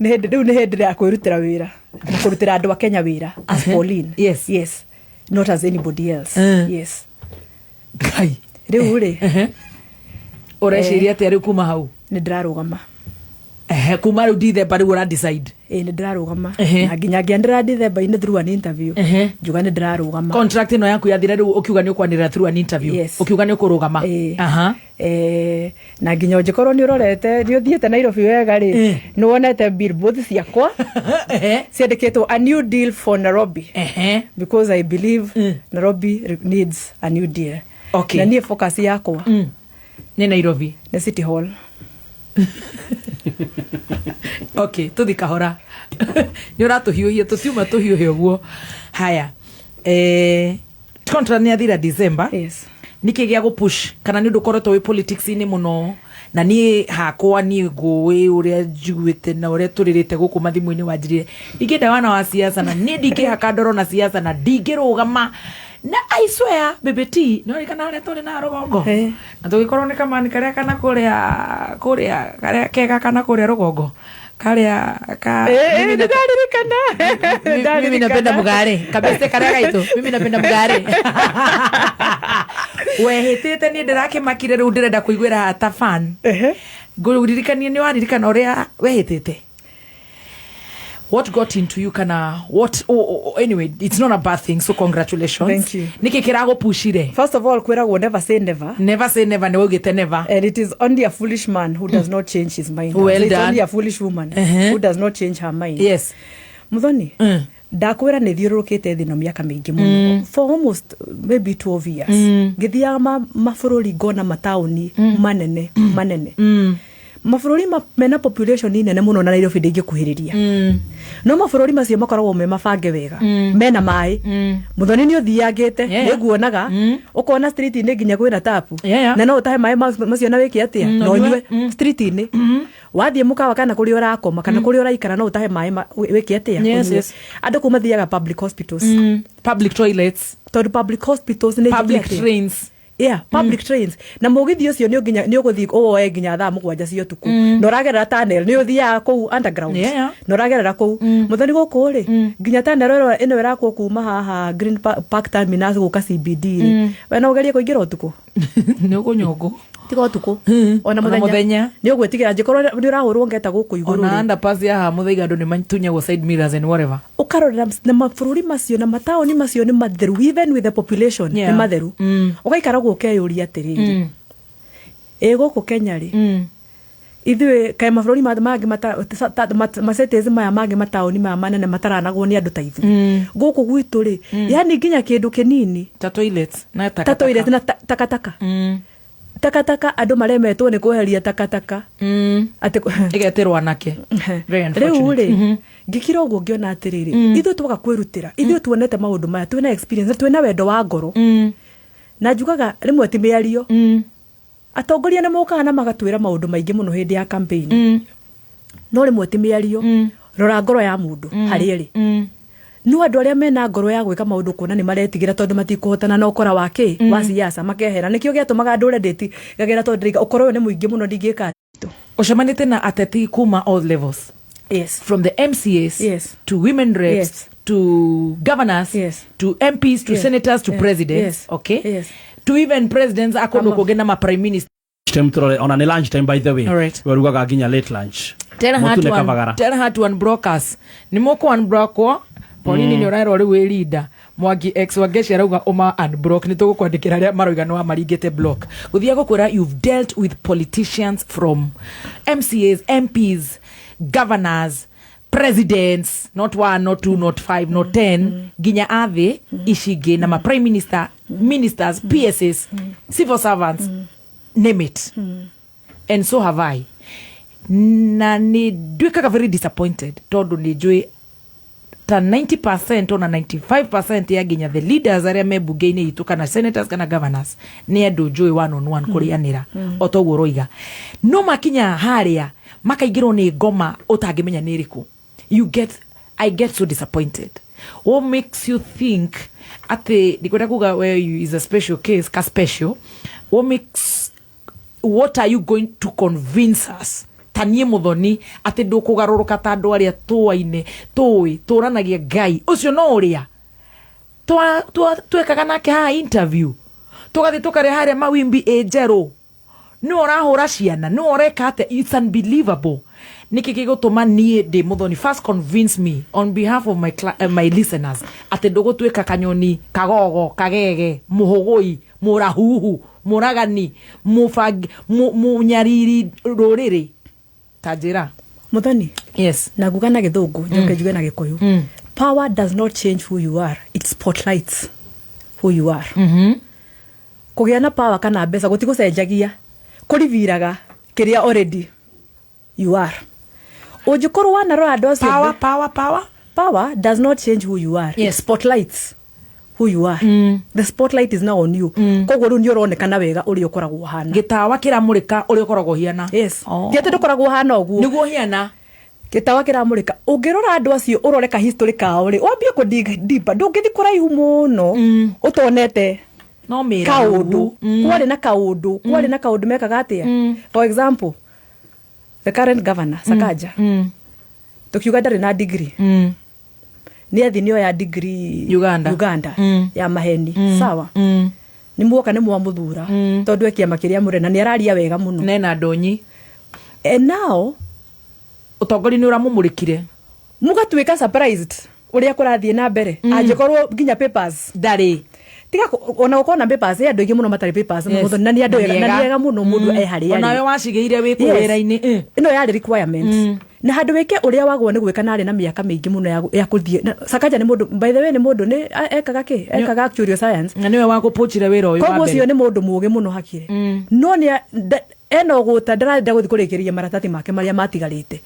nĩ hĩndĩ rĩu, nĩ hĩndĩ ya kwĩrutĩra wĩra na kũrutĩra andũ a Kenya wĩra as Pauline. Yes, not as anybody else. Yes. Ngai. Rĩu rĩ, Ũreciria atĩa rĩu kuma hau? Nĩ ndĩrarũgama. Ehe, kuma rĩu December rĩu ũra decide. Ĩ, nĩ ndĩrarũgama, na nginya ngĩanĩrĩra December-inĩ through an interview, ngiuga nĩ ndĩrarũgama. Contract ĩno yaku yathira rĩu, ũkiuga nĩ ũkwanĩrĩra through an interview. Yes. Ũkiuga nĩ ũkũrũgama. Na nginya ũngĩkorwo nĩ ũrorete, nĩ ũthiĩte Nairobi wega rĩ, nĩ wonete billboards ciakwa ciandĩkĩtwo "A new deal for Nairobi", because I believe Nairobi needs a new deal. Na niĩ focus yakwa nĩ Nairobi. Nĩ City Hall. Okay, tũthi kahora, nĩ ũratũhiũhia, tũtiuma tũhiũhe ũguo. Haya, contract nĩ yathira December. Yes. Nĩkĩ gĩa gũpush, kana nĩ ũndũ ũkoretwo wĩ politics-inĩ mũno? Na niĩ hakwa, niĩ ngũĩ ũrĩa njiguĩte na ũrĩa tũrĩrĩte gũkũ mathimũ-inĩ, wanjirire ndingĩenda wana wa siasa, na niĩ ndingĩhaka ndoro na siasa na ndingĩrũgama, na I swear, baby T, no kana harĩa tũrĩ na rũgongo na tũgĩkorwo nĩ kamani karĩa kana kũrĩa kũrĩa karĩa kega kana kũrĩa rũgongo karĩa ka Nĩ ndaririkana. Mimi napenda mugare kabisa, karĩa gaitũ, mimi napenda mugare wehĩtĩte. Niĩ ndĩrakĩmakire, rĩu ndĩrenda kũiguĩra ta fan. Ngũririkanie nĩ waririkana ũrĩa wehĩtĩte. What got into you kana what oh, anyway, it's not a bad thing, so congratulations. Thank you. Nĩkĩ kĩragũpushire? First of all, kwĩragwo never say never. Never say never, nĩ waugĩte never. And it is only a foolish man who does not change his mind. Well So it's done. only a foolish woman who does not change her mind. Muthoni, ndakwĩra nĩ thiũrũrũkĩte thĩ ĩno mĩaka mĩingĩ mũno, for almost maybe 12 years, ngĩthiaga mabũrũri ngona mataũni manene manene, mabũrũri mena population nene mũno, na Nairobi ndĩngĩkuhĩrĩria, no mabũrũri macio makoragwo me mabange wega, mena maĩ. Muthoni, nĩ ũthiangĩte, nĩ nguonaga ũkona street-inĩ nginya kwĩna tapu, na no ũtahe maĩ macio na wĩke atĩa? Na ũnyue. Ũnyue street-inĩ. Wathiĩ mũkawa kana kũrĩa ũrakoma kana kũrĩa ũraikara, no ũtahe maĩ wĩke atĩa? Ũnyue. Andũ kũu mathiaga public hospitals, Public toilets. Tondũ public hospitals nĩ Public njĩke atĩa? trains. Yeah, public trains, na mũgithi ũcio nĩ nginya nĩ ũgũthiĩ ũwoe nginya thaa 7 cia ũtukũ, na ũragerera tunnel, nĩ ũthiaga kũu underground, na ũragerera kũu. Mũthoni, gũkũ rĩ, nginya tunnel ĩno ĩrakwo kuma haha Green Park Terminus gũka CBD rĩ, we no ũgerie kũingĩra ũtukũ. Nĩ ũkũnyũngũ. Tiga ũtukũ, ona Ona mũthenya mũthenya. Nĩ ũgwĩtigĩra angĩkorwo nĩ ũrahũrwo ngeta gũkũ igũrũ Ona rĩ. underpass ya haha mũthaiga andũ nĩ matunyagwo side mirrors and whatever. Ũkarorera na mabũrũri macio na mataũni macio nĩ matheru, even with the population, nĩ matheru. Ũgaikara ũguo ũkeyũria atĩrĩrĩ, ĩ gũkũ Kenya rĩ, ithuĩ kaĩ mabũrũri mangĩ macities maya mangĩ, mataũni maya manene mataranagwo nĩ andũ ta ithuĩ gũkũ gwitũ rĩ, yani nginya kĩndũ kĩnini ta toilets na ta toilet na takataka, takataka, andũ maremetwo nĩ kweheria takataka atĩ Ĩgetĩrwo anake. Very rĩu unfortunate. rĩ, ngĩkira ũguo ngĩona atĩrĩrĩ, ithuĩ twaga kwĩrutĩra, ithuĩ tuonete maũndũ maya, twĩna experience na twĩna wendo wa ngoro, na njugaga rĩmwe ti mĩario. Atongoria nĩ mokaga na magatwĩra maũndũ maingĩ mũno hĩndĩ ya campaign, no rĩmwe ti mĩario, rora ngoro ya mũndũ harĩa ĩrĩ. No andũ arĩa mena ngoro ya gwĩka maũndũ, kuona nĩ maretigĩra tondũ matikũhotana na ũkora wa kĩ wa siasa, makehera. Nĩkĩo gĩatũmaga ndũre ndĩtigagĩra, tondũ ndĩraiga ũkora ũyũ nĩ mũingĩ mũno, ndingĩka. Ũcemanĩte na ateti kuma all levels. From the MCAs to women reps, to governors, to MPs, to senators, to presidents, okay, to even presidents akondu kũngĩ na ma prime minister. Time turore ona nĩ lunch time, by the way. Alright. Werugaga nginya late lunch. Tell her Mũtu to nĩ Kavagara. tell her to unblock us. Nĩ mũkũ unblockwo. Pauline, nĩ ũrerwo rĩu wĩ leader. Mwangi ex Wangechi arauga ũma unblock, nĩ tũgũkwandĩkĩra arĩa maroiga nĩ wamaringĩte block. Gũthia gũkwĩra, you've dealt with politicians from MCAs, MPs, governors, presidents, not one, not two, not five, not 10, nginya athĩ ici ingĩ na ma prime minister, ministers, PSs, civil servants, name it, and so have I. Na nä nduĩkaga very disappointed tondũ nĩ njũĩ ta 90% ona 95% ya nginya the leaders arĩa me mbunge-inĩ itũ kana senators kana governors nĩ andũ njũĩ one on one kũrĩanĩra, o toguo ũroiga, no makinya harĩa makaingĩrwo nĩ ngoma ũtangĩmenya nĩ ĩrĩkũ. You get, I get so disappointed. What makes you think atĩ, ndikwenda kuga where you is a special case ka special, what makes, what are you going to convince us, ta niĩ Mũthoni, atĩ ndũkũgarũrũka ta andũ arĩa tũaine tũĩ tũranagia Ngai ũcio no ũrĩa twekaga nake haha interview, tũgathiĩ tũkarĩa harĩa mawimbi ĩ njerũ, nĩwe ũrahũra ciana, nĩwe ũreka atĩa? It's unbelievable. Nĩkĩ gĩgũtũma niĩ ndĩ Mũthoni, first convince me on behalf of my listeners atĩ ndũgũtuĩka kanyoni kagogo kagege mũhũgũi mũrahuhu mũragani mũbangi mũnyariri rũrĩrĩ ta njĩra? Muthoni. Yes. Na nguga na gĩthũngũ, njoke njuge na gĩkũyũ, power does not change who you are, it spotlights who you are. Kũgĩa na power kana mbeca gũtigũcenjagia, kũriviraga kĩrĩa already you are. Ũngĩkorwo wanarora andũ acio Power, power, power. Power does not change who you are. It spotlights who you are. The spotlight is now on you. Koguo rĩu nĩ ũronekana wega ũrĩa ũkoragwo ũhana. Gĩtawa kĩramũrĩka ũrĩa ũkoragwo ũhiana. Yes. Ti atĩ ndũkoragwo ũhana ũguo. Nĩguo ũhiana. Gĩtawa kĩramũrĩka. Ũngĩrora andũ acio, ũrore ka history kao rĩ, wambie kũ dig deeper, ndũngĩthiĩ kũraihu mũno ũtonete no mĩra kaũndũ, kwarĩ na kaũndũ, kwarĩ na kaũndũ mekaga atĩa. For example, the current governor Sakaja, tukiuga ndarĩ na degree, nĩ athi nĩ oya degree Uganda. Uganda ya maheni. Sawa, nĩ muoka nĩ mwamũthura tondũ e kĩama kĩrĩa mũrena, nĩ araria wega mũno. Nena ndonyi. And now Ũtongoria nĩ ũramũmũrĩkire. Mũgatuĩka surprised ũrĩa kũrathiĩ na mbere angĩkorwo nginya papers ndarĩ. Tiga ona gũkorwo na papers, he andũ aingĩ mũno matarĩ papers. Mũthoni, na nĩ andũ ega, na nĩ ega mũno mũndũ e harĩa arĩ. Onawe wacigĩire wĩ kũ Yes. wĩra-inĩ. Ĩno yarĩ requirement na handũ wĩke ũrĩa wagwo nĩ gwĩka, na arĩ na mĩaka mĩingĩ mũno ya kũthiĩ. Sakaja nĩ mũndũ, by the way, nĩ mũndũ nĩ ekaga kĩ ekaga actuarial science. Na nĩwe wakũpũchire wĩra ũyũ wa Koguo mbere. ũcio nĩ mũndũ mũũgĩ mũno hakiri, no nĩ ena ũgũta, ndarenda gũthiĩ kũrĩkĩrĩria maratathi make marĩa matigarĩte.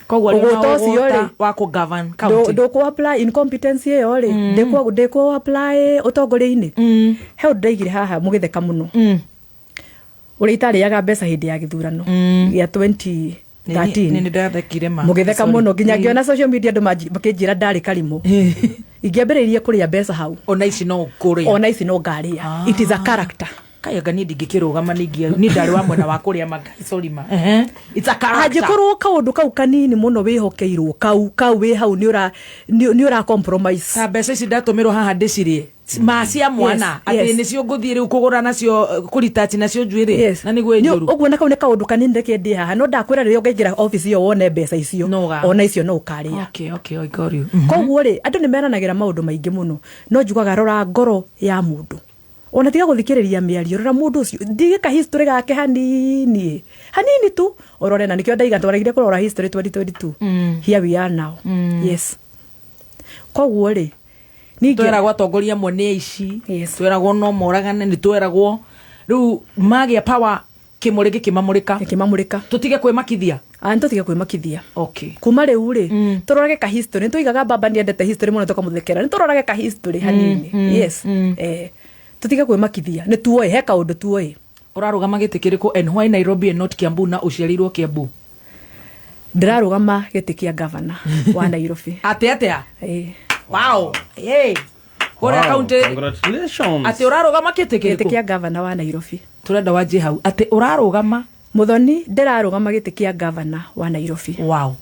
Koguo arĩ na Ũgũta ũcio ũgũta rĩ, wa kũ-govern county. Ndũkũ apply incompetence ĩyo rĩ, ndĩkũ apply ũtongoria-inĩ. He ũndũ ndaigire haha mũgĩtheka mũno, ũrĩa itarĩaga mbeca hĩndĩ ya gĩthurano gĩa 2013. Nĩ ndathekire ma. Mũgĩtheka Sorry. mũno nginya ngĩona social media andũ makĩnjĩra ndarĩ karimũ. Ingĩambĩrĩirie kũrĩa mbeca hau. Ona ici no ũkũrĩa? Ona ici no ngarĩa. It is a character. Kayanga niĩ ndingĩkĩrũgama ningĩ niĩ ndarĩ wa mwena wa kũrĩa ma. Sorry ma. Ehe. It's a character. Angĩkorwo kaũndũ kau kanini mũno wĩhokeirwo kau wĩ hau nĩ ũra compromise. Ta mbeca ici ndatũmĩrwo haha ndĩcirĩe ma cia mwana atĩ nĩcio ngũthiĩ rĩu kũgũra nacio, kũritachi nacio njuĩrĩ na nĩguo njũru. Ũguo na kau nĩ kaũndũ kanini reke ndĩ haha, no ndakwĩra rĩrĩa ũkaingĩra office ĩyo wone mbeca icio, ona icio no ũkarĩa. Okay, I got you. Koguo rĩ, andũ nĩ meranagĩra maũndũ maingĩ mũno, no njugaga rora ngoro ya mũndũ, ona tiga gũthikĩrĩria mĩario, rora mũndũ ũcio, ndigĩka history gake hanini hanini tu ũrore, na nĩkĩo ndaiga twaregire kũrora history 2022. Here we are now. Yes, koguo rĩ, ningĩ Tweragwo atongoria amwe nĩ aici, tweragwo no moragane, nĩ tweragwo rĩu magĩa power kĩmũrĩ gĩkĩmamũrĩka. Gĩkĩmamũrĩka. Tũtige kwĩmakithia. Nĩ tũtige kwĩmakithia. Kuma rĩu rĩ, tũrorage ka history. Nĩ tũigaga baba nĩendete history mũno, tũkamũthekera. Nĩ tũrorage ka history hanini. Yes, tũtige kwĩmakithia, nĩ tuoĩ he kaũndũ tuoĩ. Ũrarũgama gĩtĩ kĩrĩkũ, and why Nairobi and not Kiambu, na ũciarĩirwo Kiambu? Ndĩrarũgama gĩtĩ kĩa gavana wa Nairobi. Atĩ atĩa? Ĩĩ. Wow, hey. Kũrĩa kaunti. Congratulations. Atĩ ũrarũgama gĩtĩ Gĩtĩ kĩrĩkũ? Kĩa gavana wa Nairobi. Tũrenda wanjie hau, atĩ ũrarũgama. Mũthoni, ndĩrarũgama gĩtĩ kĩa gavana wa Nairobi. Wow.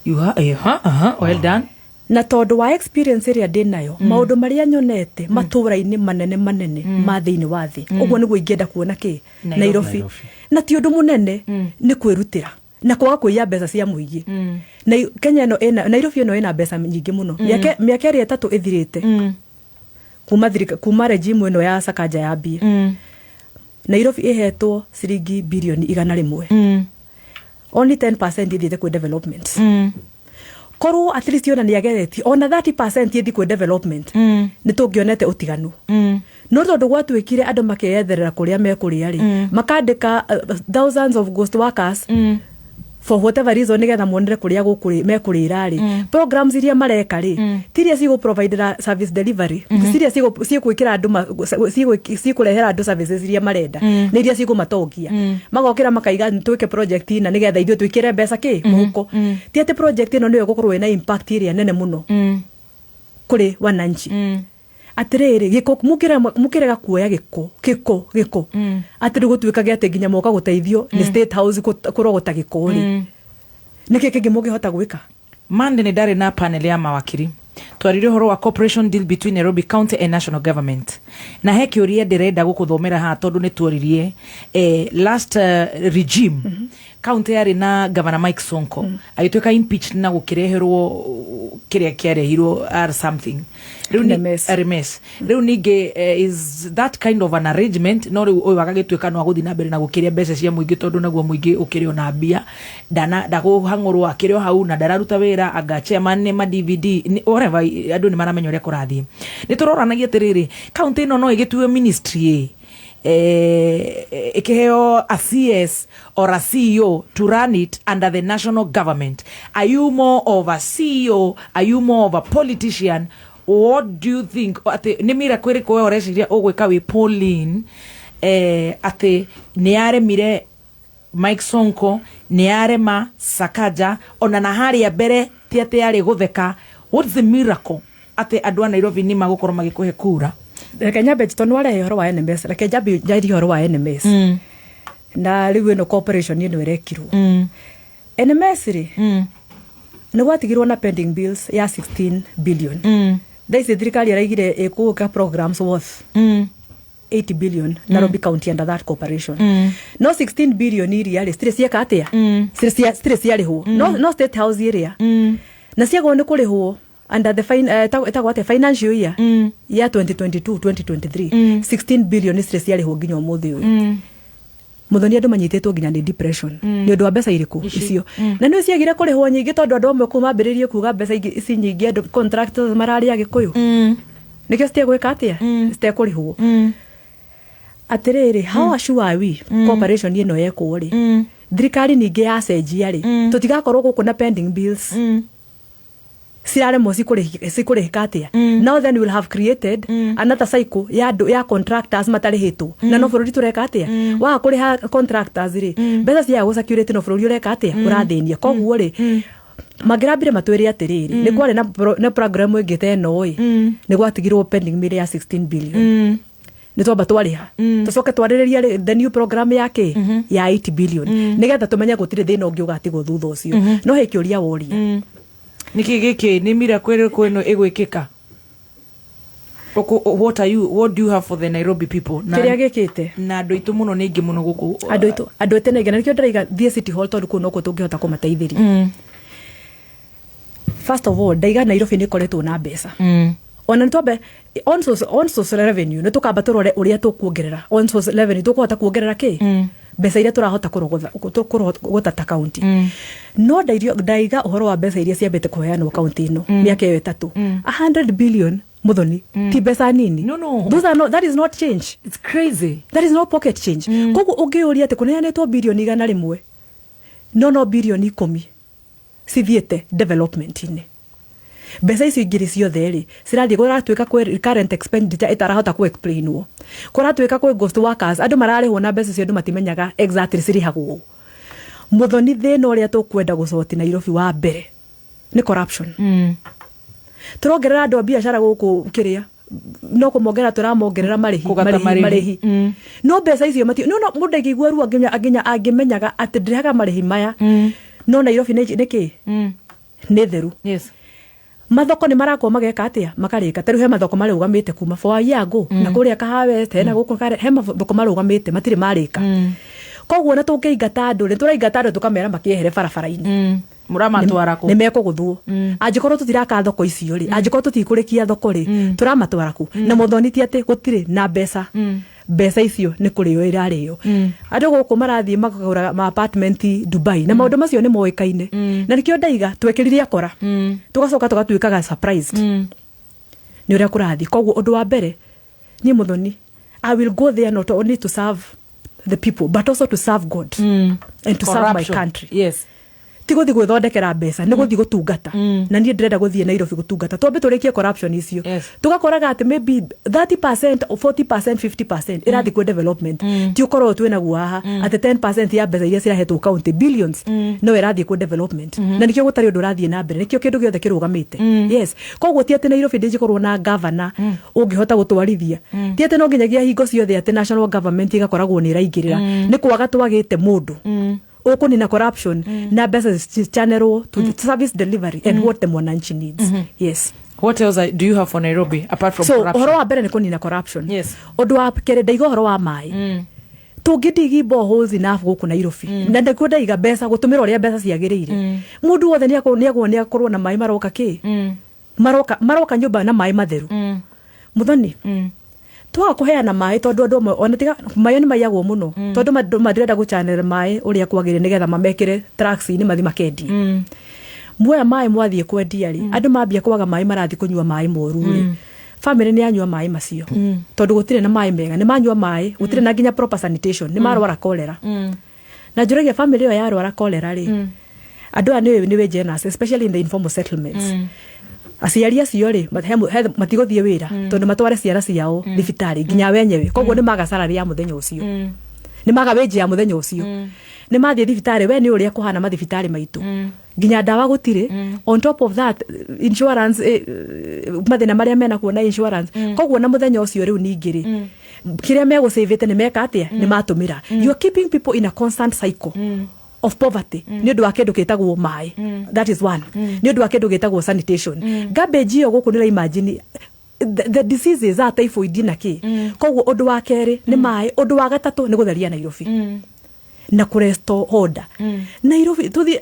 You ha, eh, ha, aha, well done. Na tondũ wa experience ĩrĩa ndĩ nayo, maũndũ marĩa nyonete matũũra-inĩ manene manene ma thĩinĩ wa thĩ, ũguo nĩguo ingĩenda kuona kĩ Nairobi. Nairobi. Na ti ũndũ mũnene, nĩ kwĩrutĩra na kwaga kũiya mbeca cia mũingĩ. Na Kenya ĩno ĩna, Nairobi ĩno ĩna mbeca nyingĩ mũno. Mĩaka ĩrĩa 3 ĩthirĩte kuma regime ĩno ya Sakaja yambie, Nairobi ĩhetwo ciringi birioni 100. Only 10% ithiĩte kwĩ development. Korwo at least ona nĩ ageretie ona 30% ĩthi kwĩ development, nĩ tũngĩonete ũtiganu. No tondũ gwatuĩkire andũ makeyetherera kũrĩa mekũrĩa rĩ, makandĩka thousands of ghost workers for whatever reason, nĩgetha monere kũrĩa mekũrĩra rĩ, programs iria mareka rĩ, ti iria cigũ-providera service delivery, ti iria cigwĩkĩra andũ cigũrehera andũ services iria marenda, nĩ iria cigũmatongia. Magokĩra makaiga twĩke project ina nĩgetha ithuĩ twĩkĩre mbeca kĩ mũhuko. Ti atĩ project ĩno nĩyo ĩgũkorwo ĩna impact ĩrĩa nene mũno kũrĩ wananchi. Atĩrĩrĩ, gĩko mũkĩrega kuoya gĩko gĩko gĩko, atĩ rĩu gũtuĩkage atĩ nginya moka gũteithio nĩ State House kũrogota gĩko rĩ, nĩkĩ kĩngĩ mũngĩhota gwĩka? Monday nĩ ndarĩ na panel ya mawakiri, twarire ũhoro wa cooperation deal between Nairobi County and national government, na he kĩũria ndĩrenda gũkũthomera haha, tondũ nĩ tuoririe last regime county yarĩ na Governor Mike Sonko agĩtuĩka impeached na gũkĩreherwo kĩrĩa kĩarehirwo or something rĩu NMS. RMS. Rĩu ningĩ is that kind of an arrangement, no rĩu ũyũ agagĩtuĩka no agũthiĩ na mbere na gũkĩrĩa mbeca cia mũingĩ, tondũ naguo mũingĩ ũkĩrĩ ona mbia, ndana ndakũhang'ũrwo akĩrĩ o hau na ndararuta wĩra, anga chairman nĩ ma DVD whatever, andũ nĩ maramenya ũrĩa kũrathiĩ. Nĩ tũroranagia atĩrĩrĩ, kaunti ĩno no ĩgĩtuo ministry ĩkĩheo a CS or a CEO to run it under the national government. Are you more of a CEO? Are you more of a politician? What do you think? Atĩ nĩ miracle ĩrĩkũ we ũreciria ũgwĩka wĩ Pauline, atĩ nĩ yaremire Mike Sonko, nĩ yarema Sakaja, ona na harĩa mbere ti atĩ yarĩ gũtheka? What's the miracle atĩ andũ a Nairobi nĩ magũkorwo magĩkũhe kura? Reke nyambe tondũ warehe ũhoro wa NMS, reke njambe njarie ũhoro wa NMS na rĩu ĩno cooperation ĩno ĩrekirwo. NMS rĩ, nĩ gwatigirwo na pending bills ya 16 billion. Thaa ici thirikari ĩraigire ĩkũka programs worth 8 billion Nairobi County under that corporation. No 16 billion iria rĩ citirĩ cieka atĩa, citirĩ ciarĩhwo. No State House ĩrĩa na ciagwo nĩ kũrĩhwo under the ĩtagwo atĩa, financial year ya 2022 2023, 16 billion citirĩ ciarĩhwo nginya ũmũthĩ ũyũ. Muthoni, andũ manyitĩtwo nginya nĩ depression nĩ ũndũ wa mbeca irĩkũ? Ici. Icio. Na nĩ ciagire kũrĩhwo nyingĩ tondũ andũ amwe kũu mambĩrĩrie kuga mbeca ingĩ ici nyingĩ andũ contractors mararĩa Gĩkũyũ, nĩkĩo citegwĩka atĩa, citekũrĩhwo. Atĩrĩrĩ, how sure are we corporation ĩno yekwo rĩ, thirikari ningĩ yacenjia rĩ, tũtigakorwo gũkũ na pending bills ciraremwo cikũrĩhĩka atĩa? Now then we will have created another cycle ya andũ ya contractors matarĩhĩtwo, na no bũrũri tũreka atĩa? Waga kũrĩha contractors rĩ, mbeca ciaga gũcirculate, no bũrũri ũreka atĩa? Ũrathĩnia. Koguo rĩ, mangĩrambire matwĩre atĩrĩrĩ, nĩ kwarĩ na program ĩngĩ ta ĩno ĩ, nĩ gwatigirwo pending bill ya 16 billion, nĩ twamba twarĩha, tũcoke twarĩrĩria the new program ya kĩ ya 8 billion, nĩgetha tũmenye gũtirĩ thĩna ũngĩ ũgatigwo thutha ũcio. No he kĩũria woria. Nĩkĩ gĩkĩ nĩ miracle ĩrĩkũ ĩno ĩgwĩkĩka? What are you what do you have for the Nairobi people? Na, Kĩrĩa gĩkĩte na andũ aitũ mũno nĩ aingĩ mũno gũkũ. Andũ aitũ nĩ aingĩ, na nĩkĩo ndĩraiga thiĩ City Hall, tondũ kũu nokuo tũngĩhota kũmateithĩria. First of all, ndaiga Nairobi nĩ ĩkoretwo na mbeca. Ona nĩ twambe on source revenue, nĩ tũkamba tũrore ũrĩa tũkuongerera on source revenue, tũkũhota kuongerera kĩ mbeca iria tũrahota kũrogota ta kaunti. No ndaiga ũhoro wa mbeca iria ciambĩte kũheanwo kaunti ĩno mĩaka ĩyo 3, 100 billion, Muthoni, ti mbeca nini. No. Those are not, that is not change. It's crazy. That is not pocket change. Koguo ũngĩũria atĩ kũneanĩtwo birioni 100, no birioni 10 cithiĩte development-inĩ, mbeca icio ingĩ ciothe rĩ cirathiĩ kũratuĩka kwĩ current expenditure ĩtarahota kũ explainwo, kũratuĩka kwĩ ghost workers, andũ mararĩhwo na mbeca icio, andũ matimenyaga exactly cirĩhagwo. Muthoni, thĩna ũrĩa tũkwenda gũcoti Nairobi wa mbere nĩ corruption. Tũrongerera andũ a biacara gũkũ kĩrĩa, no kũmongerera tũramongerera marĩhi. Kũgata marĩhi marĩhi. Marĩhi, no mbeca icio mati no mũndũ angĩigua ruo nginya angĩmenyaga atĩ ndĩrehaga marĩhi maya, no Nairobi nĩ kĩ nĩ theru. Mathoko nĩ marakorwo mageka atĩa, makarĩka. Ta rĩu he mathoko marũgamĩte kuma for a year ago, na kũrĩa Kahawa West, hena gũkũ he mathoko marũgamĩte matirĩ marĩka. Koguo na tũngĩingata andũ rĩ, tũraingata andũ tũkamera makĩehere barabara-inĩ. Mũramatwara kũ? Nĩ mekũgũthwo angĩkorwo tũtiraka thoko icio rĩ, angĩkorwo tũtikũrĩkia thoko rĩ, tũramatwara kũ? Na Mũthoni, ti atĩ gũtirĩ na mbeca, mbeca icio nĩ kũrĩo irarĩo. Andũ gũkũ marathiĩ makagũra ma apartment Dubai, na maũndũ macio nĩ moĩkaine, na nĩkĩo ndaiga twekĩrire akora, tũgacoka tũgatuĩkaga surprised nĩ ũrĩa kũrathiĩ. Koguo ũndũ wa mbere niĩ Mũthoni, I will go there not only to serve the people but also to serve God and to serve my Corruption. country. Ti gũthiĩ gwĩthondekera mbeca, nĩ gũthiĩ gũtungata. Na niĩ ndĩrenda gũthiĩ Nairobi gũtungata, twambe tũrĩkie corruption icio. Tũgakoraga atĩ maybe 30% or 40%, 50% ĩrathiĩ kwĩ development, ti ũkorwo twĩ naguo haha atĩ 10% ya mbeca iria cirahetwo county, billions, no ĩrathiĩ kwĩ development. Na nĩkĩo gũtarĩ ũndũ ũrathiĩ na mbere, nĩkĩo kĩndũ gĩothe kĩrũgamĩte. Yes, koguo ti atĩ Nairobi ndĩngĩkorwo na gavana ũngĩhota gũtwarithia, ti atĩ no nginyagia hingo ciothe atĩ national government ĩgakoragwo nĩ ĩraingĩrĩra. Nĩ kwaga twagĩte mũndũ ũkũnina corruption na mbeca channelwo to the service delivery and what the mwananchi needs. Yes. What else do you have for Nairobi apart from So corruption? ũhoro wa mbere nĩ kũnina corruption. Ũndũ wa kerĩ, ndaiga ũhoro wa maĩ, tũngĩdigi boreholes enough gũkũ Nairobi, na ndĩkuo ndaiga mbeca gũtũmĩra ũrĩa mbeca ciagĩrĩire, mũndũ wothe nĩ akorwo na maĩ maroka kĩ maroka nyũmba na maĩ matheru. Muthoni, twaga kũheana maĩ tondũ andũ amwe ona tiga maĩ nĩ maiyagwo mũno, tondũ matirenda gũchanĩra maĩ ũrĩa kwagĩrĩire nĩgetha mamekĩre trucks-inĩ mathi makendie. Muoya maĩ mwathiĩ kwendia rĩ, andũ mambia kwaga maĩ, marathiĩ kũnyua maĩ moru rĩ, family nĩ yanyua maĩ macio tondũ gũtirĩ na maĩ mega, nĩ manyua maĩ gũtirĩ na nginya proper sanitation, nĩ marwara cholera. Na njũragia, family ĩyo yarwara cholera rĩ, andũ aya nĩ wĩ generous, especially in the informal settlements, aciari acio rĩ matigũthiĩ wĩra tondũ matware ciana ciao thibitarĩ nginya wenyewe. Koguo nĩ maga salary ya mũthenya ũcio, nĩ maga wage ya mũthenya ũcio, nĩ mathiĩ thibitarĩ. We nĩ ũrĩa kũhana mathibitarĩ maitũ, nginya ndawa gũtirĩ. On top of that, insurance, mathĩna marĩa menakuo na insurance. Koguo na mũthenya ũcio rĩu ningĩ rĩ, kĩrĩa megũcĩvĩte nĩ meka atĩa? Nĩ matũmĩra. You are keeping people in a constant cycle of poverty nĩ ũndũ wa kĩndũ gĩtagwo maĩ. That is one. Nĩ ũndũ wa kĩndũ gĩtagwo sanitation, garbage ĩyo gũkũ nĩ imagine the diseases a typhoid na kĩ. Koguo ũndũ wa kerĩ nĩ maĩ. Ũndũ wa gatatũ nĩ gũtheria Nairobi na kũrestore order Nairobi. Tuthi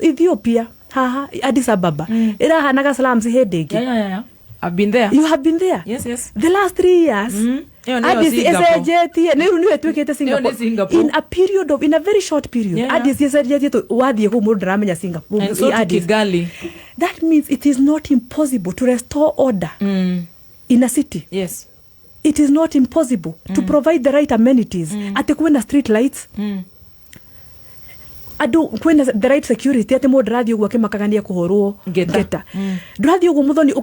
Ethiopia haha Addis Ababa ĩrahanaga slums hĩndĩ ĩngĩ. Yeah. I've been there. You have been there? Yes. The last 3 years. Ĩyo nĩyo Addis Singapore. ĩcenjetie nĩ rĩu nĩyo ĩtuĩkĩte Ĩyo Singapore. nĩ Singapore. In a very short period, Addis ĩcenjetie wathiĩ kũu mũndũ ndaramenya Singapore. And so to Addis. Kigali. That means it is not impossible to restore order in a city. It is not impossible to provide the right amenities, atĩ kwĩna street lights, andũ kwĩna the right security, atĩ mũndũ ndarathiĩ ũguo akĩmakaga nĩ ekũhũrwo Ngeta. ngeta. Ndũrathiĩ ũguo mũthoni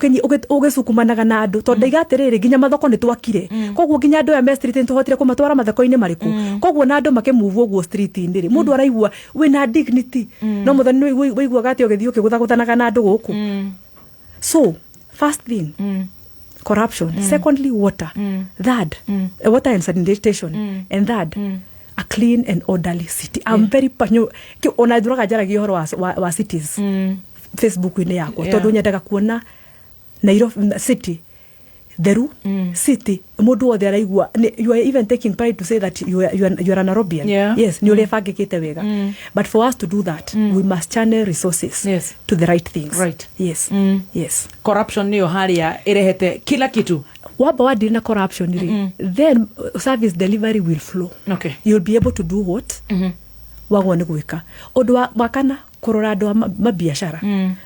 ũgĩcukumanaga na andũ, tondũ ndaiga atĩrĩrĩ, nginya mathoko nĩ twakire. Koguo nginya andũ aya me street nĩ tũhotire kũmatwara mathoko-inĩ marĩkũ. Koguo na andũ makĩmove ũguo street-inĩ rĩ, mũndũ araigua wĩna dignity. No mũthoni nĩ waiguaga atĩ ũgĩthiĩ ũkĩgũthagũthanaga na andũ gũkũ. So first thing, corruption. Secondly, water. Third, water and sanitation. And third, a clean and orderly city. I'm very passionate. Ona nduraga njaragia ũhoro wa cities Facebook-inĩ yakwa, tondũ nyendaga kuona Nairobi city theru, city mũndũ wothe araigua you are even taking pride to say that you are a Nairobian. Yes, nĩ ũrĩa ĩbangĩkĩte wega. But for us to do that, we must channel resources to the right things. Yes. Corruption nĩyo harĩa ĩrehete kila kitu. Wamba wadeal na corruption rĩ, then service delivery will flow. You'll be able to do what wagwo nĩ gwĩka. Ũndũ wa kana, kũrora andũ a mabiacara.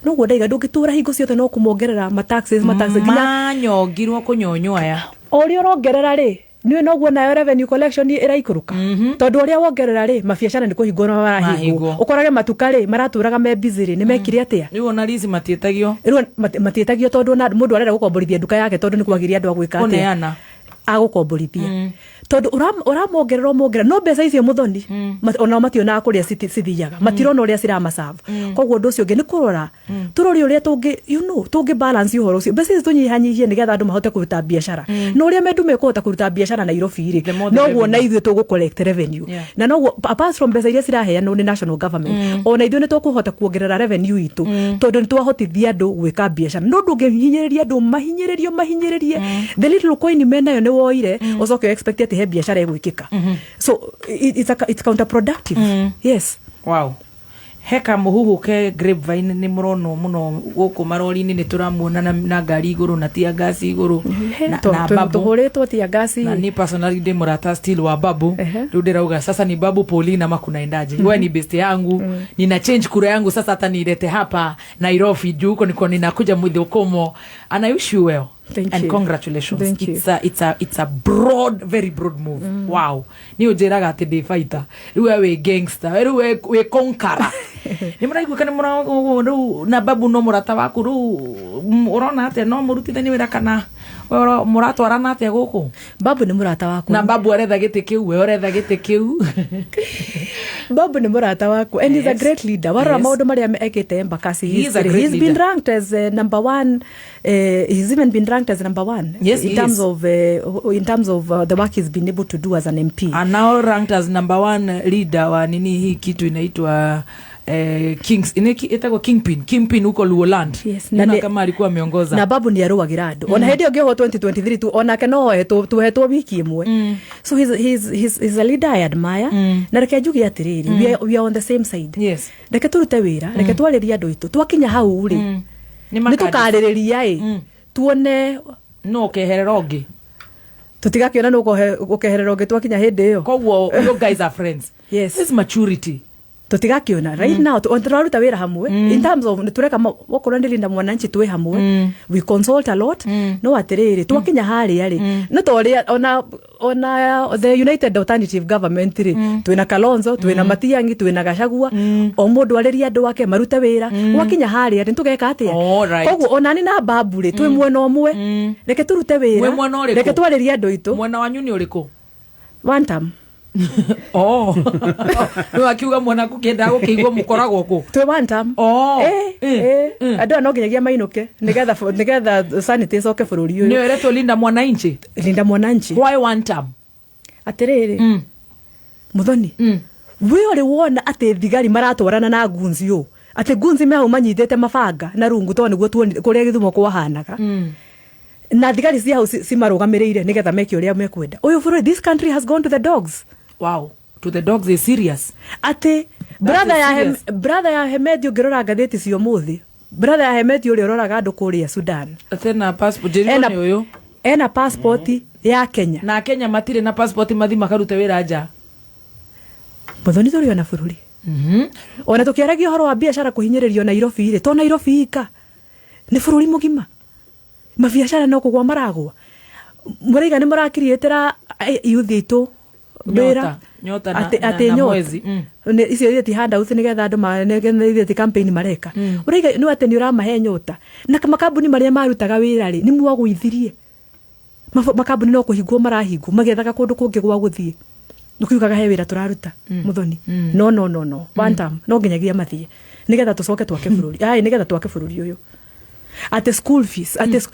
Noguo ndaiga, ndũngĩtũra hingo ciothe no kũmongerera mataxes, mataxes nginya Manyongirwo kũnyonywo aya. O ũrĩa ũrongerera rĩ, nĩwe noguo nayo revenue collection ĩraikũrũka, tondũ ũrĩa wongerera rĩ, mabiacara nĩ kũhingwo na marahingwo. Mahingwo. Ũkorage matuka rĩ, maratũraga me busy rĩ, nĩ mekire atĩa? Rĩu ona rici matiĩtagio. Rĩu matiĩtagio, tondũ ona mũndũ arenda gũkomborithia nduka yake, tondũ nĩ kwagĩria andũ a gwĩka atĩa? Kũneana. Agũkomborithia, tondũ ũramongerera, ũmongerera, no mbeca icio mũthoni onao mationaga kũrĩa cithiaga, matirona ũrĩa ciramacabu. Koguo ũndũ ũcio ũngĩ nĩ kũrora, tũrore ũrĩa tũngĩ tũngĩ balance ũhoro ũcio, mbeca ici tũnyihanyihie nĩgetha andũ mahote kũruta biacara. Na ũrĩa mendu mekũhota kũruta biacara Nairobi rĩ, more the noguo na revenue. ithuĩ tũgũ collect revenue. Na noguo apart from mbeca iria ciraheanwo nĩ national government, ona ithuĩ nĩ tũkũhota kuongerera revenue itũ, tondũ nĩ twahotithia andũ gwĩka biacara. No ndũngĩhinyĩrĩria andũ, mahinyĩrĩrio, mahinyĩrĩrie, the little coin menayo nĩ woire, ũcoke expect atĩ he biacara ĩgwĩkĩka. So it's counterproductive, yes. Wow, heka mũhuhu ke grapevine nĩ mũronwo mũno gũkũ marori-inĩ, nĩ tũramuona na ngari igũrũ na tia ngasi igũrũ na Babu. Tũhũrĩtwo tia ngasi. Na ni personally ndi mũrata still wa Babu. Rĩu ndĩrauga sasa ni Babu Paulina ama kunaendaje? Wewe ni best yangu. Nina change kura yangu sasa, hata nilete hapa Nairobi juu huko niko ninakuja mwithukumo, and I wish you well. Thank And you. congratulations. Thank you. It's a broad, very broad move. Wow, ni ũnjĩraga atĩ ndĩ fighter, rĩu we wĩ gangster, rĩu we wĩ conqueror. Nĩ mũraigua kana rĩu na Babu no mũrata waku rĩu, ũrona atĩa, no mũrutithanie wĩra kana we mũratwarana atĩa gũkũ? Babu nĩ mũrata wakwa. Na Babu aretha gĩtĩ kĩu, we ũretha gĩtĩ kĩu. Babu nĩ mũrata wakwa and he's a great leader. Warora maũndũ marĩa ekĩte Embakasi, He is a history. Great He's been leader. ranked as number one, he's even been ranked as number one Yes, in he terms is. of in terms of the work he's been able to do as an MP. And now ranked as number one leader wa nini, hii kitu inaitwa Kings ĩtagwo Kingpin huko Luoland. Yes, na na kama alikuwa ameongoza. Na Babu nĩ arũagĩra andũ. Ona hĩndĩ ĩyo ngĩohwo 2023 tu, onake no tuhetwo wiki ĩmwe. So he's a leader I admire. Na reke njuge atĩrĩrĩ, we are on the same side. Reke tũrute wĩra, reke twarĩrie andũ aitũ. Twakinya hau rĩ, Nĩ nĩ makadi. tũkarĩrĩria ĩ, tuone no ũkeherera ũngĩ. Tũtigakĩona nũ ũkeherera ũngĩ twakinya hĩndĩ ĩyo. Koguo you guys are friends? Yes. This is maturity. Tũtigakĩona right now tũraruta wĩra hamwe in terms of nĩ tũreka okorwo nĩ Linda Mwananchi twĩ hamwe, we consult a lot. No atĩrĩrĩ, twakinya harĩa rĩ, no ta ũrĩa ona the United Alternative Government rĩ, twĩna Kalonzo, twĩna Matiang'i, twĩna Gachagua, o mũndũ arĩrie andũ ake marute wĩra. Gwakinya harĩa rĩ, tũgeka atĩa? Koguo ona nĩ na Babu rĩ, twĩ mwena ũmwe, reke tũrute Mwĩ wĩra, mwena ũrĩkũ? reke twarĩrie andũ aitũ. Mwena wanyu nĩ ũrĩkũ? One term. Oh, nĩ wakiuga mwena kũkĩendaga gũkĩigua mũkoragwo kũ? Twĩ one term. Oh. Eh, andũ aya no nginyagia mainũke nĩgetha sanity ĩcoke bũrũri ũyũ. Nĩ ĩretwo Linda Mwananchi? Linda Mwananchi. Why one term? Atĩrĩrĩ Muthoni, we ũrĩ wona atĩ thigari maratwarana na gunzi ũũ, atĩ gunzi me hau manyitĩte mabanga na rungu, tondũ nĩguo tuonire kũrĩa Gĩthumo kwahanaga. Na thigari cia hau cimarũgamĩrĩire nĩgetha meke ũrĩa mekwenda. Ũyũ bũrũri, this country has gone to the dogs. Wow, to the dogs is serious. Atĩ brother is ya serious. Brother ya Hemedi, ũngĩrora ngathĩti cia ũmũthĩ, brother ya Hemedi ũrĩa ũroraga andũ kũrĩa Sudan tena passport njĩrirwo nĩ ũyũ ena passport ya Kenya. Na Kenya matirĩ na passport mathi makarute wĩra nja. Mũthoni, tũrĩ ona bũrũri ona tũkĩaragia ũhoro wa biacara kũhinyĩrĩrio Nairobi rĩ, to Nairobi ika, nĩ bũrũri mũgima. Mabiacara no kũgwa maragwa. Mũraiga nĩ mũrakiriĩtĩra youth aitũ wĩra. Nyota na, Atĩ na, atĩ na nyota. mwezi. Icio ithe ti handouts nĩgetha andũ nĩgetha ithe ti campaign mareka. Ũraiga nĩ atĩ nĩ ũramahe nyota na makambuni marĩa marutaga wĩra rĩ, nĩ mwagũithirie. Makambuni no kũhingwo marahingwo magĩethaga kũndũ kũngĩ gwa gũthiĩ, ũkiugaga he wĩra tũraruta. Mũthoni, no no no no one term no nginyagia mathiĩ nĩgetha tũcoke twake bũrũri, ai nĩgetha twake bũrũri ũyũ. Atĩ school fees, atĩ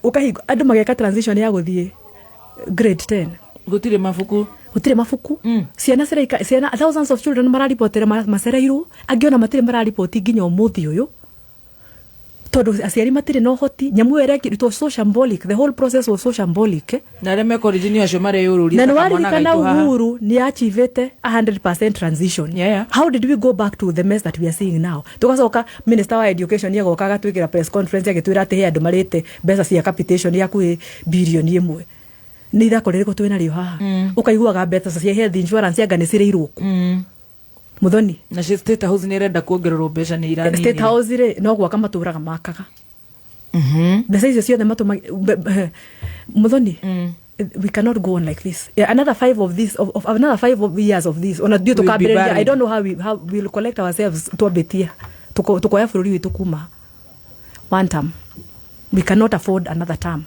ũkahingo andũ mageka transition ya gũthiĩ grade 10, gũtirĩ mabuku. Gũtirĩ mabuku. Ciana ciraika, ciana, thousands of children mararibotera macereirwo, angĩ ona matirĩ marariboti nginya ũmũthĩ ũyũ tondũ aciari matirĩ na ũhoti. Nyamũ ĩyo ĩrekĩrwo, it was so shambolic, the whole process was so shambolic, eh? Na arĩa mekorĩnji acio mareyũrũria. Na nĩ waririkana Uhuru nĩ achievete 100% transition. Yeah. How did we go back to the mess that we are seeing now? Tugacoka minister wa education agoka agatwĩkĩra press conference agĩtwĩra atĩ he andũ marĩte mbeca cia capitation ya hakuhĩ birioni 1. Nĩ ithako rĩrĩkũ twĩ narĩo haha? Ũkaiguaga mbeca cia health insurance anga nĩ cirĩirwo kũ, Muthoni? Na cio State House nĩ ĩrenda kuongererwo mbeca nĩ iranini. State House rĩ, no gwaka matũraga makaga mbeca icio ciothe matũma. Muthoni, we cannot go on like this. Yeah, another five of this of another 5 of years of this ona ndio We'll be tukambĩrĩria. buried. I don't know how we'll collect ourselves twambĩtie tukoya bũrũri witũ kuma one term. We cannot afford another term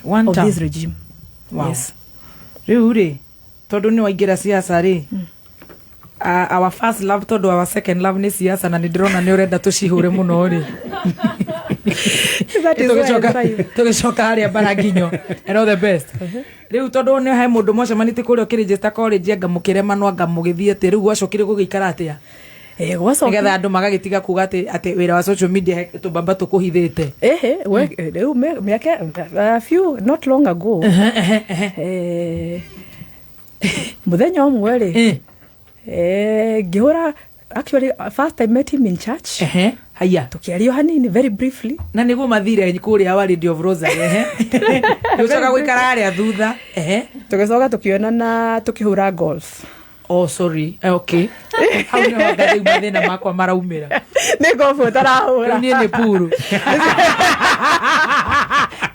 One of term. this regime. Wow. Yes. Rĩu rĩ, tondũ nĩ waingĩra siasa rĩ, our first love, tondũ our second love nĩ siasa, na nĩ ndĩrona nĩ ũrenda tũcihũre mũno rĩ. That is why I thrive. Tũgĩcoka harĩa bara nginyo and all the best. Rĩu tondũ nĩ he mũndũ mwacemanĩtie kũrĩa ũkĩregister college, anga mũkĩremanwo, anga mũgĩthiĩ atĩ rĩu gwacokire gũgĩikara atĩa? Gwacokire- Nĩgetha andũ magagĩtiga kuga atĩ wĩra wa social media he tũmbamba tũkũhithĩte. Ehe, rĩu mĩaka a few not long ago, mũthenya ũmwe rĩ, ngĩhũra, actually first I met him in church. Haya. Tukiario hanini, very briefly. Na nĩguo mathire kũrĩa wa Radio of Rosary, ehe, gũcoka gũikara harĩa thutha, ehe. Tũgĩcoka tũkĩonana tũkĩhũra golf. Oh, sorry. Okay, hau nĩho anga rĩu mathĩna makwa maraumĩra. Nĩ golf ũtarahũra. Rĩu niĩ nĩ puru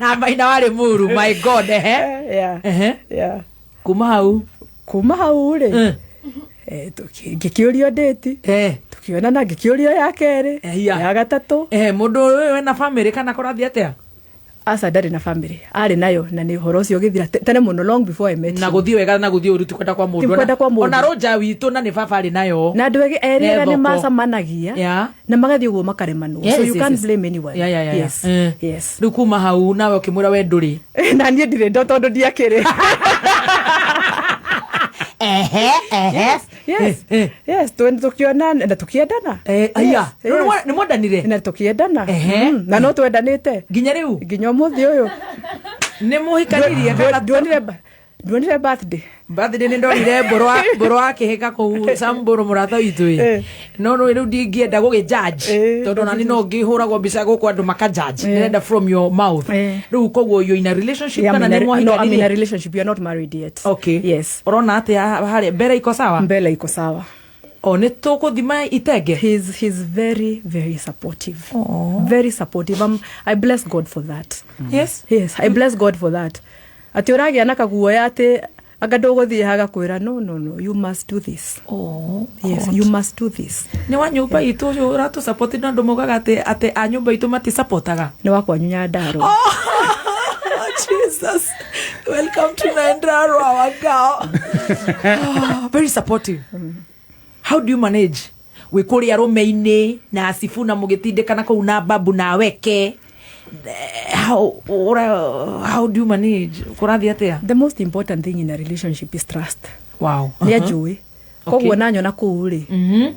na maina warĩ muru, my God, ehe. Ehe. Kuma hau? Kuma hau rĩ, ngĩkĩũrio ndĩti, tũkĩonana, ngĩkĩũrio ya kerĩ, ya gatatũ. Mũndũ ũyũ wena family kana kũrathiĩ atĩa? Aca, ndarĩ na family. Arĩ nayo na nĩ ũhoro ũcio ũgĩthira tene mũno, long before I met Na him. gũthiĩ wega na gũthiĩ ũru ti kwenda kwa mũndũ. Ti kwenda kwa mũndũ. Ona rũnja witũ na nĩ baba arĩ nayo. Na andũ erĩ Nĩ ega nĩ thoko. macamanagia na magathiĩ ũguo makaremanwo. So you can't blame anyone. Yeah. Yes. Yes. Rĩu kuma hau nawe ũkĩmwĩra we ndũrĩ? Na niĩ ndirĩ ndo tondũ ndiakĩrĩ. Yes, tũkĩona na tũkĩendana. Aya. Yes. Rĩu nĩ mwendanire? Na tũkĩendana. Na no twendanĩte nginya rĩu, nginya ũmũthĩ ũyũ. Nĩ mũhikanirie kana? Nduonire birthday? Birthday nĩ ndonire mbũrũ akĩhĩka kũu Sam Mbũrũ mũrata witũ ĩ, no no rĩu ndingĩenda gũgĩ judge tondũ ona niĩ no ngĩhũragwo mbica gũkũ andũ maka judge. Ndĩrenda from your mouth rĩu. Koguo you in a relationship Yeah, kana I'm nĩ in a, no, I'm in a mwahikanirie? relationship. We are not married yet. Okay. Yes. Ũrona atĩa harĩa mbere iko sawa? Mbele iko sawa. O nĩ tũkũthima itenge. He's very, very supportive. Very supportive. I bless God for that. Yes, I bless God for that. Atĩ ũragĩa na kaguoya atĩ anga ndũgũthiĩ hagakwĩra, "No, no, no, you must do this." Oh, Yes. God. You must do this. Nĩ wa nyũmba itũ ũcio ũratũ na andũ maugaga atĩ a nyũmba itũ matisapotaga. Nĩ wakwa Nyandarua. Oh, Jesus. Welcome to Nyandarua, our girl. Oh, very supportive. How do you manage? Wĩ kũrĩa rũme-inĩ na Sifuna mũgĩtindĩkana kũu na babu na weke. How do you manage? Kũrathiĩ atĩa? The most important thing in a relationship is trust. Nĩ anjũĩ. Koguo nanyona kũu rĩ,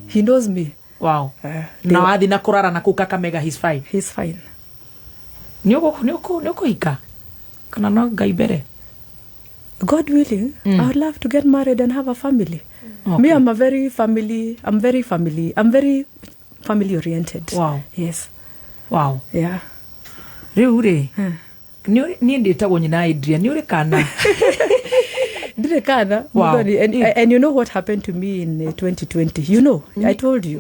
he knows me. Wow. Na wathiĩ na kũrara na kũu Kakamega, he's fine. He's fine. Nĩ ũkũhika kana no Ngai mbere? God willing, I would love to get married and have a family. Me, I'm very family oriented. Yes. Yeah. Rĩu rĩ, niĩ ndĩtagwo nyina Adrian, nĩ ũrĩ kana? Ndirĩ kana. Muthoni, and you know what happened to me in 2020? I told you.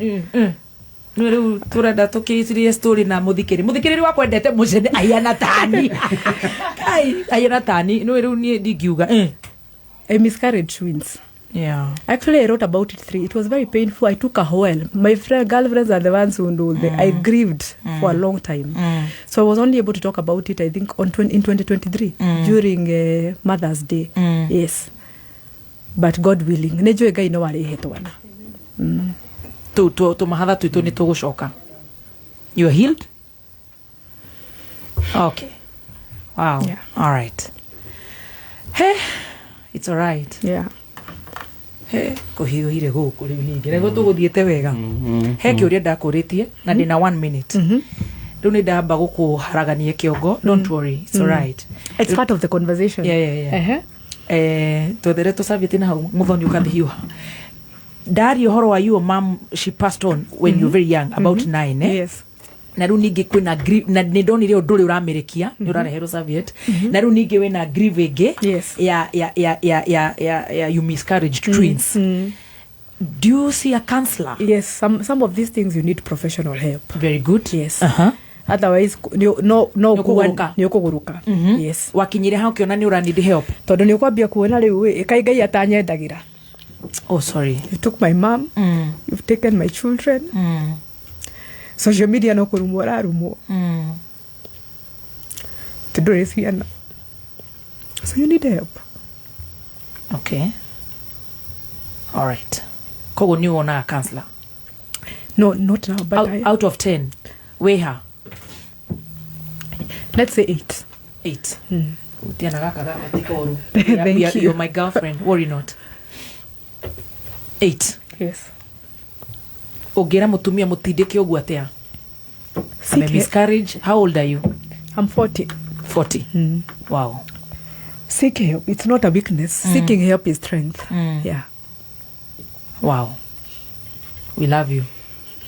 Nĩ rĩu tũrenda tũkĩcirie story na mũthikĩrĩri wakwa endete mũcene ahiana tani. Ai, ahiana tani. Nĩ rĩu niĩ ndingiuga. I miscarried twins. Actually, I wrote about it three. It was very painful. I took a while. My girlfriends are the ones who know. I grieved for a long time. So I was only able to talk about it, I think, in 2023 during Mother's Day. Yes. But God willing, nĩnjũĩ Ngai no arĩhe twana. Tũmahatha twitũ nĩ tũgũcoka. You are healed? Okay. Wow. Yeah. All right. Hey, it's all right. Yeah. He, kũhiũhire gũkũ rĩu ningĩ nĩguo tũgũthiĩte wega. He kĩũria ndakũrĩtie na ndĩna one minute. Rĩu nĩ ndamba gũkũharagania kĩongo. Don't worry, it's all right. It's part of the conversation. Yeah. Twethere tũcabitie na hau mũthoni ũkathi hiũha. Ndaria ũhoro wa your mom, she passed on when you were very young, about 9, eh? Yes. Na rĩu ningĩ kwĩna na nĩ ndonire ũndũ ũrĩa ũramĩrĩkia, nĩ ũrareherwo serviette. Na rĩu ningĩ wĩna grief ĩngĩ ya you miscarriage twins. Do you see a counselor? Yes, some of these things you need professional help. Very good. Yes. Otherwise, no Nĩ ũkũgũrũka. Nĩ ũkũgũrũka. Yes. Wakinyire hau ũkĩona nĩ ũra need help. Tondũ nĩ ũkwambia kuona rĩu ĩ, kaĩ Ngai atanyendagĩra. Oh, sorry. You took my mom. You've taken my children. Social media no kũrumwo ũrarumwo. Tondũ ndũrĩ ciana. So you need help. Okay. All right. Koguo nĩ wonaga counselor? No, not now, but I Out of 10, wĩha? Let's say 8. 8. Tiana gaka gaka ti koru. Thank you. You're my girlfriend. Worry not. 8. Yes. Ũngĩra mũtumia mũtindĩke ũguo atĩa? Seek I'm a help. miscarriage. How old are you? I'm 40. 40. Wow. Seek help. It's not a weakness. Seeking help is strength. Yeah. Wow. We love you.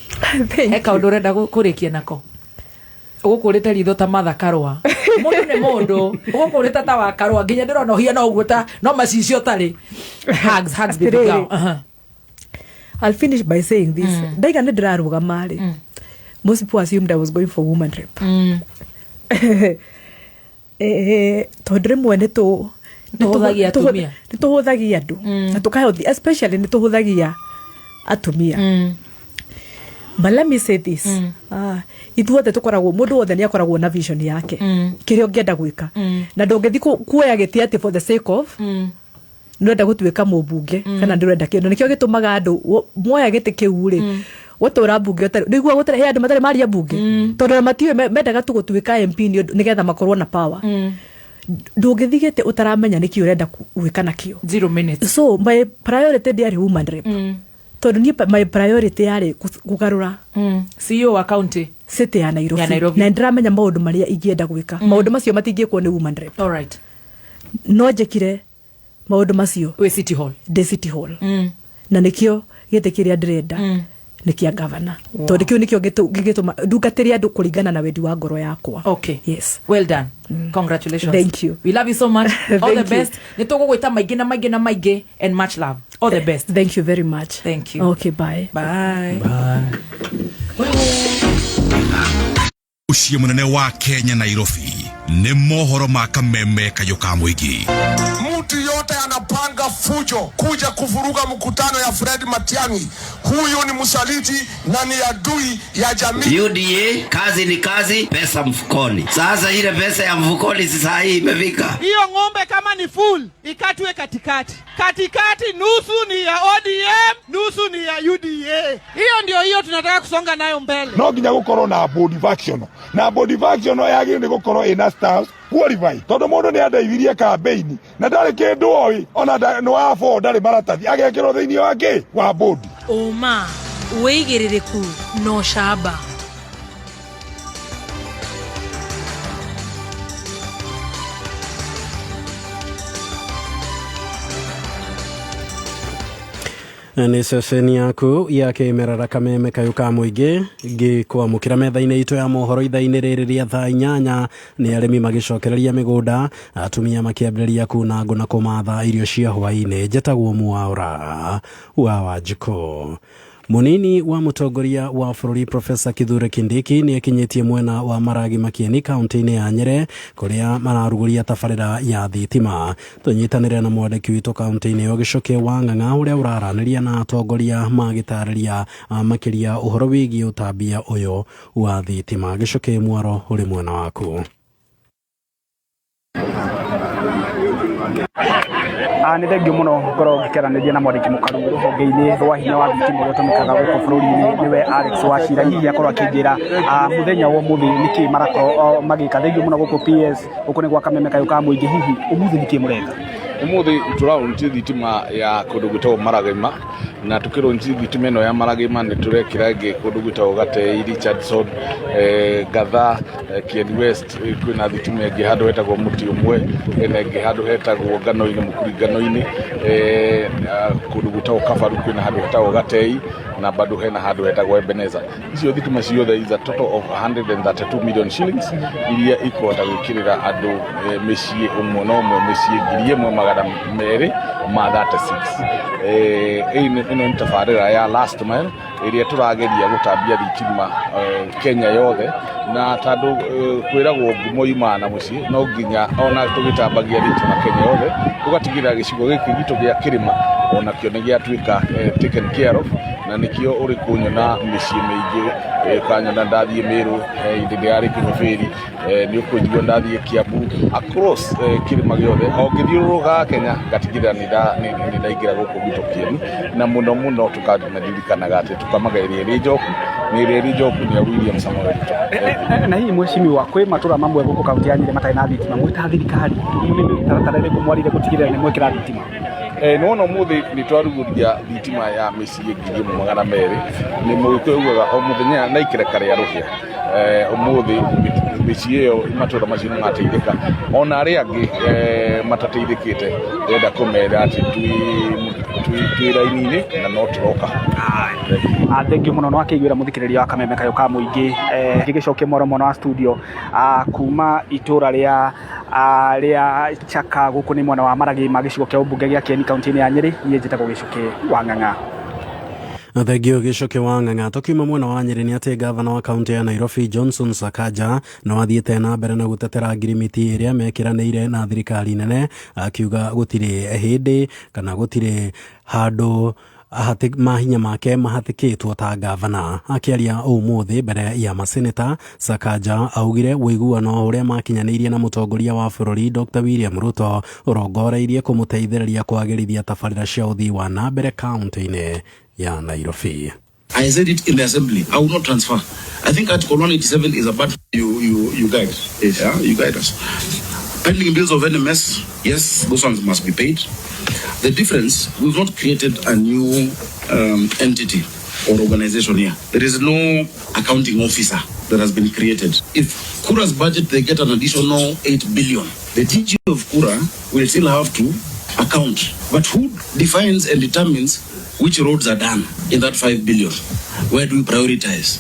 Thank He kaũndũ you. ũrenda kũrĩkia nako? Ũgũkũrĩte ritho ta Martha Karũa. Mũndũ nĩ mũndũ. Ũgũkũrĩte ta wa Karũa. Nginya ndĩrona ũhiana ũguo ta no macicio ũtarĩ. Hugs, hugs, baby Atĩrĩrĩ. girl. I'll finish by saying this. Ndaiga nĩ ndĩrarũgama rĩ. Most people assumed I was going for woman rep. Tondũ rĩmwe nĩ Tũhũthagia atumia. nĩ tũhũthagia andũ. Na tũkahũthia, especially nĩ tũhũthagia atumia. But let me say this. Ithuothe tũkoragwo, mũndũ wothe nĩ akoragwo na vision yake. Kĩrĩa ũngĩenda gwĩka. Na ndũngĩthiĩ kuoya gĩtĩ atĩ for the sake of nĩũrenda gũtuĩka mũmbunge kana ndũrenda kĩndũ. Nĩkĩo gĩtũmaga andũ moya gĩtĩ kĩu rĩ, gũtũra mbunge ũtarĩ, nĩguo gũtarĩ, he andũ matarĩ maria mbunge. Tondũ ona matiũĩ mendaga tu gũtuĩka MP nĩ ũndũ, nĩgetha makorwo na power. Ndũngĩthiĩ gĩtĩ ũtaramenya nĩkĩ ũrenda gwĩka nakĩo. 0 minutes. So my priority ndĩarĩ woman rep. Tondũ niĩ my priority yarĩ kũgarũra CEO wa county. City ya Nairobi. Ya Nairobi. Na nĩndĩramenya maũndũ marĩa ingĩenda gwĩka. Maũndũ macio matingĩkwo nĩ woman rep. All right. No njĩkire maũndũ macio Wĩ City Hall. Ndĩ City Hall. Na nĩkĩo gĩtĩ kĩrĩa ndĩrenda nĩ kĩa governor. Tondũ kĩu nĩkĩo gĩgĩtũma ndungatĩre andũ kũringana na wendi wa ngoro yakwa. Okay. Yes. Well done. Congratulations. Thank you. We love you so much. All Thank the you. best. Nĩ tũgũgwĩta maingĩ na maingĩ na maingĩ and much love. All the best. Thank you very much. Thank you. Okay, bye. Bye. Bye. Mũciĩ mũnene wa Kenya Nairobi nĩ mohoro ma kameme kayũ ka mũingĩ. Mtu yote anapanga fujo kuja kuvuruga mkutano ya Fred Matiang'i, huyu ni msaliti na ni adui ya jamii. UDA kazi ni kazi, pesa mfukoni. Sasa ile pesa ya mfukoni sasa hii imefika. Hiyo ng'ombe kama ni full ikatwe katikati. Katikati nusu ni ya ODM, nusu ni ya UDA. Hiyo ndio hiyo tunataka kusonga nayo mbele. No nginya gukorwo na body function. Na body function yagĩrĩirwo nĩ gũkorwo ĩna stars qualify. Tondũ mũndũ nĩ andeithirie campaign na ndarĩ kĩndũ oĩ, ona nĩ wa four ndarĩ maratathi agekĩrwo thĩinĩ wa kĩ? Wa board. Ũma, wĩigĩrĩrĩku no camba. Nä ceceni yaku ya kĩmerera kameme kayũ ka mũingĩ ngĩkwamũkĩra metha-inĩ itũ ya mohoro ithaa-inĩ rĩrĩ rĩa thaa 8. Nĩ arĩmi magĩcokereria mĩgũnda, atumia makĩambĩrĩria kuna ngũ na kũmatha irio cia hwaĩ-inĩ. Njetagwo Mwaũra wa Wanjikũ. Munini wa mũtongoria wa bũrũri Profesa Kithure Kindiki nĩ akinyĩtie mwena wa Maragi Makieni kaunti-inĩ ya Nyere kũrĩa mararugũria tabarĩra ya thitima. Tũnyitanĩre na mwandĩki witũ kaunti-inĩ ĩyo Gĩcũkĩ wa Ng'ang'a ũrĩa ũraranĩria na atongoria magĩtarĩria makĩria ũhoro wĩgiĩ ũtambia ũyũ wa thitima. Gĩcũkĩ, mwaro ũrĩ mwena waku. Nĩ thengio mũno ngorwo ngĩkĩaranĩria na mwandĩki mũkaru rũhonge-inĩ rwa hinya wa thitima ũrĩa ũtũmĩkaga gũkũ bũrũri-inĩ, nĩwe Alex Wachira. Hihi akorwo akĩnjĩra mũthenya wa ũmũthĩ nĩkĩ marakorwo magĩka. Thengio mũno gũkũ PS, gũkũ nĩ gwa kameme kayũ ka mũingĩ. Hihi ũmũthĩ nĩkĩ mũreka? Umuthi tũraunti thitima ya kũndũ gwĩtagwo Maragima, na tũkĩronji thitima ĩno ya Maragima nĩ tũrekĩra ĩngĩ kũndũ gwĩtagwo Gatei, Richardson, Gatha, Kieni West. Kwĩna thitima ĩngĩ handũ hetagwo Mũtĩ Ũmwe, ĩna ĩngĩ handũ hetagwo Ngano-inĩ, Mũkuri Ngano-inĩ, kũndũ gwĩtagwo Kabaru kwĩna handũ hetagwo Gatei, na bado hena handũ hetagwo Ebenezer. Icio thitima ciothe is a total of 132 million shillings iria ikũhota gwĩkĩrĩra andũ mĩciĩ ũmwe na ũmwe, mĩciĩ 1236. Ĩno nĩ tabarĩra ya last mile ĩrĩa tũrageria gũtambia thitima Kenya yothe, na tondũ kwĩragwo ngumo yumaga na mũciĩ, no nginya ona tũgĩtambagia thitima Kenya yothe tũgatigĩrĩra gĩcigo gĩkĩ gitũ gĩa kĩrĩma onakĩo nĩ gĩatuĩka taken care of, na nĩkĩo ũrĩ kũnyona mĩciĩ mĩingĩ, ũkanyona ndathiĩ Mĩrũ, hĩndĩ ndĩrarĩ Kĩmĩbĩri, nĩ ũkũnjigua ndathiĩ Kiambu, across kĩrĩma gĩothe o ngĩthiũrũrũkaga Kenya ngatigĩrĩra nĩ ndaingĩra gũkũ gwitũ Kĩeni, na mũno mũno tũkamaririkanaga atĩ tũkamaga ĩrĩa ĩrĩ njoku nĩ ĩrĩa ĩrĩ njoku nĩ ya William Samoei Ruto. Na hihi mheshimiwa, kwĩ matũra mamwe gũkũ kaunti ya Nyĩrĩ matarĩ na thitima, mwĩ ta thirikari nĩ mĩtaratara ĩrĩkũ mwarire gũtigĩrĩra nĩ mwekĩra thitima? Nĩwona ũmũthĩ nĩ twarugũria thitima ya mĩciĩ 1200. Nĩ mũgĩkũyũ ugaga o mũthenya na ikereka rĩa rũhĩa. Ũmũthĩ mĩciĩ ĩyo, matũra macio nĩ mateithĩka, ona arĩa angĩ matateithĩkĩte ndĩrenda kũmera atĩ twĩ raini-inĩ na no tũroka. Thengio mũno. No akĩiguĩra mũthikĩrĩria wa kameme kayũ ka mũingĩ, ngĩgĩcokia mwaro mwena wa studio, kuma itũra rĩa Chaka, gũkũ nĩ mwena wa Maragima, gĩcigo kĩa ũmbunge gĩa Kieni, kaunti-inĩ ya Nyĩrĩ. Niĩ njĩtagwo Gĩcũkĩ wa Ng'ang'a. Thengio Gĩcũkĩ wa Ng'ang'a. Tũkiuma mwena wa Nyĩrĩ nĩ atĩ gavana wa kaunti ya Nairobi Johnson Sakaja no athiĩte na mbere na gũtetera ngirimiti ĩrĩa mekĩranĩire na thirikari nene, akiuga gũtirĩ hĩndĩ kana gũtirĩ handũ mahinya make mahatĩkĩtwo ta gavana. Akĩaria ũmũthĩ mbere ya maseneta, Sakaja augire ũiguano ũrĩa makinyanĩirie na mũtongoria wa bũrũri Dr William Ruto ũrongoreirie kũmũteithĩrĩria kwagĩrithia tabarĩra cia ũthii wa na mbere kaunti-inĩ ya Nairobi. I said it in the assembly. I will not transfer. I think Article 187 is about you guide. Yes. Yeah, you guide us. Pending bills of NMS, yes, those ones must be paid. The difference, we've not created a new entity or organization here. There is no accounting officer that has been created. If Kura's budget, they get an additional 8 billion. The DG of Kura will still have to account. But who defines and determines which roads are done in that 5 billion? Where do we prioritize?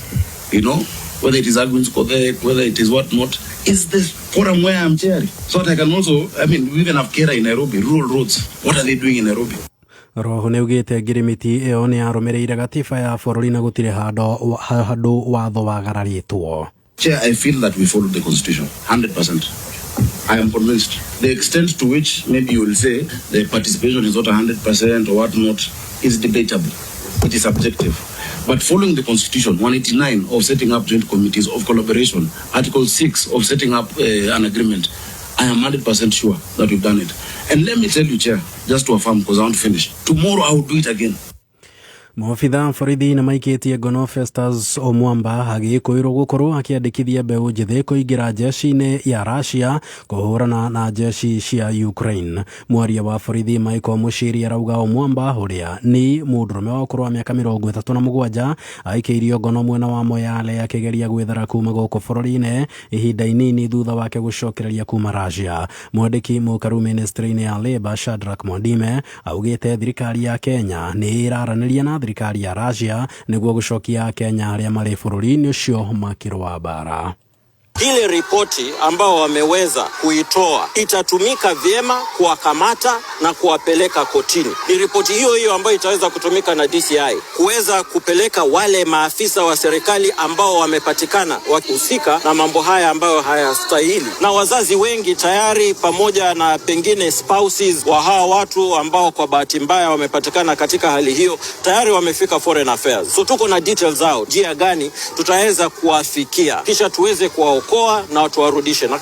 Whether it is Agwins Kodhek, whether it is what not, is the forum where I'm chairing. So that I can also, I mean, we even have KeRRA in Nairobi, rural roads. What are they doing in Nairobi? Roho nĩ augĩte ngirimiti ĩyo nĩ yarũmĩrĩire gatiba ya bũrũri na gũtirĩ handũ watho wagararĩtwo. Chair, I feel that we followed the constitution, 100%. I am convinced. The extent to which maybe you will say the participation is not 100% or what not is debatable. It is subjective. But following the Constitution, 189 of setting up joint committees of collaboration, Article 6 of setting up an agreement, I am 100% sure that we've done it. And let me tell you, Chair, just to affirm, because I want to finish, tomorrow I will do it again. Maobitha borithi nĩ maikĩtie ngono Festus Omwamba agĩkũĩrwo gũkorwo akĩandĩkithia mbeũ njĩthĩ kũingĩra jeshi-inĩ ya Russia kũhũrana na jeshi cia Ukraine. Mwaria wa borithi Michael Mushiri arauga Omwamba ũrĩa nĩ mũndũrũme wa ũkũrũ wa mĩaka 37 aikĩirio ngono mwena wa Moyale akĩgeria gwĩthara kuma gũkũ bũrũri-inĩ ihinda inini thutha wake gũcokereria kuma Russia. Mwandĩki mũkaru ministry-inĩ ya Labour Shadrack Mwandime augĩte thirikari ya Kenya nĩ ĩraranĩria na thirikari ya Russia nĩguo gũcokia Kenya arĩa marĩ bũrũri-inĩ ũcio makĩrũa mbara. Ile ripoti ambao wameweza kuitoa itatumika vyema kuwakamata na kuwapeleka kotini. Ni ripoti hiyo hiyo ambayo itaweza kutumika na DCI kuweza kupeleka wale maafisa wa serikali ambao wamepatikana wakihusika na mambo haya ambayo hayastahili. Na wazazi wengi tayari, pamoja na pengine spouses wa hawa watu ambao kwa bahati mbaya wamepatikana katika hali hiyo, tayari wamefika Foreign Affairs. So tuko na details zao, njia gani tutaweza kuwafikia, kisha tuweze kuwaokoa na tuwarudishe na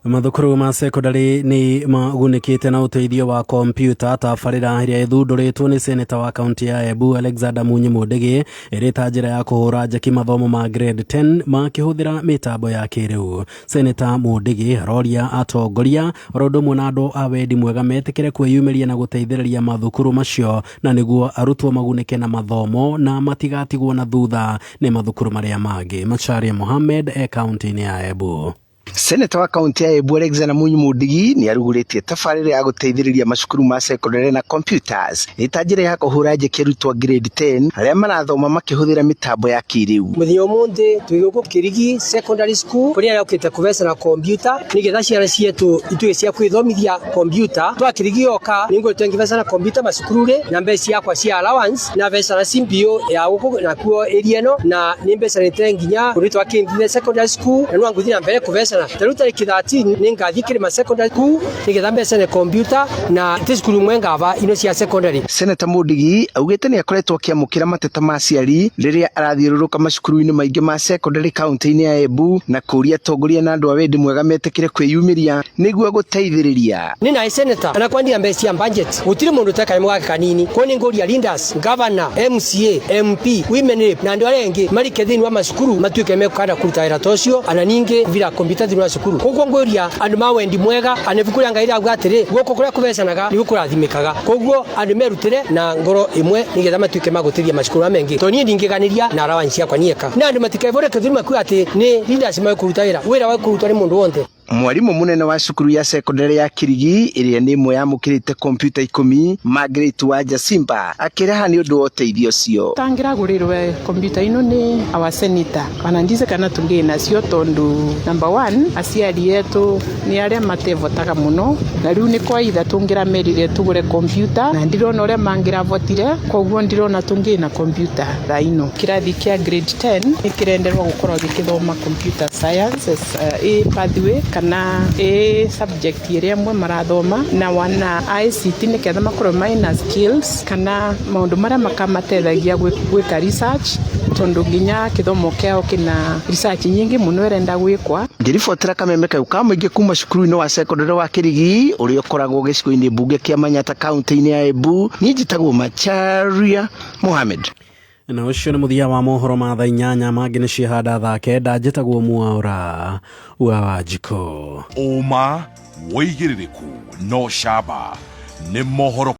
Mathukuru ma sekondari nĩ magunĩkĩte na ũteithio wa kompiuta tabarĩra ĩrĩa ĩthundũrĩtwo nĩ seneta wa kaunti ya Embu Alexander Munyi Mundigi ĩrĩ ta njĩra ya kũhũra njeki mathomo ma grade 10 makĩhũthĩra mĩtambo ya kĩrĩu. Seneta Mundigi aroria atongoria oro ũndũ ũmwe na andũ a wendi mwega metĩkĩre kwĩyumĩria na gũteithĩrĩria mathukuru macio na nĩguo arutwo magunĩke na mathomo na matigatigwo na thutha nĩ mathukuru marĩa mangĩ. Macharia Mohamed e kaunti-inĩ ya Embu. Seneta wa kaunti ya Embu Alexander Munyi Mundigi nĩ arugũrĩtie tabarĩra ya gũteithĩrĩria macukuru ma secondary na computers ĩ ta njĩra ya kũhũra njeki arutwo a grade 10 arĩa marathoma makĩhũthĩra mĩtambo ya kĩrĩu. Mũthenya ũmũthĩ twĩ gũkũ Kĩrigi Secondary School kũrĩa yokĩte kũvecana kompiuta nĩgetha ciana cietũ ituĩke cia kwĩthomithia kompiuta. Twakĩrigi yoka nĩngũrĩtwo ngĩvecana kompiuta macukuru-rĩ na mbeca ciakwa cia allowance na vecana CBO ya gũkũ nakuo area ĩno na nĩ mbecanĩte nginya kũrĩ twakĩndire secondary school na no ngũthiĩ na mbere kũvecana. Tarĩu tarĩki 13 nĩ ngathiĩ Kĩrĩma Secondary School nĩgetha mbecane kompiuta na ti cukuru imwe ngava ino cia secondary. Seneta Mundigi augĩte nĩ akoretwo akĩamũkĩra mateta ma aciari rĩrĩa arathiũrũrũka macukuru-inĩ maingĩ ma secondary kaunti-inĩ ya Embu na kũũria atongoria na andũ a wendi mwega metĩkĩre kwĩyumĩria nĩguo gũteithĩrĩria. Nĩ naĩ seneta na kwandia mbeca cia budget gũtirĩ mũndũ ũteka kanyamũ gake kanini kwa nĩ ngũria leaders, governor, MCA, MP, women rep na andũ arĩa angĩ marike thĩinĩ wa macukuru matuĩke mekũhanda kũruta wĩra ta ũcio ana ningĩ vira kompiuta thĩinĩ wa cukuru. Koguo ngũria andũ ma wendi mwega ana ibuku rĩa Ngai rĩrauga atĩrĩ guoko kũrĩa kũvecanaga nĩguo kũrathimĩkaga. Koguo andũ merutĩre na ngoro ĩmwe nĩgetha matuĩke ma gũteithia macukuru maya mengĩ tondũ niĩ ndingĩganĩria na allowance ciakwa niĩka na andũ matikebũre kĩthũri makuga atĩ nĩ leaders mekũruta wĩra, wĩra wa kũrutwo nĩ mũndũ wothe. Mwarimũ mũnene wa cukuru ya secondary ya Kirigi ĩrĩa nĩ ĩmwe yamũkĩrĩte kompiuta 10 Margaret Wanja Simba akĩraha nĩ ũndũ wa ũteithio ũcio. Tangĩragũrĩrwe kompiuta ino nĩ our senator ona ndice kana tũngĩ nacio tondũ number 1 aciari etu nĩ arĩa matevotaga mũno na rĩu nĩ kwaitha tũngĩramerire tũgũre kompiuta na ndirona ũrĩa mangĩravotire koguo ndirona tũngĩ na kompiuta thaa ino. Kĩrathi kĩa grade 10 nĩ kĩrenderwo gũkorwo gĩkĩthoma computer science as a pathway kana a subject ĩrĩa amwe marathoma na wana ICT nĩgetha makorwo mena skills kana maũndũ marĩa makamateithagia gwĩka research tondũ nginya kĩthomo kĩao kĩna research nyingĩ mũno ĩrenda gwĩkwa. Ngĩribotera kameme kau ka mũingĩ kuma cukuru-inĩ wa secondary wa Kĩrigi ũrĩa ũkoragwo gĩcigo-inĩ mbunge kĩa Manyata kaunti-inĩ ya Embu, niĩ njĩtagwo Macharia Mohamed. Na ũcio nĩ mũthia wa mohoro ma thaa 8 mangĩ nĩ ciahanda thaa 9 njĩtagwo Mwaura wa Wanjikũ. Ũma wĩigĩrĩrĩku no camba nĩ mohoro.